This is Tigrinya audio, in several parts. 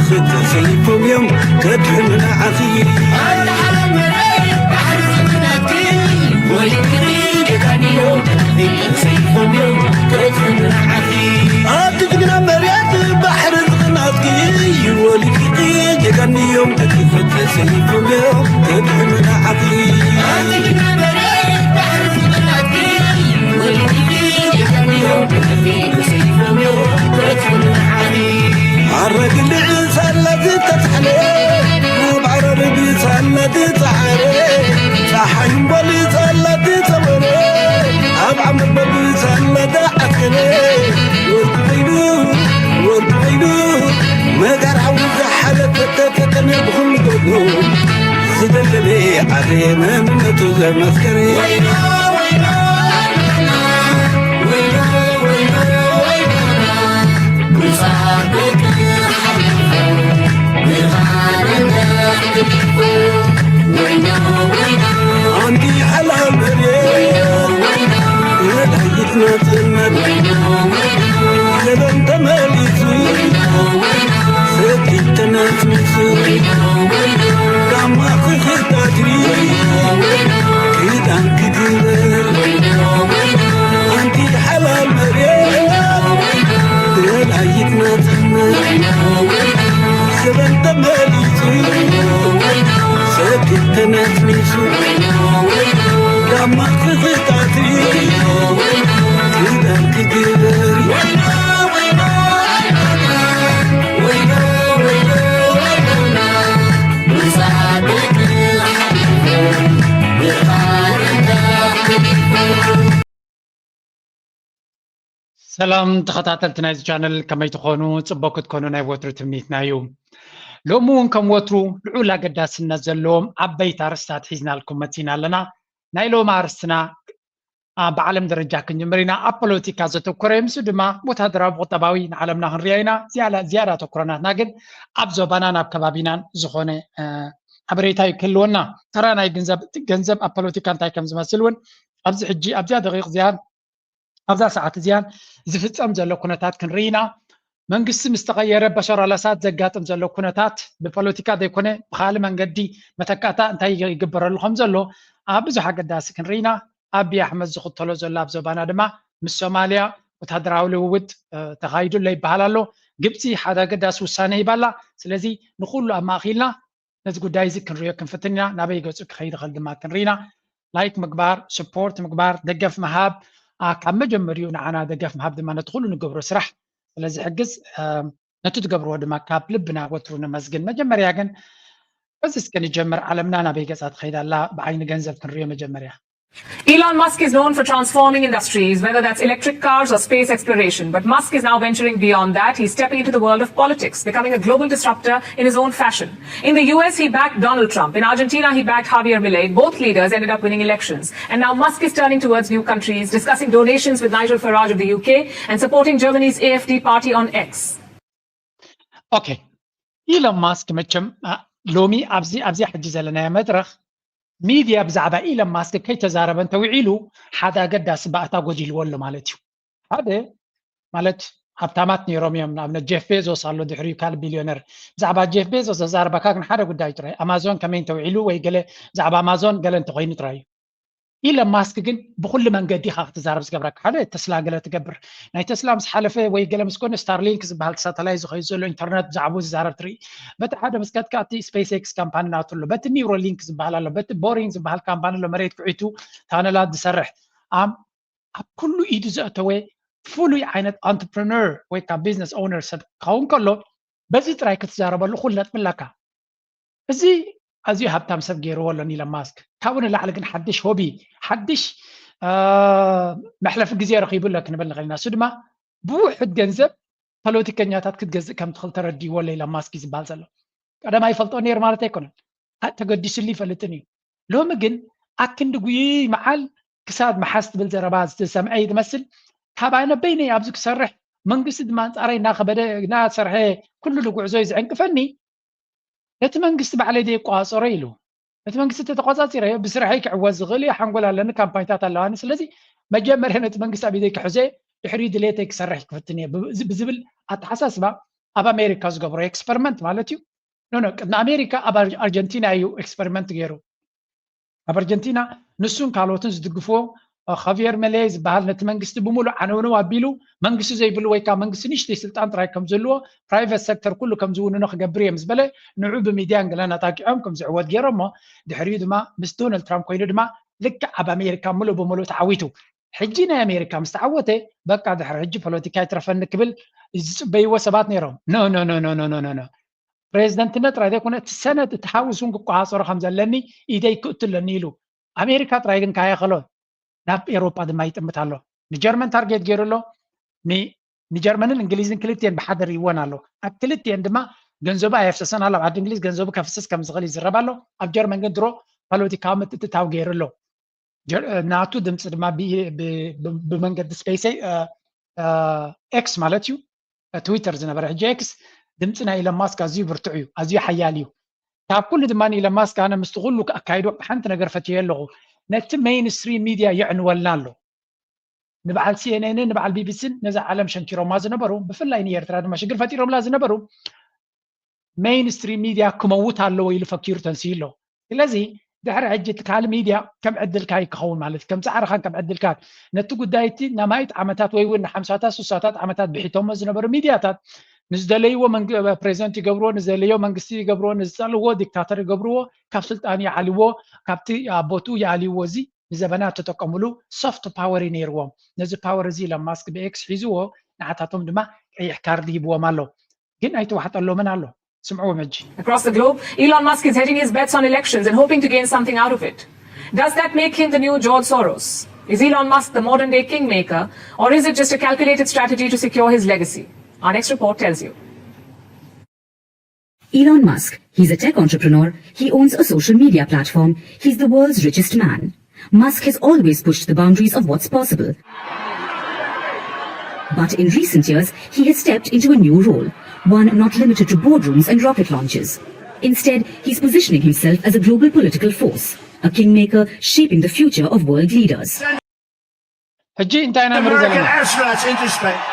ተሰይፎም እዮም ከድሕኑ ንዓኺ። ኣብቲ ጅግና መሬት ባሕሪ ዝኽናትኪ ወሊድኪ ጀጋኑ እዮም ተሰይፎም እዮም ከድሕኑ ንዓኺ። ኣረግል ሳላ ዝተታሕለ ኣብ ዓረር ብሳላ ዝፀዓረ ፀሓይ እምበል ሳላ ዝፀወረ ኣብ ዓመት በብሳላ ዝዓስከረ ወዲ ኮይኑ ወዲ ኮይኑ መጋር ሓዊ ዝሓለፈ ተፈተነ ብኹሉ ገድሉ ዝደለለ ዓደ መንነቱ ዘመስከረ ኣንቲ ሓላል መሬት መድሃኒት ናጽነት ገበን ተመሊሱ ሰኪት ተነስኒሱ ጋማ ክኽታትሪ ክዳን ክግበር ኣንቲ ሓላል መሬት ደላይት ናጽነት ዘበን ተመሊሱ ሰኪት ተነስኒሱ ጋማ ክኽታትሪ ክዳን ክግበር ሰላም ተኸታተልቲ ናይዚ ቻነል፣ ከመይ ትኾኑ? ጽቡቕ ክትኮኑ ናይ ወትሩ ትምኒትና እዩ። ሎሚ እውን ከም ወትሩ ልዑል ኣገዳስነት ዘለዎም ዓበይቲ ኣርእስታት ሒዝናልኩም መጺና ኣለና። ናይ ሎሚ ኣርእስትና ኣ፣ ብዓለም ደረጃ ክንጅምር ኢና። ኣብ ፖለቲካ ዘተኮረ እዩ። ምስኡ ድማ ወታደራዊ፣ ቁጠባዊ ንዓለምና ክንሪኣ ኢና። ዝያዳ ዝያዳ ኣተኩሮ ናትና ግን ኣብ ዞባናን ኣብ ከባቢናን ዝኾነ እ፣ ሓበሬታ እዩ ክህልወና። ተራ ናይ ገንዘብ ገንዘብ ኣብ ፖለቲካ እንታይ ከም ዝመስል እውን ኣብዚ ሕጂ ኣብዚኣ ደቂቕ እዚኣን ኣብዛ ሰዓት እዚኣን ዝፍጸም ዘሎ ኩነታት ክንርኢ ኢና። መንግስቲ ምስ ተቐየረ በሸር ኣልኣሳድ ዘጋጥም ዘሎ ኩነታት ብፖለቲካ ዘይኮነ ብኻልእ መንገዲ መተካእታ እንታይ ይግበረሉ ከም ዘሎ ኣብ ብዙሕ ኣገዳሲ ክንርኢ ኢና። ኣቢይ ኣሕመድ ዝኽተሎ ዘሎ ኣብ ዞባና ድማ ምስ ሶማልያ ወታደራዊ ልውውጥ ተኻይዱ ኣሎ ይበሃል ኣሎ። ግብፂ ሓደ ኣገዳሲ ውሳነ ሂባ ኣላ። ስለዚ ንኹሉ ኣማእኺልና ነዚ ጉዳይ እዚ ክንሪኦ ክንፍትን ኢና። ናበይ ገፁ ክኸይድ ይኽእል ድማ ክንርኢ ኢና። ላይክ ምግባር፣ ስፖርት ምግባር፣ ደገፍ ምሃብ፣ ካብ መጀመሪኡ ንዓና ደገፍ ምሃብ ድማ ነቲ ኩሉ ንገብሮ ስራሕ ስለ ዝሕግዝ ነቲ ትገብርዎ ድማ ካብ ልብና ወትሩ ነመስግን። መጀመርያ ግን በዚ እስከ ንጀምር፣ ዓለምና ናበይ ገፃ ትኸይድ ኣላ? ብዓይኒ ገንዘብ ክንሪኦ መጀመርያ። Elon Musk is known for transforming industries, whether that's electric cars or space exploration. But Musk is now venturing beyond that. He's stepping into the world of politics, becoming a global disruptor in his own fashion. In the U S, he backed Donald Trump. In Argentina, he backed Javier Milei, both leaders ended up winning elections. And now Musk is turning towards new countries, discussing donations with Nigel Farage of the U K and supporting Germany's A F D party on X. ኦኬ፣ ኢሎን ማስክ መቸም ሎሚ ኣብዚ ኣብዚኣ ሕጂ ዘለናዮ መድረኽ ሚድያ ብዛዕባ ኢሎን ማስክ ከይተዛረበ እንተውዒሉ ሓደ ኣገዳሲ ባእታ ጎዲልዎ ኣሎ ማለት እዩ። ሓደ ማለት ሃብታማት ነይሮም እዮም። ንኣብነት ጄፍ ቤዞስ ኣሎ ድሕሪኡ ካልእ ቢልዮነር። ብዛዕባ ጄፍ ቤዞስ ዘዛርበካ ግን ሓደ ጉዳይ ጥራይ ኣማዞን ከመይ እንተውዒሉ ወይ ገለ ብዛዕባ ኣማዞን ገለ እንተኮይኑ ጥራይ እዩ። ኢለን ማስክ ግን ብኩሉ መንገዲ ኢኻ ክትዛረብ ዝገብረካ። ሓደ ተስላ ገለ ትገብር ናይ ተስላ ምስ ሓለፈ ወይ ገለ ምስ ኮነ ስታርሊንክ ዝበሃል ሳተላይት ዝኸይድ ዘሎ ኢንተርነት ብዛዕባኡ ዝዛረብ ትርኢ። በቲ ሓደ ምስ ከድካ እቲ ስፔስ ኤክስ ካምፓኒ ናቱ ኣሎ፣ በቲ ኒውሮሊንክ ዝበሃል ኣሎ፣ በቲ ቦሪንግ ዝበሃል ካምፓኒ ኣሎ መሬት ኩዒቱ ታነላት ዝሰርሕ ኣም ኣብ ኩሉ ኢዱ ዘእተወ ፍሉይ ዓይነት ኣንትርፕረነር ወይ ከዓ ቢዝነስ ኦውነር ሰብ ክኸውን ከሎ በዚ ጥራይ ክትዛረበሉ ኩል ነጥቢ ኣለካ። እዚ ኣዝዩ ሃብታም ሰብ ገይርዎ ኣሎ ንኢለን ማስክ። ካብኡ ንላዕሊ ግን ሓድሽ ሆቢ፣ ሓድሽ መሕለፊ ግዜ ረኺቡ ኣሎ ክንብል ንኽእል ኢና። እሱ ድማ ብውሑድ ገንዘብ ፖለቲከኛታት ክትገዝእ ከም ትኽእል ተረዲእዎ ኣሎ ኢለን ማስክ እዩ ዝበሃል ዘሎ። ቀደም ኣይፈልጦ ነይሩ ማለት ኣይኮነን፣ ተገዲስሉ ይፈልጥን እዩ። ሎሚ ግን ኣክንዲ ጉይይ መዓል ክሳድ መሓዝ ትብል ዘረባ ዝተሰምዐ እዩ ዝመስል። ካብ ኣነ በይነይ ኣብዚ ክሰርሕ መንግስቲ ድማ ኣንፃረይ እናኸበደ እናሰርሐ ኩሉ ንጉዕዞ እዩ ዝዕንቅፈኒ። ነቲ መንግስቲ ባዕለይ ደየቋፃፅሮ ኢሉ። ነቲ መንግስቲ ተተቋፃፂረዮ ብስርሐይ ክዕወት ዝኽእል እየ፣ ሓንጎል ኣለኒ፣ ካምፓኒታት ኣለዋኒ። ስለዚ መጀመርያ ነቲ መንግስቲ ኣብ ኢደይ ክሕዞ እየ፣ ድሕሪኡ ድሌተይ ክሰርሕ ክፍትን እየ ብዝብል ኣተሓሳስባ ኣብ ኣሜሪካ ዝገብሮ ኤክስፐሪመንት ማለት እዩ። ኖ ኖ፣ ቅድሚ ኣሜሪካ ኣብ ኣር- ኣርጀንቲና እዩ ኤክስፐሪመንት ገይሩ። ኣብ ኣርጀንቲና ንሱን ካልኦትን ዝድግፍዎ እ፣ ኻቪየር መለየ ዝበሃል ነቲ መንግስቲ ብምሉእ ዓነውነው ኣቢሉ መንግስቲ ዘይብሉ ወይ ከዓ መንግስቲ ንእሽተይ ስልጣን ጥራይ ከም ዝህልዎ ፕራይቨት ሴክተር ኩሉ ከም ዝውንኖ ክገብር እየ ምስ በለ ንዑ ብሚድያን ገለን ኣጣቂዖም ከም ዝዕወት ገይሮሞ ድሕሪኡ ድማ ምስ ዶናልድ ትራምፕ ኮይኑ ድማ ልክዕ ኣብ ኣሜሪካ ምሉእ ብምሉእ ተዓዊቱ። ሕጂ ናይ ኣሜሪካ ምስ ተዓወተ በቃ ድሕሪ ሕጂ ፖለቲካ ይትረፈኒ ክብል ዝፅበይዎ ሰባት ነይሮም። ኖ ኖ ኖ ኖ ኖ ኖ ኖ ፕሬዚደንትነት ጥራይ ዘይኮነ እቲ ሰነት እቲ ሃውስ እውን ክቆፃፀሮ ከም ዘለኒ ኢደይ ክእቱ ኣለኒ ኢሉ ኣሜሪካ ጥራይ ግን ካየኸሎ ናብ ኤሮጳ ድማ ይጥምት ኣሎ። ንጀርመን ታርጌት ገይሩ ኣሎ። ን- ንጀርመንን እንግሊዝን ክልቲኤን ብሓደ ርእይወን ኣሎ። ኣብ ክልቲኤን ድማ ገንዘቡ ኣየፍሰሰን ኣሎ። ኣብ ዓዲ እንግሊዝ ገንዘቡ ከፍስስ ከም ዝኽእል ይዝረብ ኣሎ። ኣብ ጀርመን ግን ድሮ ፖለቲካዊ ምትእትታው ገይሩ ኣሎ። ጀር- ናቱ ድምፂ ድማ ብ- ብ- ብ- ብመንገዲ ስፔይሰይ ኤክስ ማለት እዩ ትዊተር ዝነበረ ሕጂ ኤክስ ድምፂ ናይ ኢለን ማስክ ኣዝዩ ብርቱዕ እዩ፣ ኣዝዩ ሓያል እዩ። ካብ ኩሉ ድማ ኢለን ማስክ ኣነ ምስቲ ኩሉ ኣካይዶ ሓንቲ ነገር ፈትየ ኣለኹ። ነቲ ሜይንስትሪም ሚድያ የዕንወልና ኣሎ። ንበዓል ሲኤንኤንን ንበዓል ቢቢሲን ነዛ ዓለም ሸንኪሮማ ዝነበሩ ብፍላይ ንኤርትራ ድማ ሽግር ፈጢሮምላ ዝነበሩ ሜይንስትሪም ሚድያ ክመውት ኣለዎ ኢሉ ፈኪሩ ተንስዩ ኣሎ። ስለዚ ድሕሪ ሕጂ እቲ ካልእ ሚድያ ከም ዕድልካ እዩ ክኸውን ማለት እዩ። ከም ፃዕርኻን ከም ዕድልካ ነቲ ጉዳይ እቲ ንኣማኢት ዓመታት ወይ እውን ንሓምሳታት ስሳታት ዓመታት ብሒቶሞ ዝነበሩ ሚድያታት ንዝደለይዎ መንግ- ፕሬዚደንት ይገብርዎ፣ ንዝደለዮ መንግስቲ ይገብርዎ፣ ንዝፀልዎ ዲክታተር ይገብርዎ፣ ካብ ስልጣን ይዓልዎ፣ ካብቲ ኣቦቱ ይኣልይዎ። እዚ ንዘበናት ተጠቀሙሉ ሶፍት ፓወር እዩ ነይርዎም። ነዚ ፓወር እዚ ኢለን ማስክ ብኤክስ ሒዝዎ ንዓታቶም ድማ ቀይሕ ካርድ ሂብዎም ኣሎ። ግን ኣይተዋሕጠሎምን ኣሎ። ስምዕዎም ሕጂ። Across the globe, Elon Musk is hedging his bets on elections and hoping to gain something out of it. Does that make him the new George Soros? Is Elon Musk the modern day kingmaker, or is it just a calculated strategy to secure his legacy? Our next report tells you. Elon Musk, he's a tech entrepreneur, he owns a social media platform, he's the world's richest man. Musk has always pushed the boundaries of what's possible. But in recent years, he has stepped into a new role, one not limited to boardrooms and rocket launches. Instead, he's positioning himself as a global political force, a kingmaker shaping the future of world leaders. ሕጂ እንታይ ኢና ንርኢ ዘለና? American astronauts into space.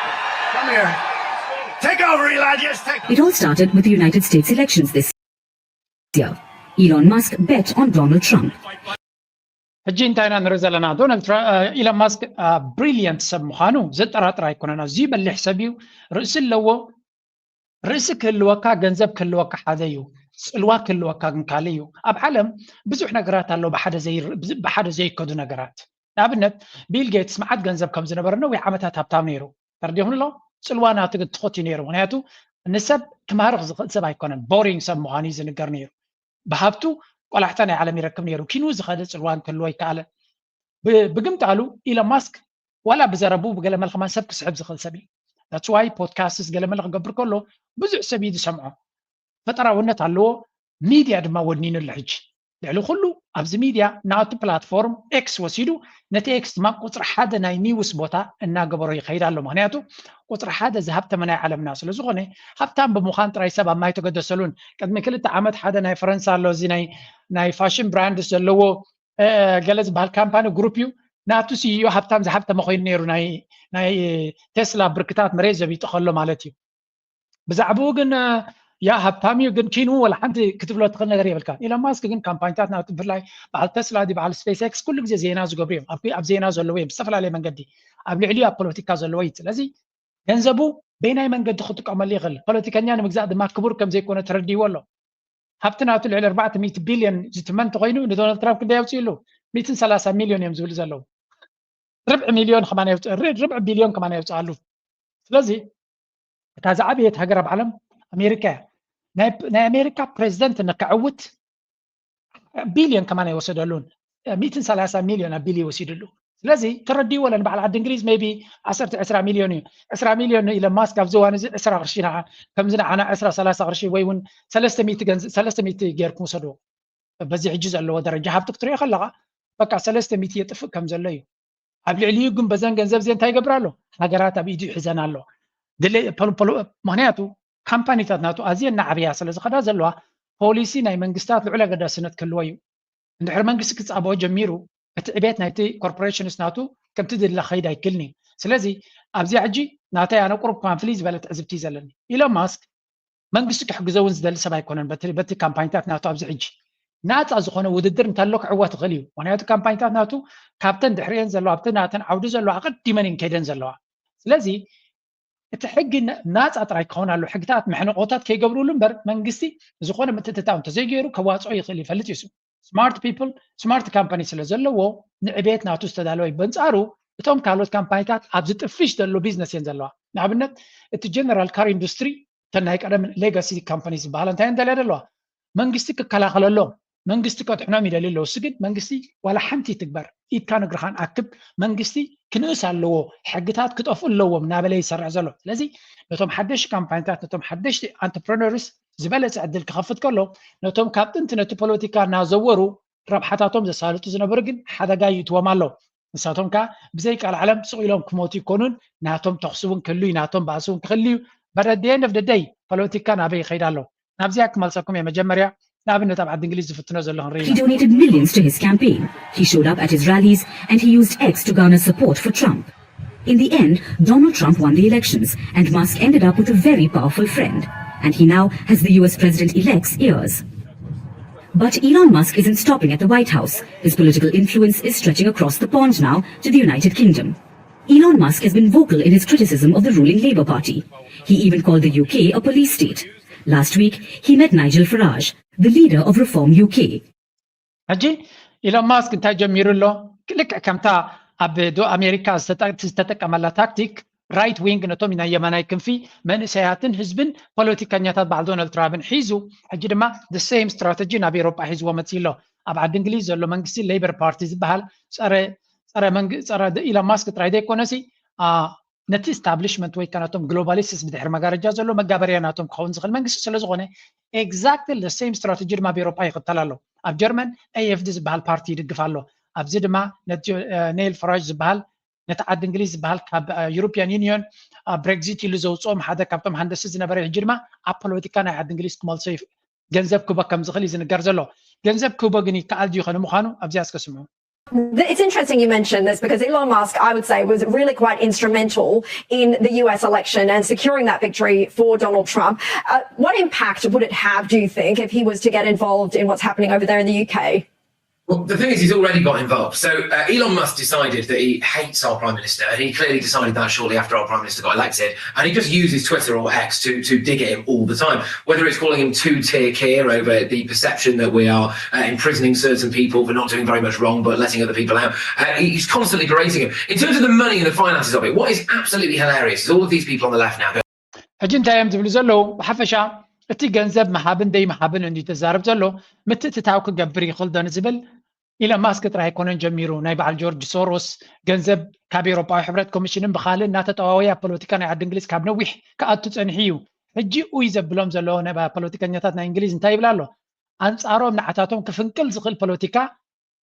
Come here. Take over, Elon. Yes, take. It all started with the United States elections this year. Elon Musk bet on Donald Trump. ሕጂ እንታይ ኢና ንርኢ ዘለና? ዶናልድ ትራ- እ፣ ኢለን ማስክ ብሪሊየንት ሰብ ምዃኑ ዘጠራጥር ኣይኮነን። ኣዝዩ በሊሕ ሰብ እዩ። ርእሲ ኣለዎ። ርእሲ ክህልወካ ገንዘብ ክህልወካ ሓደ እዩ። ፅልዋ ክህልወካ ግን ካልእ እዩ። ኣብ ዓለም ብዙሕ ነገራት ኣሎ ብሓደ ዘይር- ብዝ- ብሓደ ዘይከዱ ነገራት። ንኣብነት ቢል ጌትስ መዓት ገንዘብ ከም ዝነበረ ነዊሕ ዓመታት ሃብታም ነይሩ። ተረዲኹም ኣሎ? ፅልዋ ናቱ ግን ትኹት እዩ ነይሩ። ምክንያቱ ንሰብ ክማርኽ ዝኽእል ሰብ ኣይኮነን። ቦሪንግ ሰብ ምዃኑ እዩ ዝንገር ነይሩ። ብሃብቱ ቆላሕታ ናይ ዓለም ይረክብ ነይሩ። ኪኑ ዝኸደ ፅልዋን ክህልዎ ይከኣለ። ብ- ብግምጣሉ ኢለን ማስክ ዋላ ብዘረቡ ብገለ መልክ ከማን ሰብ ክስሕብ ዝኽእል ሰብ እዩ። That's why ፖድካስትስ ገለ መለ ክገብር ከሎ ብዙሕ ሰብ እዩ ዝሰምዖ። ፈጠራውነት ኣለዎ። ሚድያ ድማ ወኒኑ ኣሎ። ሕጂ ልዕሊ ኩሉ ኣብዚ ሚድያ ናቱ ፕላትፎርም ኤክስ ወሲዱ ነቲ ኤክስ ድማ ቁፅሪ ሓደ ናይ ኒውስ ቦታ እናገበሮ ይኸይድ ኣሎ። ምክንያቱ ቁፅሪ ሓደ ዝሃብተመ ናይ ዓለምና ስለዝኾነ ሃብታም ብምዃን ጥራይ ሰብ ኣብ ማይ ተገደሰሉን። ቅድሚ ክልተ ዓመት ሓደ ናይ ፈረንሳ ኣሎ፣ እዚ ናይ ናይ ፋሽን ብራንድ ዘለዎ እ፣ ገለ ዝበሃል ካምፓኒ ግሩፕ እዩ። ናቱ ሲኢኦ ሃብታም ዝሃብተመ ኮይኑ ነይሩ ናይ ናይ ቴስላ ብርክታት መሬት ዘቢጡ ከሎ ማለት እዩ። ብዛዕባኡ ግን እ፣ ያ ሃብታም እዩ ግን ኪኑ ወላ ሓንቲ ክትብሎ ትኽእል ነገር የብልካ። ኢሎን ማስክ ግን ካምፓኒታት ናቱ ብፍላይ በዓል ቴስላ ዲ በዓል ስፔስ ኤክስ ኩሉ ግዜ ዜና ዝገብሩ እዮም። ኣብ ኣብ ዜና ዘለዎ እዮም ብዝተፈላለየ መንገዲ ኣብ ልዕሊኡ ኣብ ፖለቲካ ዘለዎ እዩ። ስለዚ ገንዘቡ በይናይ መንገዲ ክጥቀመሉ ይኽእል። ፖለቲከኛ ንምግዛእ ድማ ክቡር ከም ዘይኮነ ተረዲእዎ ኣሎ። ሃብቲ ናቱ ልዕሊ ኣርባዕተ ሚእቲ ቢልዮን ዝትመን እንተኮይኑ ንዶናልድ ትራምፕ ክንደይ ኣውፅእሉ? ሚእትን ሰላሳ ሚልዮን እዮም ዝብሉ ዘለዉ። ርብዒ ሚልዮን ከማን የውፅእ ርብዒ ቢልዮን ከማን የውፅኣሉ። ስለዚ እታ ዝዓበየት ሃገር ኣብ ዓለም ኣሜሪካ እያ። ናይ ኣሜሪካ ፕሬዚደንት ንክዕውት ቢልዮን ከማን ኣይወሰደሉን። ሚእትን ሰላሳ ሚልዮን ኣቢሉ ይወሲድሉ። ስለዚ ተረዲእዎ ለን በዓል ዓዲ እንግሊዝ maybe ዓሰርተ ዕስራ ሚልዮን እዩ። ዕስራ ሚልዮን ኢለን ማስክ ኣብዚ እዋን እዚ ዕስራ ቅርሺ ንዓ ከምዚ ንዓና ዕስራ ሰላሳ ቅርሺ ወይ እውን ሰለስተ ሚእቲ ገንዘብ ሰለስተ ሚእቲ ጌርኩም ውሰድዎ። በዚ ሕጂ ዘለዎ ደረጃ ሃብቲ ክትሪኦ ከለኻ በቃ ሰለስተ ሚእቲ የጥፍእ ከም ዘሎ እዩ። ኣብ ልዕሊኡ ግን በዘን ገንዘብ እዚአን እንታይ ይገብር ኣሎ? ሃገራት ኣብ ኢዱ ይሕዘን ኣሎ። ድለ- ፖሎ- ፖሎ- ምክንያቱ ካምፓኒታት ናቱ ኣዝየን እናዓበያ ስለ ዝኸዳ ዘለዋ ፖሊሲ ናይ መንግስታት ልዑል ኣገዳስነት ክህልዎ እዩ። እንድሕር መንግስቲ ክፃበኦ ጀሚሩ እቲ ዕቤት ናይቲ ኮርፖሬሽንስ ናቱ ከምቲ ድላ ከይድ ኣይክልን እዩ። ስለዚ ኣብዚኣ ሕጂ ናተይ ኣነ ቁሩብ ከማን ፍልይ ዝበለ ትዕዝብቲ እዩ ዘለኒ። ኢሎን ማስክ መንግስቲ ክሕግዘ እውን ዝደሊ ሰብ ኣይኮነን። በቲ ካምፓኒታት ናቱ ኣብዚ ሕጂ ናፃ ዝኾነ ውድድር እንተሎ ክዕወት ይኽእል እዩ። ምክንያቱ ካምፓኒታት ናቱ ካብተን ድሕሪአን ዘለዋ ኣብቲ ናተን ዓውዲ ዘለዋ ኣቐዲመን እየን ከይደን ዘለዋ። ስለዚ እቲ ሕጊ ናፃ ጥራይ ክኸውን ኣሎ። ሕግታት መሕንቆታት ከይገብርሉ እምበር መንግስቲ ዝኾነ ምትእትታው እንተዘይገይሩ ከዋፅኦ ይኽእል ይፈልጥ እዩ። smart people smart company ስለ ዘለዎ ንዕቤት ናቱ ዝተዳለወ እዩ። በንፃሩ እቶም ካልኦት ካምፓኒታት ኣብዚ ጥፍሽ ዘሎ ቢዝነስ እየን ዘለዋ። ንኣብነት እቲ ጀነራል ካር ኢንዱስትሪ እተን ናይ ቀደም ሌጋሲ ካምፓኒ ዝበሃላ እንታይ እየን ደልያ ዘለዋ? መንግስቲ ክከላኸለሎም መንግስቲ ከድሕኖም ይደሊ ኣለዉ። እሱ ግን መንግስቲ ዋላ ሓንቲ ትግበር ኢድካ ንግርኻን ኣክብ መንግስቲ ክንእስ ኣለዎ፣ ሕግታት ክጠፍኡ ኣለዎም እናበለ ይሰርሕ ዘሎ። ስለዚ ነቶም ሓደሽቲ ካምፓኒታት ነቶም ሓደሽቲ entrepreneurs ዝበለፀ ዕድል ክኸፍት ከሎ ነቶም ካብ ጥንቲ ነቲ ፖለቲካ እናዘወሩ ረብሓታቶም ዘሳልጡ ዝነበሩ ግን ሓደጋ ይእትዎም ኣሎ። ንሳቶም ከዓ ብዘይ ቃል ዓለም ስቕ ኢሎም ክሞቱ ይኮኑን ናቶም ተኽሲ እውን ክህሉ እዩ፣ ናቶም ባእሲ እውን ክህሉ እዩ። በረደየን ኦፍ ደደይ ፖለቲካ ናበይ ይኸይድ ኣሎ? ናብዚኣ ክመልሰኩም እየ። መጀመርያ ንኣብነት ኣብ ዓዲ እንግሊዝ ዝፍትኖ ዘሎ ክንርኢ He donated millions to his campaign. He showed up at his rallies and he used X to garner support for Trump. In the end, Donald Trump won the elections and Musk ended up with a very powerful friend. And he now has the U S president-elect's ears. But Elon Musk isn't stopping at the White House. His political influence is stretching across the pond now to the United Kingdom. Elon Musk has been vocal in his criticism of the ruling Labour Party. He even called the U K a police state. Last week, he met Nigel Farage, the leader of Reform U K. ሕጂ ኢሎን ማስክ እንታይ ጀሚሩ ኣሎ? ልክዕ ከምታ ኣብ ኣሜሪካ ዝተጠቀመላ ታክቲክ right wing ነቶም ናይ የማናይ ክንፊ መንእሰያትን ህዝብን ፖለቲከኛታት በዓል ዶናልድ ትራምፕን ሒዙ ሕጂ ድማ the same strategy ናብ ኤሮጳ ሒዝዎ መፅእ ኣሎ። ኣብ ዓዲ እንግሊዝ ዘሎ መንግስቲ ሌበር ፓርቲ ዝበሃል ፀረ ፀረ ኢሎን ማስክ ጥራይ ዘይኮነሲ ነቲ establishment ወይ ከናቶም globalists ብድሕሪ መጋረጃ ዘሎ መጋበርያ ናቶም ክኸውን ዝኽእል መንግስቲ ስለ ዝኾነ exactly the same strategy ድማ ኣብ ኤሮፓ ይኽተል ኣሎ። ኣብ ጀርመን AFD ዝበሃል ፓርቲ ይድግፍ ኣሎ። ኣብዚ ድማ ነቲ ኔል ፈራጅ ዝበሃል ነቲ ዓዲ እንግሊዝ ዝበሃል ካብ European Union ብሬግዚት ኢሉ ዘውፅኦም ሓደ ካብቶም ሃንደስቲ ዝነበረ ሕጂ ድማ ኣብ ፖለቲካ ናይ ዓዲ እንግሊዝ ክመልሶ ገንዘብ ክህቦ ከም ዝኽእል እዩ ዝንገር ዘሎ። ገንዘብ ክህቦ ግን ይከኣል ድዩ ኸ ንምዃኑ ኣብዚኣ እስከ ስምዑ። It's interesting you mentioned this because Elon Musk, I would say, was really quite instrumental in the U S election and securing that victory for Donald Trump. Uh, what impact would it have, do you think, if he was to get involved in what's happening over there in the U K? Well, the thing is, he's already got involved. So uh, Elon Musk decided that he hates our prime minister, and he clearly decided that shortly after our prime minister got elected. And he just uses Twitter or X to to dig at him all the time. Whether it's calling him two-tier Keir over the perception that we are uh, imprisoning certain people for not doing very much wrong but letting other people out, uh, he's constantly berating him. In terms of the money and the finances of it, what is absolutely hilarious is all of these people on the left now. ሕጂ እንታይ እዮም ዝብሉ ዘለዉ? ብሓፈሻ እቲ ገንዘብ ምሃብን ደይ ምሃብን እንዲ ተዛርብ ዘሎ ምትእትታው ክገብር ይኽእል ዶ ንዝብል ኢሎን ማስክ ጥራይ ኣይኮነን ጀሚሩ። ናይ በዓል ጆርጅ ሶሮስ ገንዘብ ካብ ኤውሮጳዊ ሕብረት ኮሚሽንን ብኻልእ እናተጠዋወየ ኣብ ፖለቲካ ናይ ዓዲ እንግሊዝ ካብ ነዊሕ ክኣቱ ጸኒሑ እዩ። ሕጂ ኡይ ዘብሎም ዘሎ ፖለቲከኛታት ናይ እንግሊዝ እንታይ ይብል ኣሎ? ኣንጻሮም ንዓታቶም ክፍንቅል ዝኽእል ፖለቲካ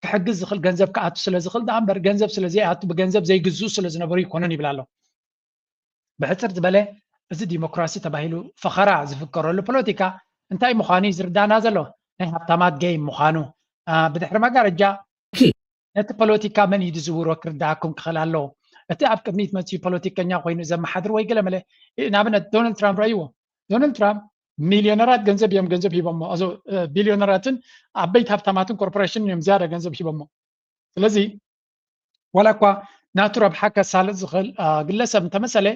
ክሕግዝ ዝኽእል ገንዘብ ክኣቱ ስለ ዝኽእል ደኣ እምበር ገንዘብ ስለ ዘይኣቱ ብገንዘብ ዘይግዝኡ ስለ ዝነበሩ ይኮነን ይብል ኣሎ። ብሕፅር ዝበለ እዚ ዲሞክራሲ ተባሂሉ ፈኸራ ዝፍከረሉ ፖለቲካ እንታይ ምዃኑ እዩ ዝርዳና ዘሎ። ናይ ሃብታማት ጌም ምዃኑ ብድሕሪ መጋረጃ ነቲ ፖለቲካ መን እዩ ዝዝውሮ ክርዳኣኩም ክኽእል ኣለዎ። እቲ ኣብ ቅድሚት መፅኡ ፖለቲከኛ ኮይኑ ዘመሓድር ወይ ገለመለ ንኣብነት ዶናልድ ትራምፕ ረእይዎ። ዶናልድ ትራምፕ ሚልዮነራት ገንዘብ እዮም ገንዘብ ሂቦሞ። ቢልዮነራትን ዓበይቲ ሃብታማትን ኮርፖሬሽንን እዮም ዝያዳ ገንዘብ ሂቦሞ። ስለዚ ዋላ እኳ ናቱ ረብሓ ከሳልጥ ዝኽእል ግለሰብ እንተመሰለ፣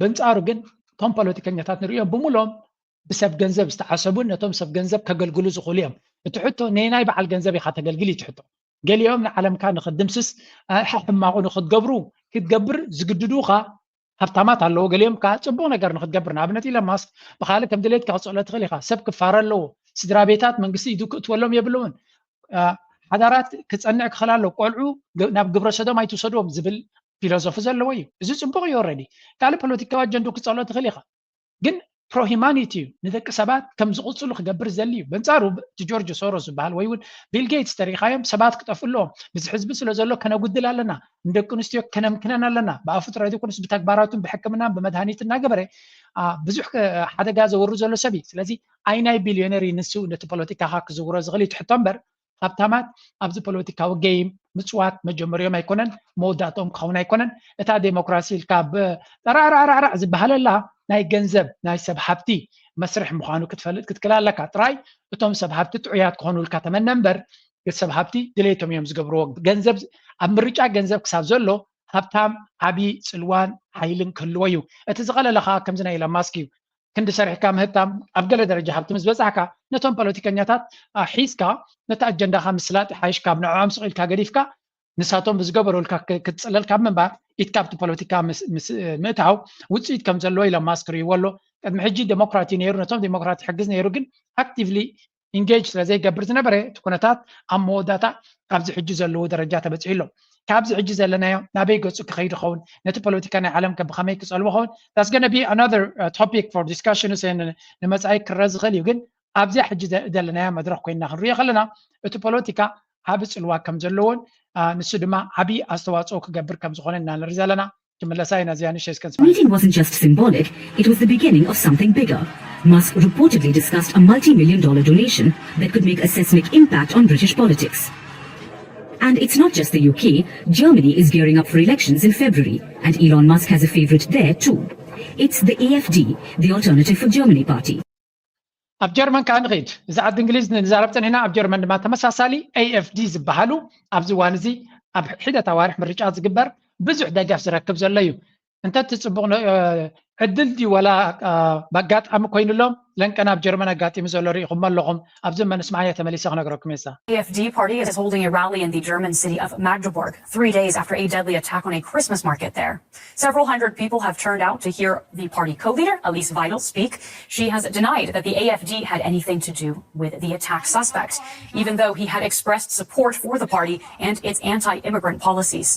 በንጻሩ ግን እቶም ፖለቲከኛታት ንርእዮም ብምሎም ብሰብ ገንዘብ ዝተዓሰቡን ነቶም ሰብ ገንዘብ ከገልግሉ ዝኽእሉ እዮም። እቲ ሕቶ ነየናይ በዓል ገንዘብ ኢኻ ተገልግል እዩ እቲ ሕቶ። ገሊኦም ንዓለምካ ንኽድምስስ ሕማቑ ንኽትገብሩ ክትገብር ዝግድዱኻ ሃብታማት ኣለዉ። ገሊኦም ከዓ ጽቡቕ ነገር ንኽትገብር ንኣብነት ኢለን ማስክ ብኻልእ ከም ድሌትካ ክጽዕሎ ትኽእል ኢኻ። ሰብ ክፋረ ኣለዎ። ስድራ ቤታት መንግስቲ ኢዱ ክእትወሎም የብልውን። ሓዳራት ክጸንዕ ክኽእል ኣሎ። ቆልዑ ናብ ግብረ ሰዶም ኣይትውሰድዎም ዝብል ፊሎዞፊ ዘለዎ እዩ። እዚ ጽቡቕ እዩ። ኦረዲ ካልእ ፖለቲካዊ ኣጀንዱ ክጸሎ ትኽእል ኢኻ። ግን ፕሮሂማኒቲ እዩ። ንደቂ ሰባት ከም ዝቕጽሉ ክገብር ዘሊ እዩ። በንጻሩ እቲ ጆርጅ ሶሮስ ዝበሃል ወይ እውን ቢል ጌትስ ተሪኻዮም ሰባት ክጠፍኡ ኣለዎም። ብዚ ህዝቢ ስለ ዘሎ ከነጉድል ኣለና። ንደቂ ኣንስትዮ ከነምክነን ኣለና። ብኣፉ ጥራይ ዘይኮነስ ብተግባራቱን ብሕክምናን ብመድሃኒት እናገበረ ብዙሕ ሓደጋ ዘውርድ ዘሎ ሰብ እዩ። ስለዚ ኣይናይ ቢልዮነር እዩ ንሱ ነቲ ፖለቲካኻ ክዝውሮ ዝኽእል እዩ ትሕቶ እምበር ሃብታማት ኣብዚ ፖለቲካዊ ጌም ምፅዋት መጀመሪኦም ኣይኮነን፣ መወዳእትኦም ክኸውን ኣይኮነን። እታ ዴሞክራሲ ኢልካ ብጠራዕራዕራዕራዕ ዝበሃለላ ናይ ገንዘብ ናይ ሰብ ሃብቲ መስርሕ ምዃኑ ክትፈልጥ ክትክእል ኣለካ። ጥራይ እቶም ሰብ ሃብቲ ጥዑያት ክኾኑልካ ተመነ እምበር፣ ሰብ ሃብቲ ድሌቶም እዮም ዝገብርዎ። ገንዘብ፣ ኣብ ምርጫ ገንዘብ ክሳብ ዘሎ ሃብታም ዓብዪ ጽልዋን ሓይልን ክህልዎ እዩ። እቲ ዝቐለለ ከዓ ከምዚ ናይ ኢሎን ማስክ እዩ። ክንዲ ሰሪሕካ ምህብታም፣ ኣብ ገለ ደረጃ ሃብቲ ምስ በጻሕካ፣ ነቶም ፖለቲከኛታት ሒዝካ ነቲ ኣጀንዳኻ ምስላጥ ይሓይሽ። ካብ ንዕኦም ስቕ ኢልካ ገዲፍካ ንሳቶም ብዝገበሩልካ ክትጽለል ካብ ምንባር፣ ኢድ ካብቲ ፖለቲካ ምእታው ውፅኢት ከም ዘለዎ ኢሎን ማስክ ርእይዎ ኣሎ። ቅድሚ ሕጂ ዴሞክራት እዩ ነይሩ፣ ነቶም ዴሞክራት ይሕግዝ ነይሩ፣ ግን ኣክቲቭሊ ኢንጌጅ ስለዘይገብር ዝነበረ፣ እቲ ኩነታት ኣብ መወዳእታ ኣብዚ ሕጂ ዘለዎ ደረጃ ተበፂሑ ኣሎ። ካብዚ ሕጂ ዘለናዮ ናበይ ገፁ ክኸይድ ይኸውን፣ ነቲ ፖለቲካ ናይ ዓለም ከ ብኸመይ ክፀልዎ ይኸውን? That's gonna be another topic for discussion። ንመፃኢ ክረአ ዝኽእል እዩ። ግን ኣብዚኣ ሕጂ ዘለናያ መድረኽ ኮይንና ክንሪኦ ከለና፣ እቲ ፖለቲካ ዓቢ ጽልዋ ከም ዘለዎን ንሱ ድማ ዓቢ ኣስተዋጽኦ ክገብር ከም ዝኾነ ኢና ንርኢ ዘለና። ክምለሳ ኢና እዚኣ ንእሽተይ እስከ ንስማዕ። The meeting wasn't just symbolic, it was the beginning of something bigger. Musk reportedly discussed a multi-million dollar donation that could make a seismic impact on British politics. And it's not just the U K. Germany is gearing up for elections in February, and Elon Musk has a favorite there too. It's the A F D, the Alternative for Germany party. ኣብ ጀርመን ከዓ ንኽድ። እዚ ዓዲ እንግሊዝ ንዛረብ ፀኒሕና፣ ኣብ ጀርመን ድማ ተመሳሳሊ ኤ ኤፍ ዲ ዝበሃሉ ኣብዚ እዋን እዚ ኣብ ሒደት ኣዋርሕ ምርጫ ዝግበር ብዙሕ ደገፍ ዝረክብ ዘሎ እዩ። እንተ እቲ ፅቡቕ ዕድል ድዩ ወላ ብኣጋጣሚ ኮይኑሎም ለንቀን ኣብ ጀርመን ኣጋጢሙ ዘሎ ርኢኹሞ ኣለኹም። ኣብዚ መን እስማዕያ ተመሊሰ ክነግረኩም እየ። A F D party is holding a rally in the German city of Magdeburg, three days after a deadly attack on a Christmas market there. Several hundred people have turned out to hear the party co-leader, Alice Weidel, speak. She has denied that the A F D had anything to do with the attack suspect, even though he had expressed support for the party and its anti-immigrant policies.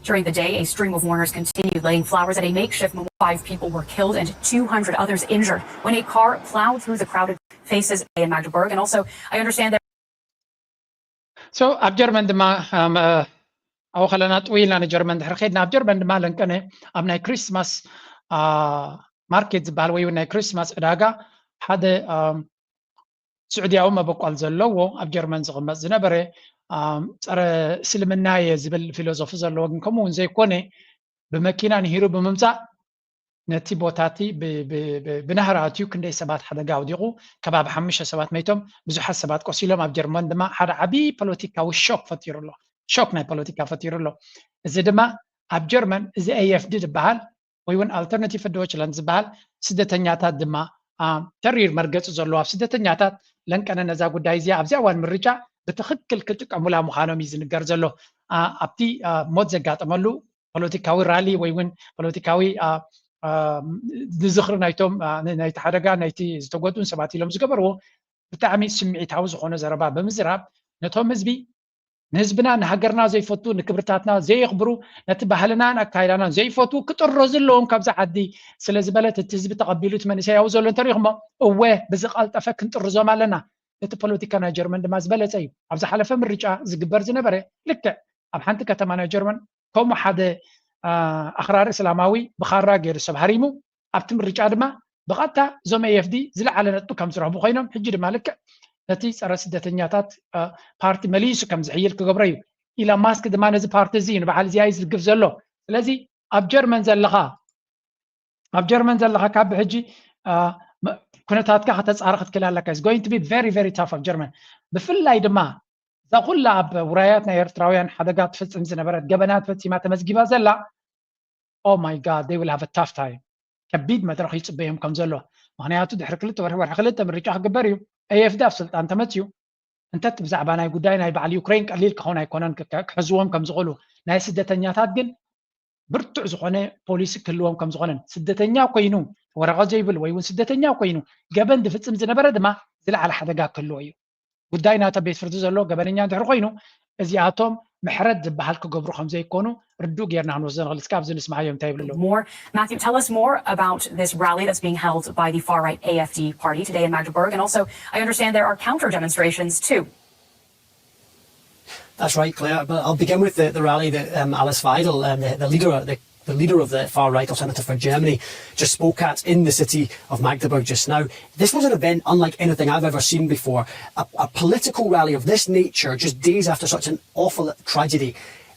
During the day, a stream of mourners continued laying flowers at a makeshift memorial. Five people were killed and two hundred others injured when a car plowed through the crowded faces in Magdeburg. And also, I understand that So ኣብ ጀርመን ድማ ኣብኡ ከለና ጥውይ ኢልና ንጀርመን ድሕሪ ከድና፣ ኣብ ጀርመን ድማ ለንቀነ ኣብ ናይ ክሪስማስ ማርኬት ዝበሃል ወይ እውን ናይ ክሪስማስ ዕዳጋ ሓደ ስዑድያዊ መበቆል ዘለዎ ኣብ ጀርመን ዝቕመጥ ዝነበረ ጸረ እስልምና እየ ዝብል ፊሎዞፊ ዘለዎ ግን ከምኡ እውን ዘይኮነ ብመኪና ንሂሩ ብምምፃእ ነቲ ቦታ እቲ ብናህሪ ኣትዩ ክንደይ ሰባት ሓደጋ ኣውዲቑ፣ ከባቢ ሓሙሽተ ሰባት መይቶም፣ ብዙሓት ሰባት ቆሲሎም፣ ኣብ ጀርመን ድማ ሓደ ዓብዪ ፖለቲካዊ ሾክ ፈጢሩ ኣሎ። ሾክ ናይ ፖለቲካ ፈጢሩ ኣሎ። እዚ ድማ ኣብ ጀርመን እዚ ኤ ኤፍ ዲ ዝበሃል ወይ እውን ኣልተርናቲቭ ፎር ዶይችላንድ ዝበሃል ስደተኛታት ድማ ተሪር መርገፂ ዘለዎ ኣብ ስደተኛታት ለንቀነ ነዛ ጉዳይ እዚኣ ኣብዚኣ እዋን ምርጫ ብትኽክል ክጥቀሙላ ምዃኖም እዩ ዝንገር ዘሎ። ኣብቲ ሞት ዘጋጠመሉ ፖለቲካዊ ራሊ ወይ እውን ፖለቲካዊ ንዝኽሪ ናይቶም ናይቲ ሓደጋ ናይቲ ዝተጎድኡን ሰባት ኢሎም ዝገበርዎ ብጣዕሚ ስምዒታዊ ዝኾነ ዘረባ ብምዝራብ ነቶም ህዝቢ ንህዝብና ንሃገርና ዘይፈቱ ንክብርታትና ዘየኽብሩ ነቲ ባህልናን ኣካይዳናን ዘይፈቱ ክጥረዙ ኣለዎም ካብዚ ዓዲ ስለ ዝበለት እቲ ህዝቢ ተቐቢሉ እቲ መንእሰያዊ ዘሎ እንተሪኢኹሞ እወ ብዝቐልጠፈ ክንጥርዞም ኣለና። እቲ ፖለቲካ ናይ ጀርመን ድማ ዝበለፀ እዩ። ኣብ ዝሓለፈ ምርጫ ዝግበር ዝነበረ ልክዕ ኣብ ሓንቲ ከተማ ናይ ጀርመን ከምኡ ሓደ ኣኽራሪ እስላማዊ ብኻራ ገይሩ ሰብ ሃሪሙ ኣብቲ ምርጫ ድማ ብቐጥታ እዞም ኤ ኤፍ ዲ ዝለዓለ ነጥቢ ከም ዝረኽቡ ኮይኖም ሕጂ ድማ ልክዕ ነቲ ፀረ ስደተኛታት ፓርቲ መሊሱ ከም ዝሕይል ክገብሮ እዩ። ኢሎን ማስክ ድማ ነዚ ፓርቲ እዚ እዩ ንበዓል እዚ እዩ ዝድግፍ ዘሎ። ስለዚ ኣብ ጀርመን ዘለኻ ኣብ ጀርመን ዘለኻ ካብ ብሕጂ ኩነታትካ ከተፃሪ ክትክእል ኣለካ። It's going to be very very tough ኣብ ጀርመን ብፍላይ ድማ እዛ ኩላ ኣብ ውራያት ናይ ኤርትራውያን ሓደጋ ትፍፅም ዝነበረት ገበናት ፈፂማ ተመዝጊባ ዘላ oh my God they will have a tough time። ከቢድ መድረኽ ይፅበዮም ከም ዘሎ ምክንያቱ ድሕሪ ክልተ ወርሒ ወርሒ ክልተ ምርጫ ክግበር እዩ። ኤ ኤፍ ዲ ኣብ ስልጣን ተመፅዩ እንተ ብዛዕባ ናይ ጉዳይ ናይ በዓል ዩክሬን ቀሊል ክኸውን ኣይኮነን ክሕዝዎም ከም ዝኽእሉ ናይ ስደተኛታት ግን ብርቱዕ ዝኾነ ፖሊሲ ክህልዎም ከም ዝኾነን ስደተኛ ኮይኑ ወረቐት ዘይብል ወይ እውን ስደተኛ ኮይኑ ገበን ዝፍፅም ዝነበረ ድማ ዝለዓለ ሓደጋ ክህልዎ እዩ። ጉዳይ ናተ ቤት ፍርዲ ዘሎ ገበነኛ እንድሕር ኮይኑ እዚኣቶም ምሕረት ዝበሃል ክገብሩ ከም ዘይኮኑ ርዱእ ጌርና ክንወስዶ ንኽእል። እስከ ኣብዚ ንስማዓዮም እንታይ ይብሉ ኣለዉ። More. Matthew, tell us more about this rally that's being held by the far-right A F D party today in Magdeburg, and also I understand there are counter demonstrations too. That's right, Claire. But I'll begin with the, the rally that um, Alice Weidel, um, the, the leader, the, the leader of the far right Alternative for Germany, just spoke at in the city of Magdeburg just now. This was an event unlike anything I've ever seen before. A, a political rally of this nature, just days after such an awful tragedy.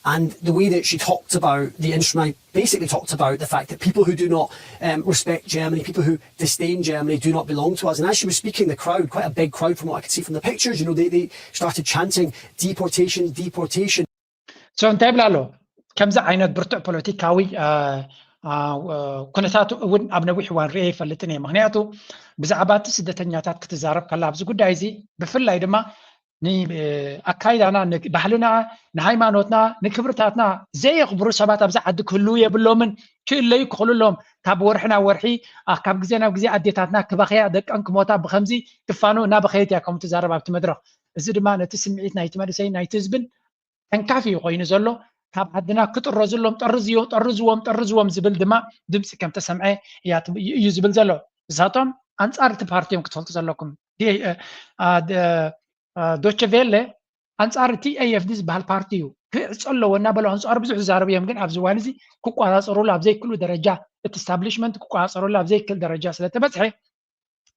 And the way that she talked about the instrument, basically talked about the fact that people who do not um, respect Germany, people who disdain Germany, do not belong to us. And as she was speaking, the crowd, quite a big crowd from what I could see from the pictures, you know, they, they started chanting, "Deportation, deportation." So እንታይ ይብላ ኣሎ? ከምዚ ዓይነት ብርቱዕ ፖለቲካዊ ኩነታት እውን ኣብ ነዊሕ እዋን ርኤ ይፈልጥን እየ። ምክንያቱ ብዛዕባ እቲ ስደተኛታት ክትዛረብ ከላ ኣብዚ ጉዳይ እዚ ብፍላይ ድማ ንኣካይዳና፣ ንባህልና፣ ንሃይማኖትና፣ ንክብርታትና ዘየኽብሩ ሰባት ኣብዚ ዓዲ ክህልዉ የብሎምን። ክእለዩ ክኽእሉ ኣለዎም። ካብ ወርሒ ናብ ወርሒ ካብ ግዜ ናብ ግዜ ኣዴታትና ክበኽያ፣ ደቀን ክሞታ ብከምዚ ክፋኑ እናበኸየት እያ ከምኡ ትዛረብ ኣብቲ መድረኽ። እዚ ድማ ነቲ ስምዒት ናይቲ መንእሰይ ናይቲ ህዝብን ተንካፊ እዩ ኮይኑ ዘሎ። ካብ ዓድና ክጥረዙሎም፣ ጠርዝዎም፣ ጠርዝዎም ዝብል ድማ ድምፂ ከም ተሰምዐ እዩ ዝብል ዘሎ። እሳቶም ኣንፃር እቲ ፓርቲ እዮም ክትፈልጡ ዘለኩም። ዶቸ ቬለ ኣንፃር እቲ ኤ ኤፍ ዲ ዝበሃል ፓርቲ እዩ ክዕፆ ኣለዎ እናበሉ ኣንፃሩ ብዙሕ ዝዛረቡ እዮም። ግን ኣብዚ እዋን እዚ ክቋፃፀሩሉ ኣብ ዘይክእሉ ደረጃ፣ እቲ ስታብሊሽመንት ክቋፃፀሩሉ ኣብ ዘይክእል ደረጃ ስለተበፅሐ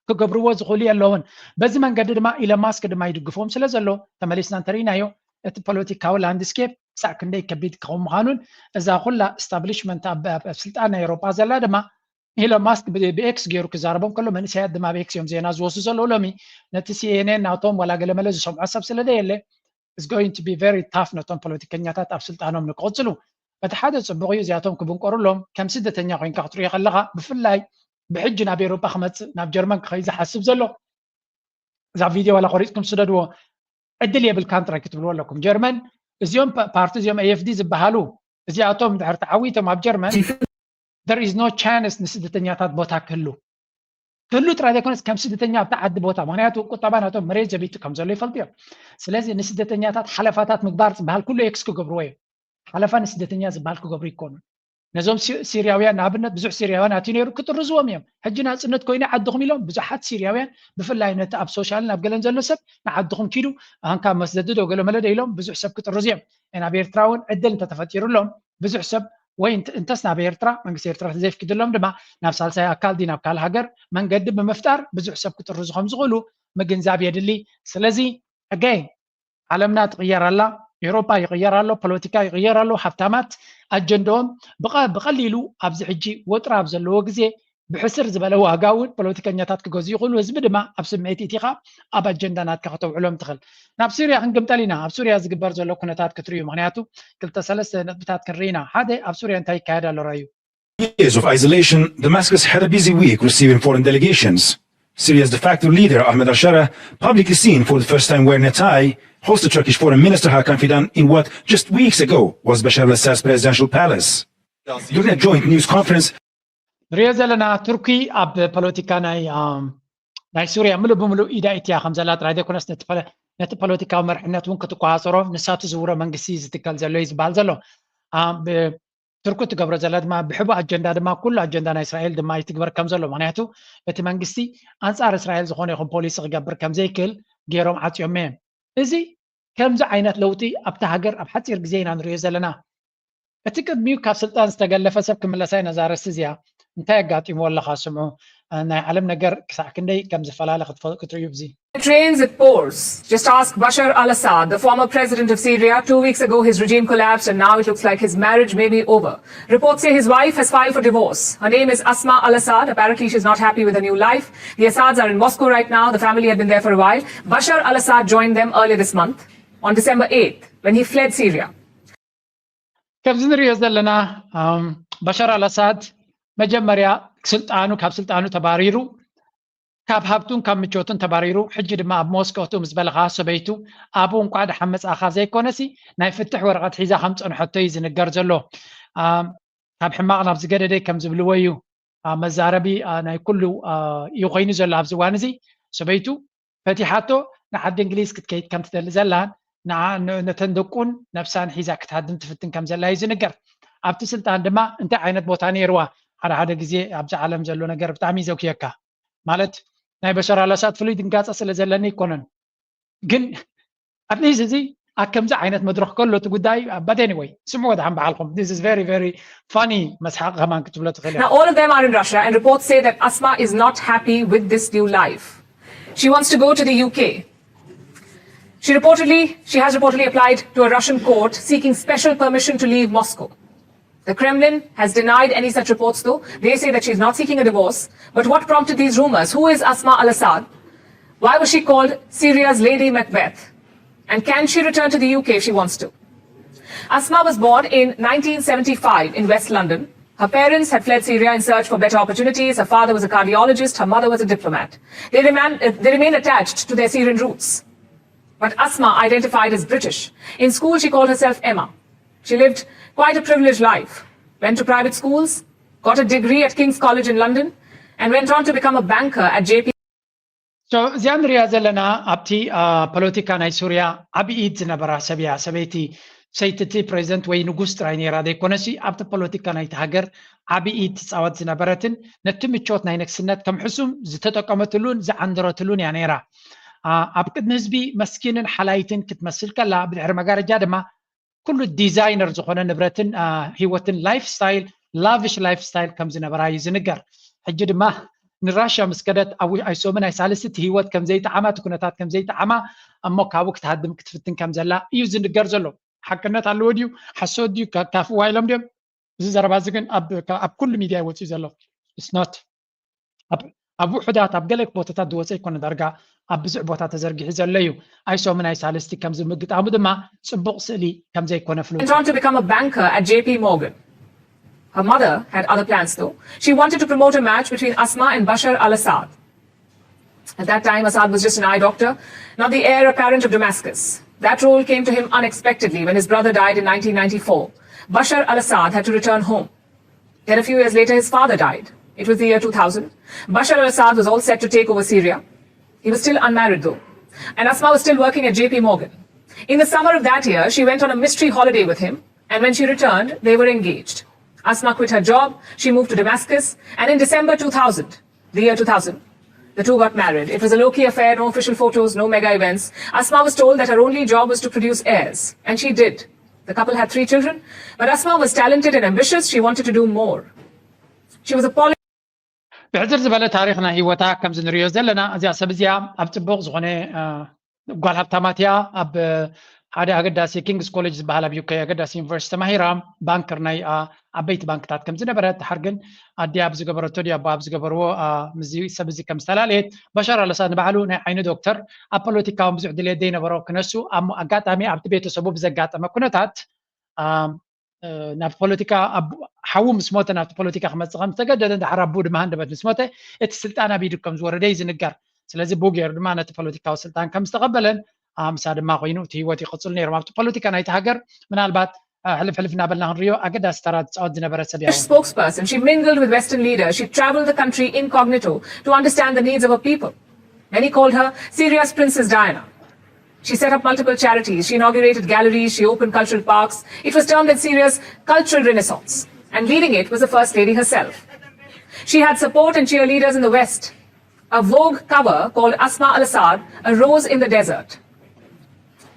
ክገብርዎ ዝኽእሉ የለውን። በዚ መንገዲ ድማ ኢለን ማስክ ድማ ይድግፍዎም ስለ ዘሎ ተመሊስና እንተርኢናዮ እቲ ፖለቲካዊ ላንድስኬፕ ክሳዕ ክንደይ ከቢድ ክኸውን ምዃኑን እዛ ኩላ ስታብሊሽመንት ኣብ ስልጣን ናይ ኤውሮጳ ዘላ ድማ ኢሎን ማስክ ብኤክስ ገይሩ ክዛረቦም ከሎ መንእሰያት ድማ ብኤክስ እዮም ዜና ዝወስዱ ዘለዉ። ሎሚ ነቲ ሲኤንኤን ናቶም ዋላ ገለመለ ዝሰምዖ ሰብ ስለ ደየለ is going to be very tough ነቶም ፖለቲከኛታት ኣብ ስልጣኖም ንክቕፅሉ። በቲ ሓደ ፅቡቕ እዩ፣ እዚኣቶም ክብንቀሩሎም ከም ስደተኛ ኮይንካ ክትሪኦ ከለኻ ብፍላይ ብሕጂ ናብ ኤውሮጳ ክመፅእ ናብ ጀርመን ክኸይድ ዝሓስብ ዘሎ እዛ ቪድዮ ዋላ ቆሪፅኩም ስደድዎ። ዕድል የብልካን ጥራይ ክትብልዎ ኣለኩም። ጀርመን እዚኦም ፓርቲ እዚኦም ኤ ኤፍ ዲ ዝበሃሉ እዚኣቶም ድሕር ተዓዊቶም ኣብ ጀርመን there is no chance ንስደተኛታት ቦታ ክህሉ ክህሉ ጥራይ ዘይኮነስ ከም ስደተኛ ኣብቲ ዓዲ ቦታ፣ ምክንያቱ ቁጠባ ናቶም መሬት ዘቢጡ ከም ዘሎ ይፈልጡ እዮም። ስለዚ ንስደተኛታት ሓለፋታት ምግባር ዝበሃል ኩሉ ኤክስ ክገብርዎ እዮም። ሓለፋ ንስደተኛ ዝበሃል ክገብሩ ይኮኑ። ነዞም ሲርያውያን ንኣብነት ብዙሕ ሲርያውያን ኣትዩ ነይሩ ክጥርዝዎም እዮም። ሕጂ ናፅነት ኮይኑ ዓድኹም ኢሎም ብዙሓት ሲርያውያን ብፍላይ ነቲ ኣብ ሶሻልን ኣብ ገለን ዘሎ ሰብ ንዓድኹም ኪዱ ኣንካ መስደዲ ዶ ገለ መለደ ኢሎም ብዙሕ ሰብ ክጥርዙ እዮም። ኣብ ኤርትራ እውን ዕድል እንተተፈጢሩሎም ብዙሕ ሰብ ወይ እንተስ ናብ ኤርትራ መንግስቲ ኤርትራ ዘይፍቅድሎም ድማ ናብ ሳልሳይ ኣካል ዲ ናብ ካልእ ሃገር መንገዲ ብምፍጣር ብዙሕ ሰብ ክጥርዙ ከም ዝኽእሉ ምግንዛብ የድሊ። ስለዚ ሕገይ ዓለምና ትቕየር ኣላ፣ ኤውሮጳ ይቕየር ኣሎ፣ ፖለቲካ ይቕየር ኣሎ። ሃብታማት ኣጀንዳኦም ብቐሊሉ ኣብዚ ሕጂ ወጥሪ ኣብ ዘለዎ ግዜ ብሕስር ዝበለ ዋጋ እውን ፖለቲከኛታት ክገዙ ይኽእሉ። ህዝቢ ድማ ኣብ ስምዒት ኢቲኻ ኣብ ኣጀንዳ ናትካ ከተውዕሎም ትኽእል። ናብ ሱርያ ክንግምጠል ኢና። ኣብ ሱርያ ዝግበር ዘሎ ኩነታት ክትርእዩ፣ ምክንያቱ ክልተ ሰለስተ ነጥብታት ክንርኢ ኢና። ሓደ ኣብ ሱርያ እንታይ ይካየድ ኣሎ ረኣዩ። Years of isolation, Damascus had a busy week receiving foreign delegations. Syria's de facto leader Ahmed al-Sharaa publicly seen for the first time wearing a tie, hosts the Turkish Foreign Minister Hakan Fidan in what just weeks ago was Bashar al-Assad's presidential palace. During a joint news conference, ንሪኦ ዘለና ቱርኪ ኣብ ፖለቲካ ናይ ናይ ሱርያ ምሉእ ብምሉእ ኢዳ ኢትያ ከም ዘላ ጥራይ ዘይኮነስ ነቲ ፖለቲካዊ መርሕነት እውን ክትቆፃፀሮ ንሳቱ ዝውሮ መንግስቲ ዝትከል ዘሎ እዩ ዝበሃል ዘሎ። ቱርኪ ትገብሮ ዘላ ድማ ብሕቡ ኣጀንዳ ድማ ኩሉ ኣጀንዳ ናይ እስራኤል ድማ ይትግበር ከም ዘሎ፣ ምክንያቱ እቲ መንግስቲ ኣንፃር እስራኤል ዝኾነ ይኹን ፖሊሲ ክገብር ከም ዘይክእል ገይሮም ዓፅዮም እዮም። እዚ ከምዚ ዓይነት ለውጢ ኣብታ ሃገር ኣብ ሓፂር ግዜ ኢና ንሪኦ ዘለና። እቲ ቅድሚኡ ካብ ስልጣን ዝተገለፈ ሰብ ክምለሳ እዩ ነዛ ኣርእስቲ እዚኣ። እንታይ ኣጋጢምዎ ኣለኻ ስምዑ። ናይ ዓለም ነገር ክሳዕ ክንደይ ከም ዝፈላለ ክትፈልጡ ክትርእዩ ብዚ። It rains, it pours. Just ask Bashar al Assad, the former president of Syria. Two weeks ago, his regime collapsed, and now it looks like his marriage may be over. Reports say his wife has filed for divorce. Her name is Asma al Assad. Apparently, she's not happy with her new life. The Assads are in Moscow right now. The family had been there for a while. Bashar al Assad joined them earlier this month, on December eighth, when he fled Syria. ከምዚ ንሪኦ ዘለና በሻር ኣልኣሳድ መጀመርያ ስልጣኑ ካብ ስልጣኑ ተባሪሩ ካብ ሃብቱን ካብ ምቾቱን ተባሪሩ ሕጂ ድማ ኣብ ሞስኮ እቱ ምስ በለኻ ሰበይቱ ኣብኡ እንኳዕ ደሓን መፃእኻ ዘይኮነሲ ናይ ፍትሕ ወረቐት ሒዛ ከም ፀንሐቶ እዩ ዝንገር ዘሎ። ካብ ሕማቕ ናብ ዝገደደ ከም ዝብልዎ እዩ መዛረቢ ናይ ኩሉ እዩ ኮይኑ ዘሎ ኣብዚ እዋን እዚ። ሰበይቱ ፈቲሓቶ ንዓዲ እንግሊዝ ክትከይድ ከም ትደሊ ዘላን ነተን ደቁን ነብሳን ሒዛ ክትሃድም ትፍትን ከም ዘላ እዩ ዝንገር። ኣብቲ ስልጣን ድማ እንታይ ዓይነት ቦታ ነይርዋ? ሓደ ሓደ ግዜ ኣብዚ ዓለም ዘሎ ነገር ብጣዕሚ እዩ ዘጉህየካ። ማለት ናይ በሻር ኣልኣሳድ ፍሉይ ድንጋፀ ስለ ዘለኒ ኣይኮነን፣ ግን ኣትሊስት እዚ ኣብ ከምዚ ዓይነት መድረኽ ከሎ እቲ ጉዳይ but anyway ስምዑ ደሓን በዓልኩም። This is very very funny መስሓቕ ከማን ክትብሎ ትኽእል ኢኻ። Now, all of them are in Russia, and reports say that Asma is not happy with this new life. She wants to go to the U K. She reportedly, she has reportedly applied to a Russian court seeking special permission to leave Moscow. The Kremlin has denied any such reports, though. They say that she's not seeking a divorce. But what prompted these rumors? Who is Asma al Assad? Why was she called Syria's Lady Macbeth? And can she return to the U K if she wants to? Asma was born in nineteen seventy-five in West London. Her parents had fled Syria in search for better opportunities. Her father was a cardiologist, her mother was a diplomat. They remain, uh, they remain attached to their Syrian roots. But Asma identified as British. In school, she called herself Emma. She lived quite a privileged life, went to private schools, got a degree at King's College in London, and went on to become a banker at J P. So እዚኣ ንሪኣ ዘለና ኣብቲ ፖለቲካ ናይ ሱርያ ዓብዪ ኢድ ዝነበራ ሰብ እያ። ሰበይቲ ሰይቲ እቲ ፕሬዚደንት ወይ ንጉስ ጥራይ ነይራ ዘይኮነሲ ኣብቲ ፖለቲካ ናይቲ ሃገር ዓብዪ ኢድ ትፃወት ዝነበረትን ነቲ ምቾት ናይ ንግስነት ከም ሕሱም ዝተጠቀመትሉን ዝዓንደረትሉን እያ ነይራ። ኣብ ቅድሚ ህዝቢ መስኪንን ሓላይትን ክትመስል ከላ ብድሕሪ መጋረጃ ድማ ኩሉ ዲዛይነር ዝኾነ ንብረትን ህይወትን ላይፍ ስታይል ላቪሽ ላይፍ ስታይል ከም ዝነበራ እዩ ዝንገር። ሕጂ ድማ ንራሽያ ምስ ከደት ኣይሶምን ኣይሳልስቲ ህይወት ከም ዘይጠዓማ እቲ ኩነታት ከም ዘይጠዓማ እሞ ካብኡ ክትሃድም ክትፍትን ከም ዘላ እዩ ዝንገር ዘሎ። ሓቅነት ኣለዎ ድዩ ሓሶት ድዩ ካፍዋ ኢሎም ድዮም? እዚ ዘረባ እዚ ግን ኣብ ኩሉ ሚድያ ይወፅእ ዘሎ ስኖት ኣብ ውሑዳት ኣብ ገለ ቦታታት ዝወፀ ይኮነ ዳርጋ ኣብ ብዙሕ ቦታ ተዘርጊሑ ዘሎ እዩ። ኣይሶምን ኣይሳልስቲ ከምዚ ምግጣሙ ድማ ፅቡቕ ስእሊ ከም ዘይኮነ ፍሉጥ። Went on to become a banker at J P Morgan. Her mother had other plans though. She wanted to promote a match between Asma and Bashar al Assad. At that time, Assad was just an eye doctor, not the heir apparent of Damascus. That role came to him unexpectedly when his brother died in nineteen ninety-four. Bashar al Assad had to return home. Then a few years later, his father died. It was the year two thousand. Bashar al Assad was all set to take over Syria. He was still unmarried, though. And Asma was still working at J P Morgan. In the summer of that year, she went on a mystery holiday with him, and when she returned, they were engaged. Asma quit her job, she moved to Damascus, and in December two thousand, the year two thousand, the two got married. It was a low key affair, no official photos, no mega events. Asma was told that her only job was to produce heirs, and she did. The couple had three children, but Asma was talented and ambitious, she wanted to do more. She was a poly- ብሕፅር ዝበለ ታሪክ ናይ ህይወታ ከምዚ ንሪኦ ዘለና እዚኣ ሰብ እዚኣ ኣብ ፅቡቕ ዝኾነ ጓል ሃብታማት እያ። ኣብ ሓደ ኣገዳሲ ኪንግስ ኮሌጅ ዝበሃል ኣብ ዩኬ ኣገዳሲ ዩኒቨርሲቲ ተማሂራ ባንከር ናይ ዓበይቲ ባንክታት ከም ዝነበረት ድሓር ግን ኣዲኣ ኣብ ዝገበረቶ ድዩ ኣቦኣ ኣብ ዝገበርዎ ምስዚ ሰብ እዚ ከም ዝተላለየት። በሻር ኣልኣሳድ ንባዕሉ ናይ ዓይኒ ዶክተር ኣብ ፖለቲካ እውን ብዙሕ ድሌት ዘይነበሮ ክነሱ ኣብ ኣጋጣሚ ኣብቲ ቤተሰቡ ብዘጋጠመ ኩነታት ናብ ፖለቲካ ሓዉ ምስ ሞተ ናብቲ ፖለቲካ ክመፅእ ከም ዝተገደደ ድሓር ኣቦኡ ድማ ሃንደበት ምስ ሞተ እቲ ስልጣን ኣብ ኢዱ ከም ዝወረደ እዩ ዝንገር። ስለዚ ብኡ ገይሩ ድማ ነቲ ፖለቲካዊ ስልጣን ከም ዝተቐበለን ምሳ ድማ ኮይኑ እቲ ህይወት ይቕፅል ነይሮም ኣብቲ ፖለቲካ ናይቲ ሃገር ምናልባት ሕልፍ ሕልፍ እናበልና ክንሪኦ ኣገዳሲ ተራ ትፃወት ዝነበረ ሰብ እያ። Spokesperson, she mingled with Western leaders. She traveled the country incognito to understand the needs of her people. Many called her Syria's Princess Diana. She set up multiple charities. She inaugurated galleries. She opened cultural parks. It was termed as Syria's cultural renaissance. And leading it was the First Lady herself. She had support and cheerleaders in the West. A Vogue cover called Asma al Assad, a rose in the desert.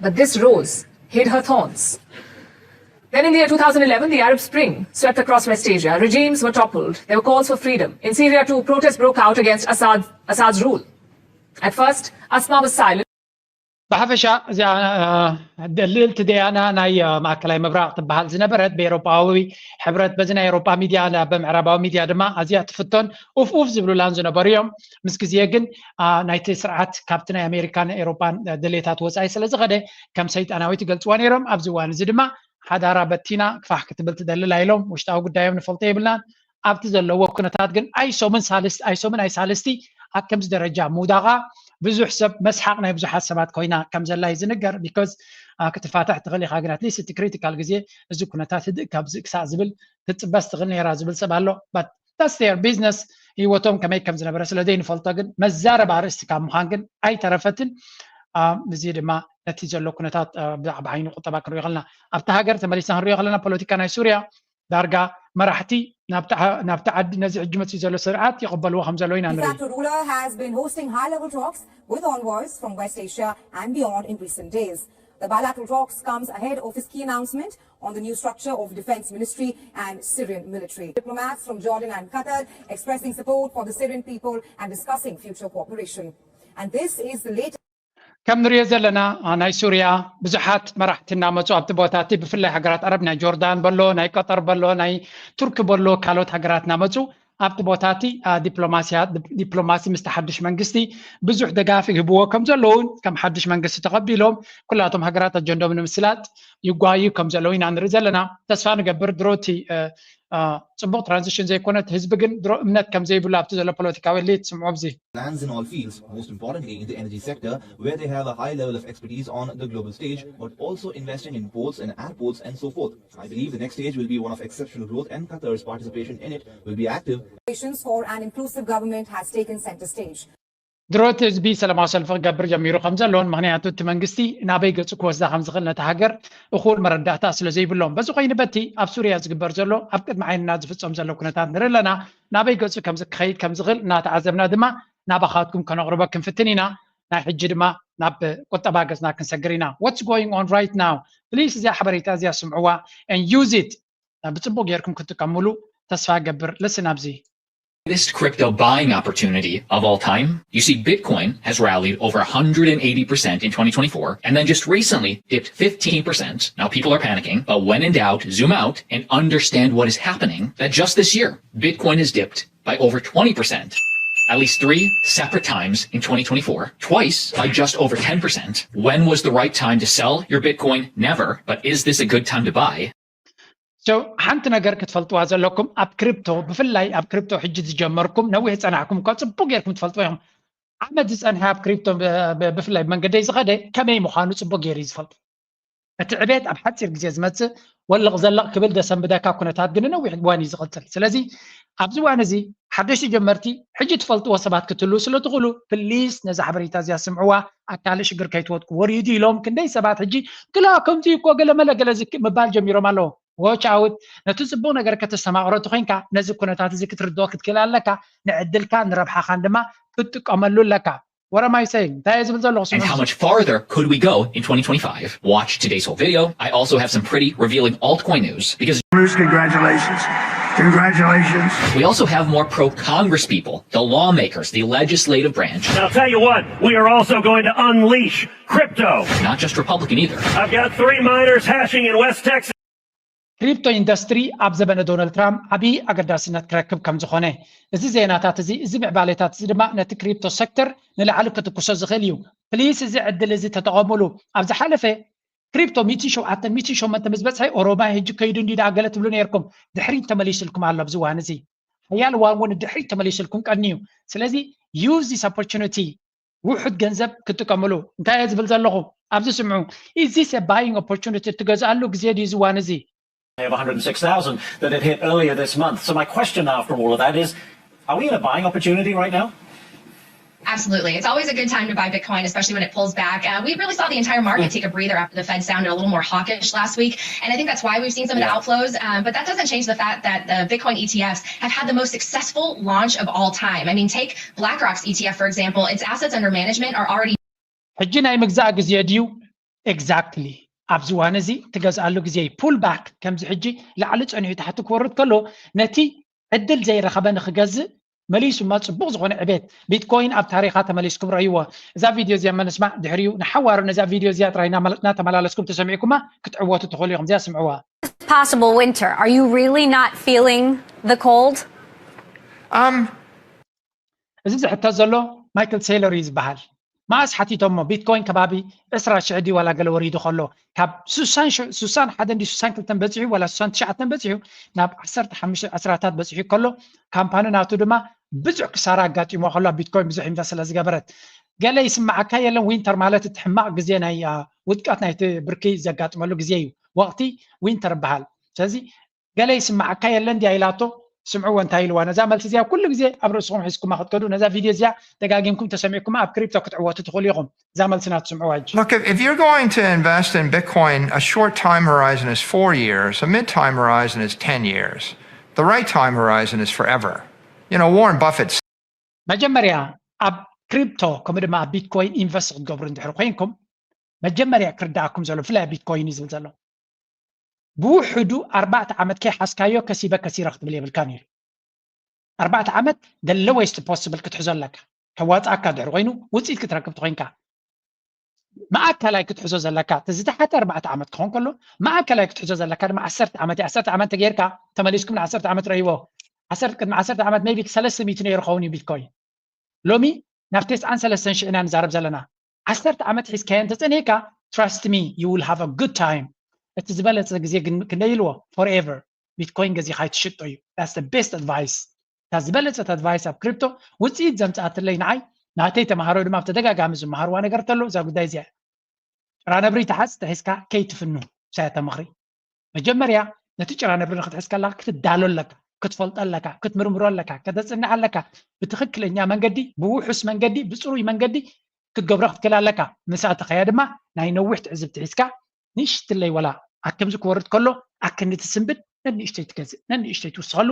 But this rose hid her thorns. Then in the year two thousand eleven, the Arab Spring swept across West Asia. Regimes were toppled. There were calls for freedom. In Syria, too, protests broke out against Assad, Assad's rule. At first, Asma was silent. ብሓፈሻ እዚኣ ልእልቲ ደያና ናይ ማእከላይ ምብራቕ ትበሃል ዝነበረት ብኤሮጳዊ ሕብረት በዚ ናይ ኤሮጳ ሚድያ ብምዕራባዊ ሚድያ ድማ ኣዝያ ትፍቶን ኡፍ ኡፍ ዝብሉላን ዝነበሩ እዮም። ምስ ግዜ ግን ናይቲ ስርዓት ካብቲ ናይ ኣሜሪካን ኤሮጳን ድሌታት ወፃኢ ስለ ዝኸደ ከም ሰይጣናዊ ትገልፅዋ ነይሮም። ኣብዚ እዋን እዚ ድማ ሓዳራ በቲና ክፋሕ ክትብል ትደልላ ኢሎም ውሽጣዊ ጉዳዮም ንፈልጦ የብልናን። ኣብቲ ዘለዎ ኩነታት ግን ኣይሶምን ሳልስቲ ኣይሶምን ኣይሳልስቲ ኣብ ከምዚ ደረጃ ምውዳቓ ብዙሕ ሰብ መስሓቕ ናይ ብዙሓት ሰባት ኮይና ከም ዘላ እዩ ዝንገር። ቢኮዝ ክትፋታሕ ትኽእል ኢኻ ግን ኣትሊስት እቲ ክሪቲካል ግዜ እዚ ኩነታት ህድእ ካብዝእ ክሳዕ ዝብል ክትፅበስ ትኽእል ነይራ ዝብል ሰብ ኣሎ። በት ዳትስ ዜር ቢዝነስ። ህይወቶም ከመይ ከም ዝነበረ ስለ ዘይንፈልጦ ግን መዛረቢ ኣርእስቲ ካብ ምዃን ግን ኣይተረፈትን። እዚ ድማ ነቲ ዘሎ ኩነታት ብዛዕባ ዓይኒ ቁጠባ ክንሪኦ ከለና ኣብቲ ሃገር ተመሊስና ክንሪኦ ከለና ፖለቲካ ናይ ሱርያ ዳርጋ መራሕቲ ናብቲ ዓዲ ነዚ ሕጂ መፅኡ ዘሎ ስርዓት ይቕበልዎ ከም ዘሎ ኢና ንርኢ። Ruler has been hosting high-level talks with envoys from West Asia and beyond in recent days. The bilateral talks comes ahead of his key announcement on the new structure of Defense Ministry and Syrian military. Diplomats from Jordan and Qatar expressing support for the Syrian people and discussing future cooperation. And this is the latest. ከም ንሪኦ ዘለና ናይ ሱርያ ብዙሓት መራሕቲ እናመፁ ኣብቲ ቦታ እቲ ብፍላይ ሃገራት ዓረብ ናይ ጆርዳን በሎ ናይ ቀጠር በሎ ናይ ቱርኪ በሎ ካልኦት ሃገራት እናመፁ ኣብቲ ቦታ እቲ ዲፕሎማሲ ምስቲ ሓድሽ መንግስቲ ብዙሕ ደጋፊ ይህብዎ ከም ዘለውን ከም ሓድሽ መንግስቲ ተቐቢሎም ኩላቶም ሃገራት ኣጀንዶም ንምስላጥ ይጓዩ ከም ዘለዉ ኢና ንርኢ ዘለና። ተስፋ ንገብር ድሮቲ ፅቡቅ ትራንዚሽን ዘይኮነት ህዝቢ ግን ድሮ እምነት ከም ዘይብሉ ኣብቲ ዘሎ ፖለቲካዊ ሊት ስምዖ ብዚ plans in all fields, most importantly in the energy sector, where they have a high level of expertise on the global stage, but also investing in ports and airports and so forth. I believe the next stage will be one of exceptional growth, and Qatar's participation in it will be active. For an inclusive government has taken center stage. ድሮቲ ህዝቢ ሰላማዊ ሰልፊ ክገብር ጀሚሩ ከም ዘሎን ምክንያቱ እቲ መንግስቲ ናበይ ገጹ ክወስዳ ከም ዝኽእል ነቲ ሃገር እኹል መረዳእታ ስለ ዘይብሎም። በዚ ኮይኑ በቲ ኣብ ሱርያ ዝግበር ዘሎ ኣብ ቅድሚ ዓይንና ዝፍጸም ዘሎ ኩነታት ንርኢ ኣለና። ናበይ ገጹ ከም ዝክኸይድ ከም ዝኽእል እናተዓዘብና ድማ ናባኻትኩም ከነቕርቦ ክንፍትን ኢና። ናይ ሕጂ ድማ ናብ ቁጠባ ገጽና ክንሰግር ኢና። What's going on right now? Please እዚኣ ሓበሬታ እዚኣ ስምዕዋ and use it ብጽቡቅ ጌርኩም ክትጥቀምሉ ተስፋ ገብር። Listen ኣብዚ greatest crypto buying opportunity of all time. You see, Bitcoin has rallied over one hundred eighty percent in twenty twenty-four and then just recently dipped fifteen percent. Now people are panicking, but when in doubt, zoom out and understand what is happening. That just this year, Bitcoin has dipped by over twenty percent at least three separate times in twenty twenty-four, twice by just over ten percent. When was the right time to sell your Bitcoin? Never. But is this a good time to buy? So ሓንቲ ነገር ክትፈልጥዋ ዘለኩም ኣብ ክሪፕቶ ብፍላይ ኣብ ክሪፕቶ ሕጂ ዝጀመርኩም ነዊሕ ዝፀናሕኩም እኳ ፅቡቅ ጌርኩም ትፈልጥዎ ኢኹም። ዓመት ዝፀንሐ ኣብ ክሪፕቶ ብፍላይ መንገደይ ዝኸደ ከመይ ምዃኑ ፅቡቅ ገይሩ እዩ ዝፈልጦ። እቲ ዕቤት ኣብ ሓፂር ግዜ ዝመፅእ ወልቕ ዘለቕ ክብል ደሰንብደካ ኩነታት ግን ነዊሕ እዋን እዩ ዝቕፅል። ስለዚ ኣብዚ እዋን እዚ ሓደሽቲ ጀመርቲ ሕጂ ትፈልጥዎ ሰባት ክትህልዉ ስለ ትኽእሉ ፕሊስ ነዛ ሓበሬታ እዚኣ ስምዕዋ። ኣካል ሽግር ከይትወድቁ ወሪዱ ኢሎም ክንደይ ሰባት ሕጂ ግላ ከምዚ እኮ ገለመለ ገለ ምባል ጀሚሮም ኣለዉ። ዎች ኣውት ነቲ ፅቡቅ ነገር ከተስተማቕሮ ተኮይንካ ነዚ ኩነታት እዚ ክትርድኦ ክትክእል ኣለካ። ንዕድልካ ንረብሓኻን ድማ ክትጥቀመሉ ኣለካ። What am I saying? እንታይ ዝብል ዘለኹ And how much farther could we go in twenty twenty-five? Watch today's whole video. I also have some pretty revealing altcoin news because Congratulations. Congratulations. We also have more pro Congress people, the lawmakers, the legislative branch. And I'll tell you what, we are also going to unleash crypto. Not just Republican either. I've got three miners hashing in West Texas. ክሪፕቶ ኢንዱስትሪ ኣብ ዘበነ ዶናልድ ትራምፕ ዓብዪ ኣገዳስነት ክረክብ ከም ዝኾነ እዚ ዜናታት እዚ እዚ ምዕባሌታት እዚ ድማ ነቲ ክሪፕቶ ሴክተር ንላዕሊ ክትኩሶ ዝኽእል እዩ። ፕሊስ እዚ ዕድል እዚ ተጠቐሙሉ። ኣብ ዝሓለፈ ክሪፕቶ ሚእቲ ሸውዓተ ሚእቲ ሸሞንተ ምስ በፅሐ ኦሮማይ ሕጂ ከይዱ እንዲ ዳኣ ገለ ትብሉ ነርኩም። ድሕሪት ተመሊስልኩም ኣሎ ኣብዚ እዋን እዚ ሓያል እዋን እውን ድሕሪት ተመሊስልኩም ቀኒ እዩ። ስለዚ use this opportunity ውሑድ ገንዘብ ክትጥቀምሉ እንታይ እየ ዝብል ዘለኹ ኣብዚ ስምዑ። Is this a buying opportunity ትገዝኣሉ ግዜ ድዩ እዚ እዋን እዚ? They have one hundred six thousand that had hit earlier this month. So my question after all of that is, are we in a buying opportunity right now? Absolutely. It's always a good time to buy Bitcoin, especially when it pulls back. Uh, we really saw the entire market take a breather after the Fed sounded a little more hawkish last week. And I think that's why we've seen some of the outflows. Um, but that doesn't change the fact that the Bitcoin E T Fs have had the most successful launch of all time. I mean, take BlackRock's E T F, for example. Its assets under management are already ሕጂ ናይ ምግዛእ ግዜ ድዩ? Exactly ኣብዚ እዋን እዚ ትገዝኣሉ ግዜ እዩ። Pull back ከምዚ ሕጂ ላዕሊ ፀኒሑ ታሕቲ ክወርድ ከሎ ነቲ ዕድል ዘይረኸበ ንክገዝእ መሊሱ እማ ፅቡቅ ዝኾነ ዕቤት ቢትኮይን ኣብ ታሪኻ ተመሊስኩም ረእይዎ። እዛ ቪድዮ እዚኣ መነስማዕ ድሕሪኡ ንሓዋሩ ነዛ ቪድዮ እዚኣ ጥራይ እናተመላለስኩም ተሰሚዕኩማ ክትዕወቱ ትኽእሉ ኢኹም። እዚኣ ስምዕዋ። Possible winter. Are you really not feeling the cold? እዚ ዝሕተት ዘሎ ማይክል ሴይለር እዩ ዝበሃል። መኣስ ሓቲቶሞ ቢትኮይን ከባቢ ዕስራ ሽሕ ድዩ ዋላ ገለ ወሪዱ ከሎ ካብ ሱሳን ሓደ እንዲ ሱሳን ክልተን በፂሑ ዋላ ሱሳን ትሽዓተን በፂሑ ናብ ዓሰርተ ሓሙሽተ ዕስራታት በፂሑ ከሎ ካምፓኒ ናቱ ድማ ብዙሕ ክሳራ ኣጋጢሞ ከሎ ኣብ ቢትኮይን ብዙሕ ኢንቨስት ስለ ዝገበረት ገለ ይስማዓካ የለን። ዊንተር ማለት እቲ ሕማቕ ግዜ ናይ ውድቀት ናይቲ ብርኪ ዘጋጥመሉ ግዜ እዩ። ወቕቲ ዊንተር ይበሃል። ስለዚ ገለ ይስማዓካ የለን ድያ ኢላቶ። ስምዕዎ እንታይ ኢልዋ ነዛ መልሲ እዚኣ ኩሉ ግዜ ኣብ ርእስኹም ሒዝኩማ ክትከዱ ነዛ ቪድዮ እዚኣ ደጋጊምኩም ተሰሚዕኩማ ኣብ ክሪፕቶ ክትዕወቱ ትኽእሉ ኢኹም። እዛ መልሲ ናት ስምዕዋ ሕጂ። Look, if, if you're going to invest in Bitcoin, a short time horizon is four years, a mid time horizon is ten years. The right time horizon is forever. You know, Warren Buffett መጀመርያ ኣብ ክሪፕቶ ከምኡ ድማ ኣብ ቢትኮይን ኢንቨስት ክትገብሩ እንድሕር ኮይንኩም መጀመርያ ክርዳኣኩም ዘሎ ብፍላይ ኣብ ቢትኮይን እዩ ዝብል ዘሎ ብውሕዱ ኣርባዕተ ዓመት ከይሓዝካዮ ከሲበ ከሲረ ክትብል የብልካን እዩ። ኣርባዕተ ዓመት the lowest possible ክትሕዞ ኣለካ። ከዋፅኣካ ድሕር ኮይኑ ውፅኢት ክትረክብ ትኮይንካ ማእከላይ ክትሕዞ ዘለካ እቲ ዝተሓተ ኣርባዕተ ዓመት ክኾን ከሎ ማእከላይ ክትሕዞ ዘለካ ድማ ዓሰርተ ዓመት እዩ። ዓሰርተ ዓመት ተጌርካ ተመሊስኩም ንዓሰርተ ዓመት ረይዎ ዓሰርተ ቅድሚ ዓሰርተ ዓመት maybe ሰለስተ ሚእቲ ነይሩ ኸውን እዩ ቢትኮይን። ሎሚ ናብ ተስዓን ሰለስተን ሽሕ ኢና ንዛረብ ዘለና። ዓሰርተ ዓመት ሒዝካዮ እንተጸኒሕካ trust me you will have a good time። እቲ ዝበለጸ ግዜ ግን ክንደይ ኢልዎ forever ቢትኮይን ገዚኻ ኣይትሽጦ እዩ። That's the best advice። እታ ዝበለጸት advice ኣብ ክሪፕቶ ውፅኢት ዘምፅኣትለይ ንዓይ ናተይ ተምሃሮ ድማ ብተደጋጋሚ ዝመሃርዋ ነገር ተሎ እዛ ጉዳይ እዚኣ ጭራ ነብሪ ተሓዝ ተሒዝካ ከይትፍኑ ሳያታ ምኽሪ መጀመርያ ነቲ ጭራ ነብሪ ንክትሕዝ ከለካ ክትዳሎ ኣለካ ክትፈልጦ ኣለካ ክትምርምሮ ኣለካ ከተፅንዕ ኣለካ ብትክክለኛ መንገዲ ብውሑስ መንገዲ ብፅሩይ መንገዲ ክትገብሮ ክትክእል ኣለካ ምስ ኣተኸያ ድማ ናይ ነዊሕ ትዕዝብቲ ሒዝካ ንእሽትለይ ወላ ኣከምዚ ክወርድ ከሎ ኣክንዲ ትስንብድ ነንእሽተይ ትገዝእ ነንእሽተይ ትውስኸሉ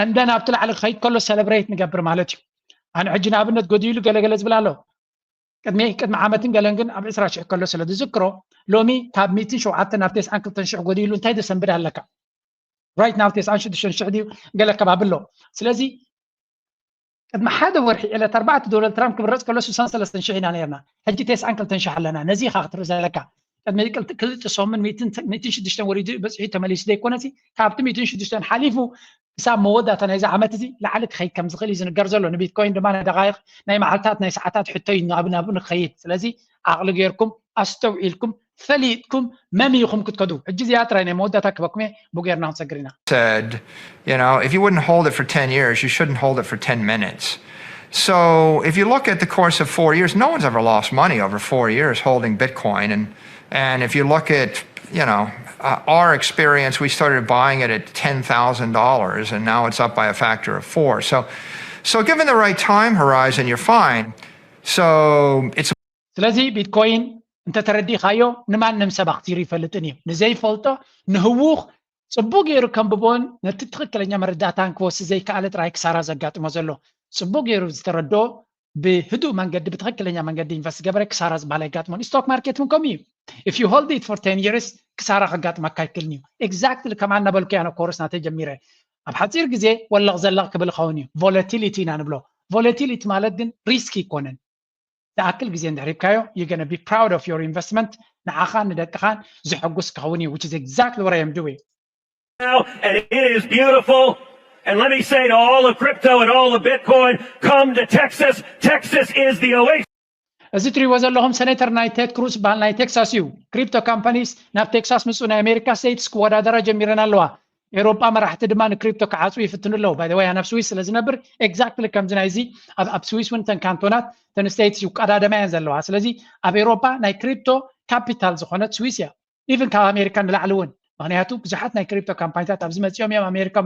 እንደ ናብቲ ላዕሊ ክኸይድ ከሎ ሰለብሬት ንገብር ማለት እዩ ኣነ ሕጂ ንኣብነት ጎዲሉ ገለገለ ዝብል ኣሎ ቅድሚ ቅድሚ ዓመትን ገለን ግን ኣብ ዕስራ ሽሕ ከሎ ስለ ዝዝክሮ ሎሚ ካብ ሚእትን ሸውዓተን ናብ ተስዓን ክልተን ሽሕ ጎዲሉ እንታይ ዘሰንብድ ኣለካ right now ተስዓን ሽዱሽተን ሽሕ ድዩ ገለ ከባቢ ኣሎ ስለዚ ቅድሚ ሓደ ወርሒ ዕለት ኣርባዕተ ዶናልድ ትራምፕ ክምረፅ ከሎ ስሳን ሰለስተን ሽሕ ኢና ነርና ሕጂ ተስዓን ክልተን ሽሕ ኣለና ነዚ ኢኻ ክትርኢ ዘለካ ቅድሚ ክልተ ሰሙን ሚእትን ሽዱሽተን ወሪዱ በፂሑ ተመሊሱ ዘይኮነሲ ካብቲ ሚእትን ሽዱሽተን ሓሊፉ ክሳብ መወዳእታ ናይዚ ዓመት እዚ ላዕሊ ክኸይድ ከም ዝኽእል እዩ ዝንገር ዘሎ ንቢትኮይን ድማ ናይ ደቃይቕ ናይ መዓልታት ናይ ሰዓታት ሕቶ እዩ ናብ ናብኡ ንክኸይድ ስለዚ ዓቕሊ ጌርኩም ኣስተውዒልኩም ፈሊጥኩም መሚኹም ክትከዱ ሕጂ እዚኣ ጥራይ ናይ መወዳእታ ክበኩም እየ ብጌርና ክንሰግር ኢና said, you know, if you wouldn't hold it for ten years, you shouldn't hold it for ten minutes. So if you look at the course of four years, no one's ever lost money over four years holding Bitcoin. And and if you look at, you know, uh, our experience, we started buying it at ten thousand dollars, and now it's up by a factor of four. So, so given the right time horizon, you're fine. So it's ስለዚ ቢትኮይን እንተተረዲእኻዮ ንማንም ሰብ ኣኽቲሩ ይፈልጥን እዩ ንዘይፈልጦ ንህዉኽ ፅቡቅ ገይሩ ከንብቦን ነቲ ትኽክለኛ መረዳእታን ክወስድ ዘይከኣለ ጥራይ ክሳራ ዘጋጥሞ ዘሎ ፅቡቅ ገይሩ ዝተረድኦ ብህዱእ መንገዲ ብትኽክለኛ መንገዲ ኢንቨስት ገበረ ክሳራ ዝበሃል ኣይጋጥሞን stock market እውን ከምኡ እዩ if you hold it for ten years ክሳራ ከጋጥመካ ኣይክእልን እዩ exactly ከማን ነበልኩ ያነ ኮርስ ናተይ ጀሚረ ኣብ ሓፂር ግዜ ወለቕ ዘለቕ ክብል ኸውን እዩ volatility ኢና ንብሎ volatility ማለት ግን risk ይኮነን ዝኣክል ግዜ እንድሕር ሂብካዮ you're gonna be proud of your investment ንዓኻን ንደቅኻን ዘሐጉስ ክኸውን እዩ which is exactly what I am doing now, and it is beautiful. And let me say to all of crypto and all of Bitcoin, come to Texas. Texas is the oasis. እዚ ትሪእዎ ዘለኹም ሰኔተር ናይ ቴድ ክሩዝ ዝበሃል ናይ ቴክሳስ እዩ ክሪፕቶ ካምፓኒስ ናብ ቴክሳስ ምፁ ናይ ኣሜሪካ ስቴትስ ክወዳደራ ጀሚረን ኣለዋ ኤሮጳ መራሕቲ ድማ ንክሪፕቶ ክዓፅው ይፍትኑ ኣለዉ ባይወይ ኣነ ኣብ ስዊስ ስለ ዝነብር exactly ከምዚ ናይዚ ኣብ ስዊስ እውን ተን ካንቶናት ተን ስቴትስ ይቀዳደማ እየን ዘለዋ ስለዚ ኣብ ኤሮጳ ናይ ክሪፕቶ ካፒታል ዝኾነት ስዊስ እያ even ካብ ኣሜሪካ ንላዕሊ እውን ምክንያቱ ብዙሓት ናይ ክሪፕቶ ካምፓኒታት ኣብዚ መፂኦም እዮም ኣሜሪካ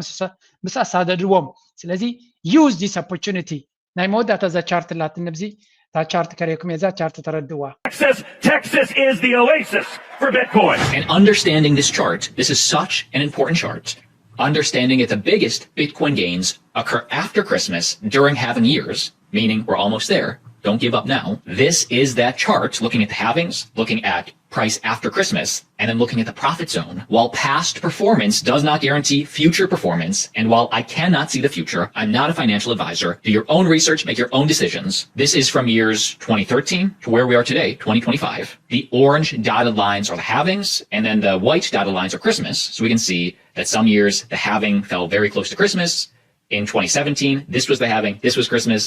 ምስ ኣሳደድዎም ስለዚ use this opportunity ናይ መወዳእታ እዛ ቻርት ኣላትኒ ኣብዚ እታ ቻርት ከርእየኩም እየ እዛ ቻርት ተረድእዋ Texas, Texas is the oasis for Bitcoin. And understanding this chart, this is such an important chart. Understanding that the biggest Bitcoin gains occur after Christmas during halving years, meaning we're almost there. Don't give up now. This is that chart looking at the halvings, looking at price after Christmas, and then looking at the profit zone. While past performance does not guarantee future performance, and while I cannot see the future, I'm not a financial advisor. Do your own research, make your own decisions. This is from years twenty thirteen to where we are today, twenty twenty-five. The orange dotted lines are the halvings, and then the white dotted lines are Christmas. So we can see that some years the halving fell very close to Christmas. In twenty seventeen, this was the halving, this was Christmas.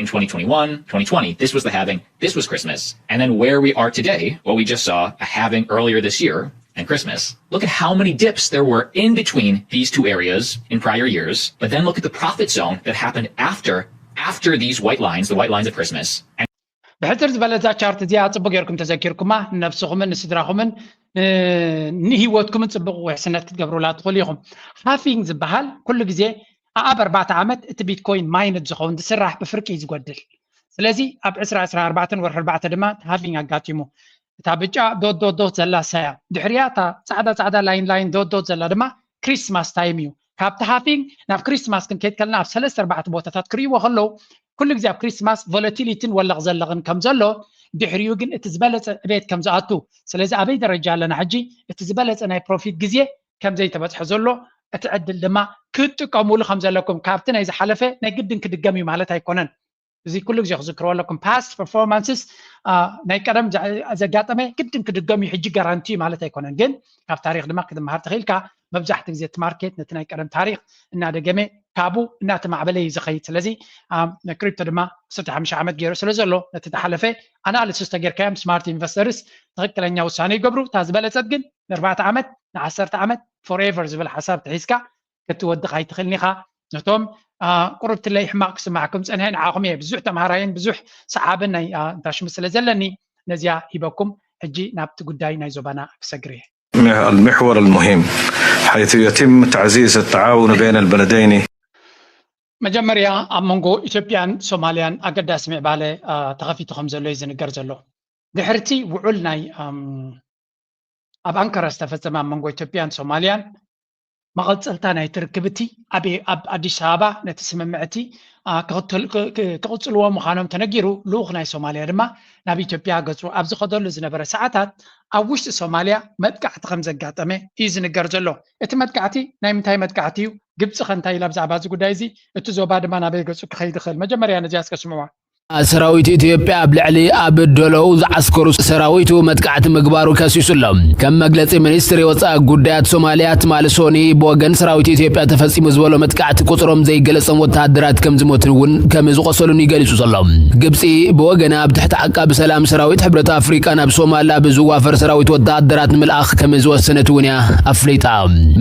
In twenty twenty-one, twenty twenty, this was the halving, this was Christmas. And then where we are today, well, we just saw a halving earlier this year and Christmas. Look at how many dips there were in between these two areas in prior years, but then look at the profit zone that happened after after these white lines, the white lines of Christmas. And ብሕፅር ዝበለ እዛ ቻርት እዚኣ ፅቡቅ ጌርኩም ተዘኪርኩማ ንነብስኹምን ንስድራኹምን ንህይወትኩምን ፅቡቅ ውሕስነት ክትገብሩላ ትኽእሉ ኢኹም ሃፊንግ ዝበሃል ኩሉ ግዜ ኣኣብ ኣርባዕተ ዓመት እቲ ቢትኮይን ማይንድ ዝኸውን ዝስራሕ ብፍርቂ እዩ ዝጎድል ስለዚ ኣብ ዕስራ ዕስራ ኣርባዕተን ወርሒ ኣርባዕተ ድማ ሃፊንግ ኣጋጢሙ እታ ብጫ ዶት ዶት ዶት ዘላ ሳያ ድሕሪያ እታ ፃዕዳ ፃዕዳ ላይን ላይን ዶት ዶት ዘላ ድማ ክሪስማስ ታይም እዩ ካብቲ ሃፊንግ ናብ ክሪስማስ ክንከይድ ከለና ኣብ ሰለስተ ኣርባዕተ ቦታታት ክርእይዎ ከለዉ ኩሉ ግዜ ኣብ ክሪስማስ ቮለቲሊቲን ወለቕ ዘለቕን ከም ዘሎ ድሕሪኡ ግን እቲ ዝበለፀ ዕቤት ከም ዝኣቱ ስለዚ ኣበይ ደረጃ ኣለና ሕጂ እቲ ዝበለፀ ናይ ፕሮፊት ግዜ ከም ዘይተበፅሐ ዘሎ እቲ ዕድል ድማ ክትጥቀሙሉ ከም ዘለኩም ካብቲ ናይ ዝሓለፈ ናይ ግድን ክድገም እዩ ማለት ኣይኮነን እዚ ኩሉ ግዜ ክዝክርዎ ኣለኩም። Past performances ናይ ቀደም ዘጋጠመ ግድን ክድገም እዩ ሕጂ ጋራንቲ ማለት ኣይኮነን፣ ግን ካብ ታሪክ ድማ ክትመሃር ትኽእልካ። መብዛሕቲ ግዜ እቲ ማርኬት ነቲ ናይ ቀደም ታሪክ እናደገመ ካብኡ እናተማዕበለ እዩ ዝኸይድ። ስለዚ ክሪፕቶ ድማ ዓሰርተ ሓሙሽተ ዓመት ገይሩ ስለ ዘሎ ነቲ ተሓለፈ ኣናሊሲስ ተጌርካዮም ስማርት ኢንቨስተርስ ትኽክለኛ ውሳነ ይገብሩ። እታ ዝበለፀት ግን ንኣርባዕተ ዓመት ንዓሰርተ ዓመት ፎርኤቨር ዝብል ሓሳብ ተሒዝካ ክትወድቕ ኣይትኽእልን ኢኻ። ነቶም ቁርብትለይ ሕማቕ ክስማዕኩም ፀንሐ ንዓኹም እየ ብዙሕ ተምሃራይን ብዙሕ ሰዓብን ናይ እንታሽሙ ስለ ዘለኒ ነዚያ ሂበኩም። ሕጂ ናብቲ ጉዳይ ናይ ዞባና ክሰግር እየ። المحور المهم حيث يتم تعزيز التعاون بين البلدين. መጀመርያ ኣብ መንጎ ኢትዮጵያን ሶማልያን ኣገዳሲ ምዕባለ ተኸፊቱ ከም ዘሎ እዩ ዝንገር ዘሎ። ድሕርቲ ውዑል ናይ ኣብ ኣንካራ ዝተፈጸመ ኣብ መንጎ ኢትዮጵያን ሶማልያን መቐጸልታ ናይቲ ርክብ እቲ ኣብ ኣብ ኣዲስ ኣበባ ነቲ ስምምዕ እቲ ክቕጽልዎ ምዃኖም ተነጊሩ። ልኡኽ ናይ ሶማልያ ድማ ናብ ኢትዮጵያ ገጹ ኣብ ዝኸደሉ ዝነበረ ሰዓታት ኣብ ውሽጢ ሶማልያ መጥቃዕቲ ከም ዘጋጠመ እዩ ዝንገር ዘሎ። እቲ መጥቃዕቲ ናይ ምንታይ መጥቃዕቲ እዩ? ግብጺ ከ እንታይ ኢላ ብዛዕባ እዚ ጉዳይ እዚ? እቲ ዞባ ድማ ናበይ ገጹ ክኸይድ ይኽእል? መጀመርያ ነዚኣ እስከ ስምዕዋ። ሰራዊት ኢትዮጵያ ኣብ ልዕሊ ኣብ ዶሎው ዝዓስከሩ ሰራዊቱ መጥቃዕቲ ምግባሩ ከሲሱ ኣሎ። ከም መግለጺ ሚኒስትሪ ወጻኢ ጉዳያት ሶማልያ ትማሊ ሶኒ ብወገን ሰራዊት ኢትዮጵያ ተፈጺሙ ዝበሎ መጥቃዕቲ ቁጽሮም ዘይገለጾም ወተሃደራት ከም ዝሞቱን እውን ከም ዝቆሰሉን ይገሊጹ ዘሎ። ግብጺ ብወገና ኣብ ትሕቲ ዓቃቢ ሰላም ሰራዊት ሕብረት ኣፍሪቃ ናብ ሶማል ኣብ ዝዋፈር ሰራዊት ወተሃደራት ንምልኣኽ ከም ዝወሰነት እውን እያ ኣፍሊጣ።